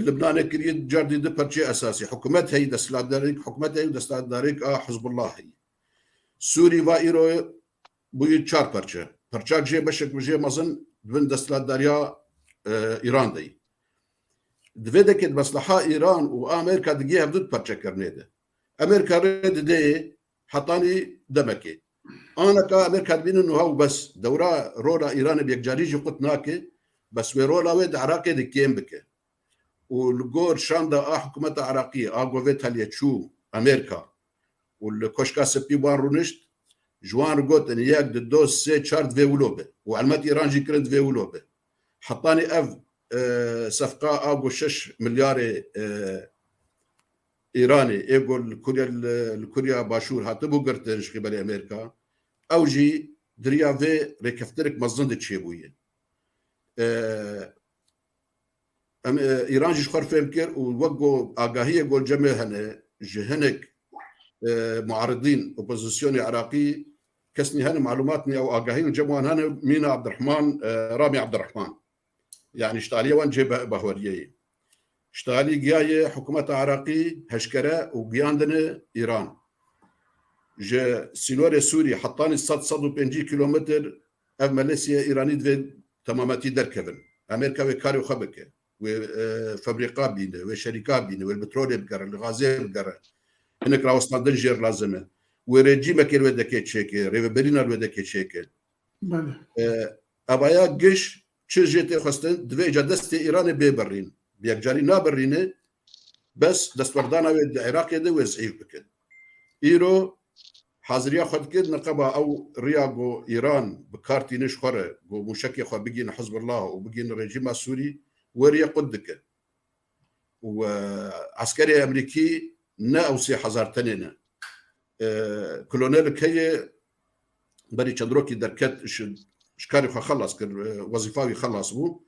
Libnanê kiriye cardî du parçeyê esasî. Hikûmet heyî, desthilatdarêk, hikûmet heyî û desthilatdarêk a Hizbullah heyî. Sûrî va îro bûyî çar parçe. Parçak jê, beşek jê mezin di bin desthilatdariya, e, Îran de yî. Di vê dekê di mesleha Îran û Amerîka digê hevdu di parçekirinê de. Amerîka rê didê hetanî demekê. Aneka Amerîka dibînin wiha û bes. Dewra rola Îranê bi yekcarî jî qut nake, bes wê rola wê di Iraqê de kêm bike. Û li gor şanda a hikûmeta Iraqî, a govê telye çû Amerîka û li Koşka Spî wan rûnişt, ji wan re gotin, yek, du, do, sê, çar divê wilo be. Û elmet Îran jî kirin divê wilo be. Hetanî ev, e, sefqa a go şeş milyarê, e, Îranê, ê go li Kurya, li, li Kurya Başûr hatibû girtin ji qîbelê Amerîka, ew jî di riya vê rêkeftinek mezin de çêbûye. E, em, e, Îran jî ji xwe re fêm kir û wek go agahiyê go li cem me hene ji hinek, e, muaridîn, opozisyonê Iraqî, kes nî hene malumat nî ew agahî li cem wan hene, mîna Abdurrahman, e, Ramî Abdurrahman. Yanî ji aliyê wan cê be-, bahweriyê ye. Ji alî giyaye hikûmeta Iraqî heşkere û giyandine Îran. Ji sînorê Sûrî hetanî sed, sed û pêncî kîlometr ev melesî Îranî divê temametî derkevin. Amerîka wê karê xwe bike. Wê, e, febrîqa bîne, wê şerîka bîne, wê li petrolê bigere, li gazê bigere. Hinek rawestandin jê re lazim e. Wê rejîmekê li wê dekê çêke, rêveberîna li wê dekê çêke. Belê. E, evaya giş çi jê tê xwestin, divê îca destê Îranê bê birîn. Bi yekcarî nabirîne, bes destwerdana wê di Iraqê de wê zîf bike. Îro haziriya xwe dikir, niqeba ew riya ku Îran bi kar tîne ji xwe re, ku mûşekê xwe bigihîne Hizbullah û bigihîne rejîma Sûrî, wê riyê qut dike. Û, e, eskerê Amerîkî ne ew sê hezar tenê ne. E, Kolonel Keyê berî çend rokî derket, ji, ji karê xwe xelas kir, e, wezîfa wî xelas bû.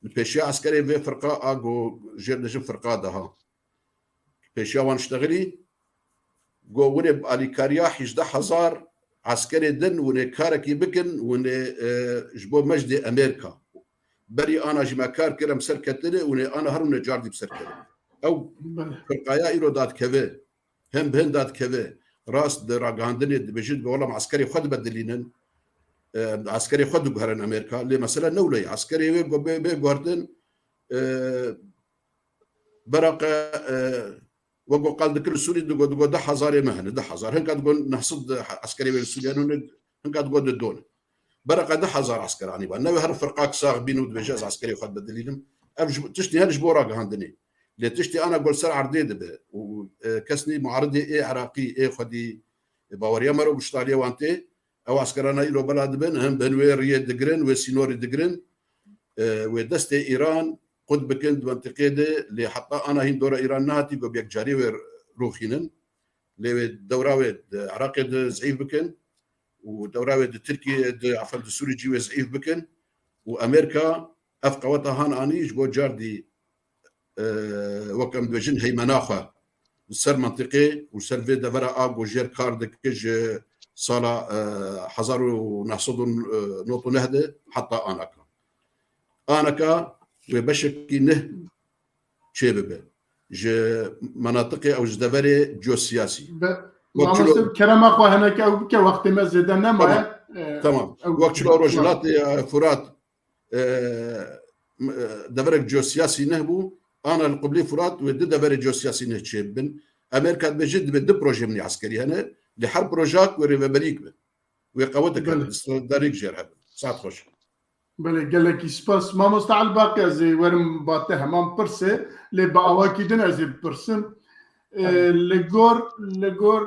Li pêşiya eskerê vê firqa a ku jêr dijin firqa daha. Pêşiya wan ştexilî, got, hûn ê bi alîkariya hejdeh hezar eskerê din, hûn ê karekî bikin, hûn ê, e, ji bo mejdê Amerîka. Berî ana jî me kar kir, em ser ketine, hûn ê ana her hûn ê cardî bi ser kevin. Ew Belê. Firqaya îro dadikeve, hin bi hin dadikeve, rast di ragihandinê dibêjin, dibe, wela em eskerê xwe dibedilînin, e, eskerê xwe diguherin Amerîka. Lê mesele ne wile ye. Eskerê wê go-, bê, bê guhertin, e, beraqe, e, wek ku qal dikir li Sûrî digo, digo deh hezarê me hene, deh hezar. Hinka digo neh sed eskerê wê li Sûrî hene, hinka digo di done. Beraqe deh hezar esker anî ba. Newê her firqak sax bîn û dibêje ez eskerê xwe dibedilînim. Ev ji, tiştî her ji bo ragihandinê. Lê tiştî ana gol ser erdê dibe. Û, e, kesnî muaridê ê Iraqî, ê xwedî, e, baweriya me ro biştaliye wan tê. Ew eskerana îro bela dibin, hin bin wê riyê digirin, wê sînorî digirin. E, wê destê Îran qut bikin di mentiqê de, lê heta ana hîn dora Îran nehatî ku bi yekcarî wê rûxînin. Lê wê dewra wê di Iraqê de zeyîf bikin û dewra wê di Tirkiyê, di, efendim, di Sûrî cî wê zeyîf bikin û Amerîka ev qeweta han anî ji bo cardî, e, wek em dibêjin heymena xwe li ser mentiqê û ser vê devera a ku jêr kar dike ji sala, e, hezar û neh sed û nod û neh de heta anaka. Anaka wê beşekî nih çêbibe ji menatiqê ew ji deverê geosiyasî. Be-, Wek çilo- mamoste, kerema xwe hineke ew bike, wextê me zêde nemaye. Tamam. E, Tamam. ew Wek çilo rojhilatê, e, Furat, e, m-, e, deverek geosiyasî nih bû, ana li qiblê Furat wê di deverê geosiyasî nih çêbibin. Amerîka dibêje dibe du proje min ê eskerî hene, lê her projak wê rêveberîk be. Wê qewet dike, Belê. Darîk jêr hebin. Saet xweş. Belê, gelekî spas. Mamoste Elbaqî, ez ê werim ba te heman pirsê, lê bi awakî din ez ê bipirsim. E, Tamam. Li gor, li gor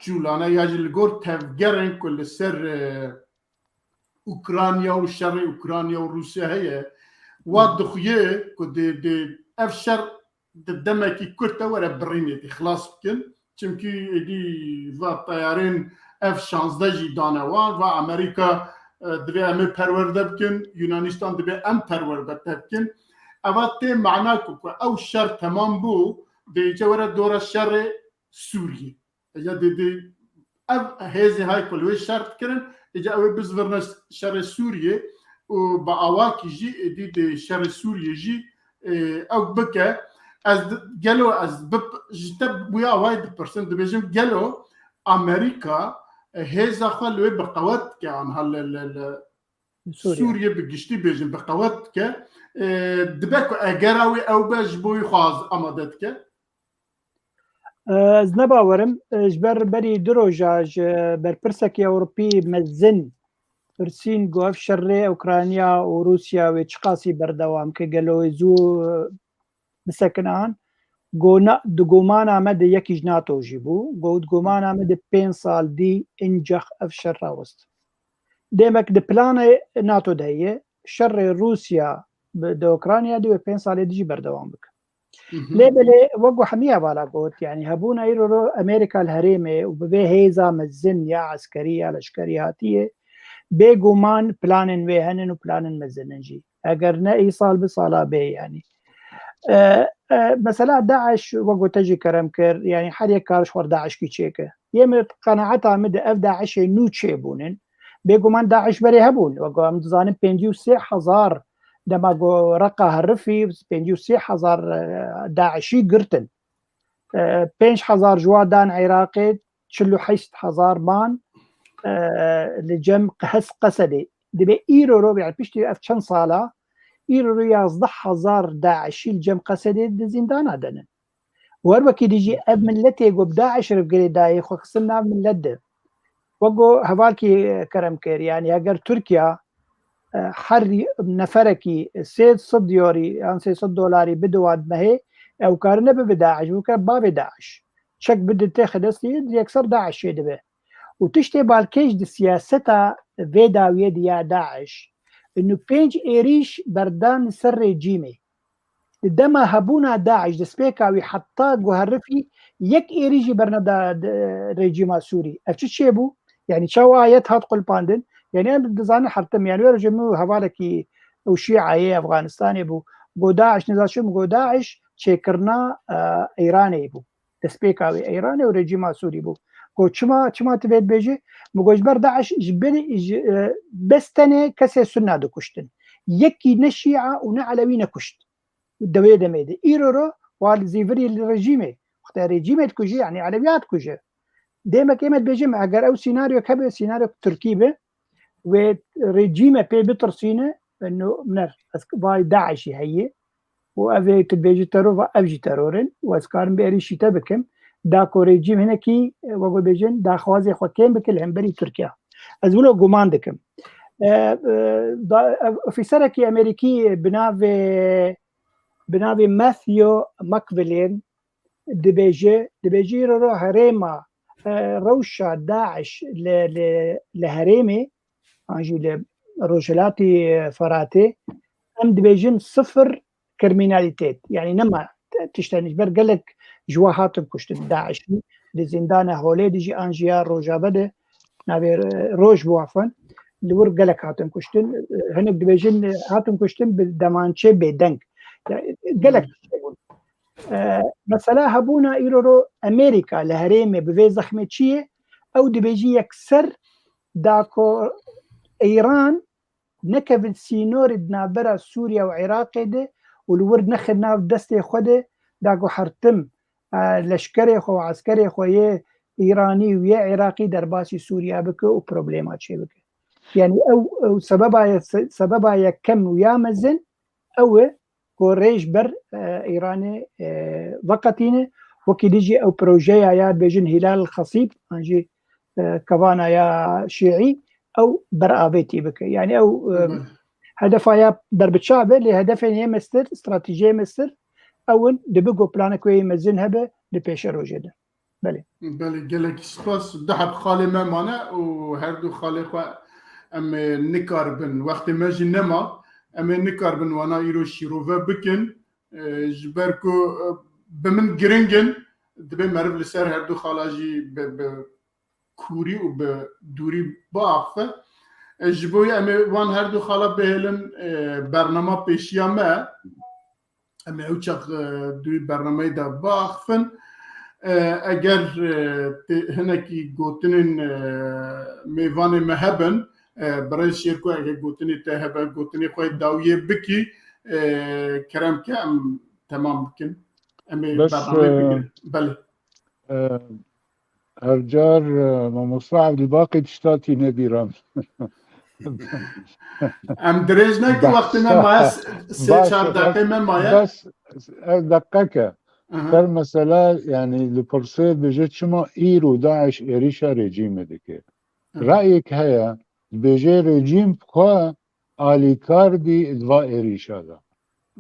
cûlane ya jî li gor tevgerên ku li ser, e, Ukrayna û şerê Ukrayna û Rûsya heye, wa Hı. dixuye ku dê, dê ev şer di demekî kurt de were birînê dî xilas bikin. Çimkî êdî va teyarên F şazdeh jî dane wan, va Amerîka, e, divê em ê perwerde bikin, Yunanistan divê em perwerde te bikin. Eva tê mana ku, ku ew şer temam bû, dê îca were dora şerê Sûriyê. Êca dê, dê ev hêzê hay ku li wê şer dikirin, êca ew ê bizvirne şerê Sûriyê û bi awakî jî êdî dê şerê Sûriyê jî, e, ew bike. Ez di-, gelo ez bip-, ji te bûya awayê dipirsim, dibêjim gelo Amerîka, e, hêza xwe li wê bi qewet dike, anha li, li, li Sûriye. Sûriye bi giştî bêjim bi qewet dike. E, dibe ku egera wê ew be ji bo wî xwe az-, amade dike. Ez ne bawerim, ji ber berî du roja ji berpirsekî Ewropî mezin pirsîn ku ev şerê Ukrayna û Rûsya wê çiqasî berdewam ke, gelo wê zû bisekine an, go na, di gomana me de yekî ji NATO jî bû, go di gomana me de pênc sal dî incex ev şer rawest. Demek di planê NATO de heye, şerê Rûsya bi, di Ukrayna de wê pênc salê dijî berdewam bike. Hı hı. Lê belê, wek ku hemiya vala got, yani hebûna îro ro Amerîka li herêmê û bi vê hêza mezin ya eskerî ya leşkerî hatiye, bêguman planên wê henin û planên mezin in jî. Eger ne îsal bi sala bê, yani. E, e, mesela DAIŞ, wek ku te jî kerem kir, yani her yek kar ji xwe DAIŞ kî çêke. Yê min qenaeta min de ev DAIŞê nû çêbûnin. Bêguman DAIŞ berê hebûn. Wek em dizanin pêncî û sê hezar dema ku reqa herifî, pêncî û sê hezar, e, DAIŞî girtin. E, pênc hezar ji wan dan Iraqê, çil û heşt hezar man, e, li cem Qes-, Qesedê. Dibê îro ro, yani piştî ev çend sala, îro ro yazdeh hezar DAIŞî li cem Qesedê di zîndana de ne. Wer wekî dî jî ev miletê ku bi DAIŞ re girêdayî xwe xistin nav milet de. Wek ku hevalkî kerem kir, yani eger Tirkiye, e, her neferekî sê sed diyarî yan sê sed dolarî bide wan mehê, ew karine bibe DAIŞ, bike bavê DAIŞ. Çek bide têxe destî, yekser DAIŞ çê dibe. Û tiştê balkêş di siyaseta vê dawiyê de ya DAIŞ, inu pênc êrîş berdan li ser rejîmê. Di dema hebûna DAIŞ, destpêka wî heta ku herifî yek êrî jî berneda di rejîma Sûrî. Ev çi çêbû? Yanî çawa ayet hat qulpandin? Yanî em dizanin hertim, yanî wê rojê min û hevalekî û şîayê Efganistanê bû. Got DAIŞ, nizam çi bû? Got DAIŞ çêkirina, e, Îranê bû. Destpêka wê Îranê û rejîma Sûrî bû. Got çima, çima tu vê dibêjî? Min got ji ber DAIŞ ji ber, ji, e, bes tenê kesê Sunna dikuştin. Yekî ne Şîa û ne Elewî nekuşt. Di wê demê de. Îro ro wa li zîvirî li rejîmê. Wexta rejîmê dikujî, yanî Elewîya dikuje. Dêmek ême dibêjim, eger ew sînaryok hebe, sînaryok Tirkî be, wê rejîme pê bitirsîne, eno ner, ez vay DAIŞî heye. Û ev ê tu dibêjî teror, va ev jî teror in. Û ez karim bi êrîşî te bikim. Da ku rejîm hinekî, e, wek bêjin, daxwazê xwe kêm bike li hemberî Tirkiye. Ez wilo guman dikim. E, e, da, ev ofîserekî Amerîkî bi navê, bi navê Matthew McFarlane dibêje, dibêje îro ro herêma, e, rewşa DAIŞ li, li, li herêmê, an jî li Rojhilatî Feratê, em dibêjin sifir kriminalîtet. Yanî nema tiştenî ji ber gelek ji we hatin kuştin DAIŞî. Li zîndana Holê de jî an jî ya Rojava de navê, e, roj bû afan. Li wir gelek hatin kuştin. E, hinek dibêjin, e, hatin kuştin bi demançê bêdeng. Ya, gelek tişt bûn. E, mesela hebûna îro ro Amerîka li herêmê bi vê zexmê çi ye? Ew dibêjî yekser da ku Îran nekevin sînorê di navbera Sûriye û Iraqê de û li wir nexin nav destê xwe de, da ku hertim, e, leşkerê xwe û eskerê xwe yê Îranî û yê Iraqî derbasî Sûriye bike û problema çê bike. Yanî ew, ew sebeba ye, se-, sebeba yekem û ya mezin ew e ku rê ji ber, e, Îranê, e, veqetîne. Wekî dî jî ew projeya ya dibêjin Hilal Xesîb, an jî, e, kevana ya Şîî, ew beravêtî bike. Yanî ew, e, Hı hı. hedefa ya berbiçav be, lê hedefên yê mestir, stratejiyê mestir, ew in dibe ku planek wê yê mezin hebe li pêşerojê de. Belê. Belê, gelekî spas. Du heb xalê me mane û her du xalê xwe em ê nikaribin. Wextê me jî nema. Em ê nikaribin wana îro şîrove bikin. E, ji ber ku, e, bi min giring in, dibê meriv li ser her du xala jî bi, bi kûrî û bi dûrî biaxife. E, ji bo em ê wan her du xala bihêlin, e, bernama pêşiya me. Em ê ew çax, e, di wî bernameyê de biaxifin. E, eger, e, tê-, hinekî gotinên, e, mêvanê me hebin, e, birêz Şêrko, eger gotinê te hebe, gotinê xwe yê dawiyê bikî, e, kerem ke em temam bikin. Em ê Bes, bernameyê e, bigirin. Belê. E, Her car, e, mamosta Evdilbaqî tişta tîne bîra min. Em dirêj nekin, wextê me maye, s-, sê çar deqê me maye. Bes, ev deqeke. Aha. Ser mesela, yani, li pirsê dibêje çima îro DAIŞ êrîşa rejîmê dike. Aha. Rayek heye, dibêje rejîm xwe alîkar bî di va êrîşa de.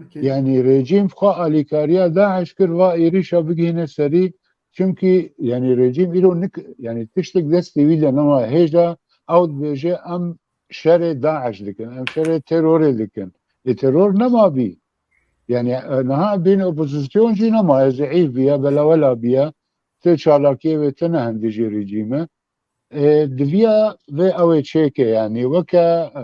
Okey. Yanî rejîm xwe alîkariya DAIŞ kir, va êrîşa bigihîne serî, çimkî, yanî rejîm îro nik-, yanî tiştek destê wî de nema hêja, ew dibêje, em şerê DAIŞ dikin, em şerê terorê dikin. Ê teror nema bî. Yanî, e, niha bîn opozîsyon jî nema, e, zeîf bîye, belawela bîye, ti çalakiyê wê tine hindî jî rejîme. E, diviya vê ew ê çêke, yanî weke, e,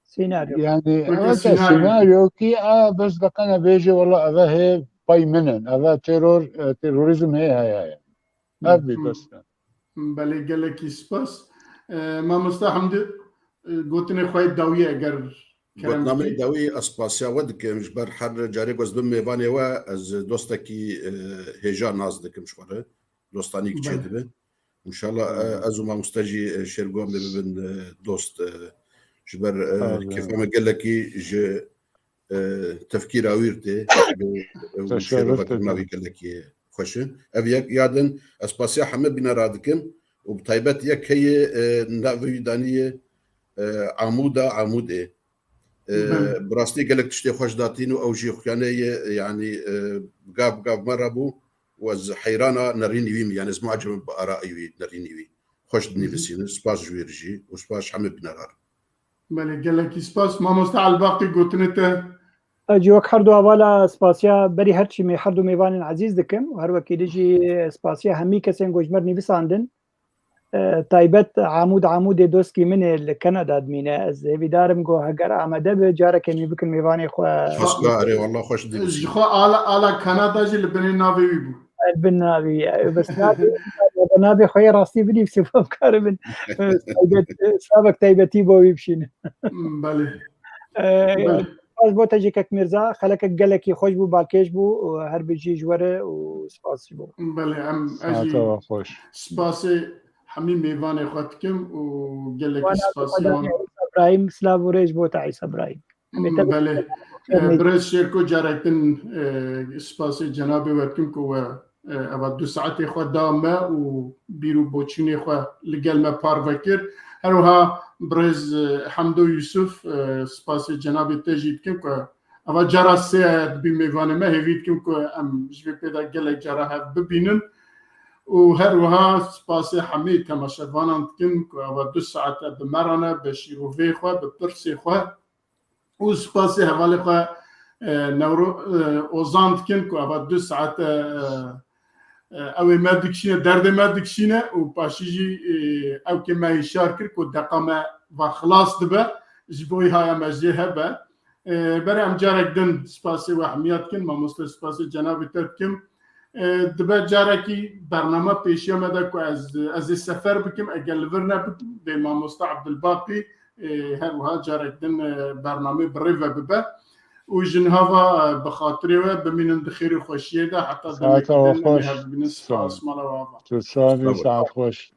Senaryo. Yanî weke weke senaryo. Senaryokî, a, bes deqene bêje, wela eve hê pay min in, eve teror, e, terorîzm hê heye ye. Ev bî. Hı. Bes e. Belê, gelekî spas. E, mamosta Hemdi, e, gotinê xwe yê dawiyê eger kerem bikî. Gotinameyê dawî ez spasiya we dikim, ji ber her carê ku ez bim mêvanê we, ez dostekî, e, hêja nas dikim ji xwe re. Dostanî çêdibe. Belê. Înşallah, e, ez û mamoste jî, e, Şêrgo em ê bibin, e, dost, e, ji ber, e, kêfa me gelekî ji, e, tefkîra wî tê, û şêrovekirina wî gelekî xweş e. Ev yek, ya din, ez spasiya heme bînera dikim û bi taybet yek heye, e, navê wî danî ye, e, Amûda Amûdê. E, bi rastî gelek tiştê xweş datîn û ew jî xuyanê ye, yanî, e, gav gav me re bû û ez heyrana nerînî wî me, yanî ez muecib im bi arayî wî, nerînî wî. xweş dinivîsînin. Spas ji wê re jî û spas ji hemî bineraran. Belê, gelekî spas. Mamoste Elbaqî, gotinê te. Cî wek her du hevala spasiya berî her çî me her du mêvanên ezîz dikim û her wekî dî jî spasiya hemî kesên ku ji me re nivîsandin. E, taybet Amûd Amûdê doskî min ê li Kanada dimîne. Ez hêvîdar im ku heger amade be, carekê min bikin mêvanê xwe. Xeska, erê, wallah xweş dibîsî. Ji xwe ala, ala Kanada jî li binê navê wî bû. Li bin navê wî ye. Bes navê, navê xwe yê rastî bidî, sê bikarin, e, taybet, e, savek taybetî bo wî bişînin. Belê. E, Belê. Spas bo te jî kek Mîrza, xelekek gelekî xweş bû, balkêş bû, û her bijî ji we re û spas ji bo. Belê, em ez jî Saeta we xweş. spasê hemî mêvanê xwe dikim û gelekî Wana spasê Xwedê wan. Îsa Îbrahîm, silav û rêz bo te Îsa Îbrahîm. Em ê te Belê. Belê. E, Birêz Şêrko, carektin, e, spasê cenabê we dikim ku we, e, eva du saetê xwe da me û bîr û boçûnê xwe li gel me parve kir. Her wiha birêz, e, Hemdo Yusuf, e, spasê cenabê te jî dikim ku eva cara sê ye dibî mêvanê me, hêvî dikim ku em ji vê pê de gelek cara hev bibînin. Û her wiha spasê hemî temaşevanan dikim ku eva du saet e bi me re ne, bi şîrovê xwe, bi pirsê xwe. Û spasê hevalê xwe, e, Newro, e, Ozan dikin ku eva du saet e, e, ew ê me dikişîne, derdê me dikişîne û paşî jî, e, ew kê me hişyar kir ku deqa me va xilas dibe, ji bo wî haya me jê hebe. E, berê em carek din spasê we hemiya dikin, mamoste, spasê cenabê te dikim. E, dibe carekî bername pêşiya me de ku ez, ez ê sefer bikim, eger li vir nebim, bê mamoste Abdulbaqî, e, her wiha carek din, e, bernamê bi rê ve bibe. Û ji niha ve, e, bi xatirê we bimînin di xêr û xweşiyê de, heta demekî din em ê hev bibînin. Spas, mala we ava. Tu sax bî, saet xweş.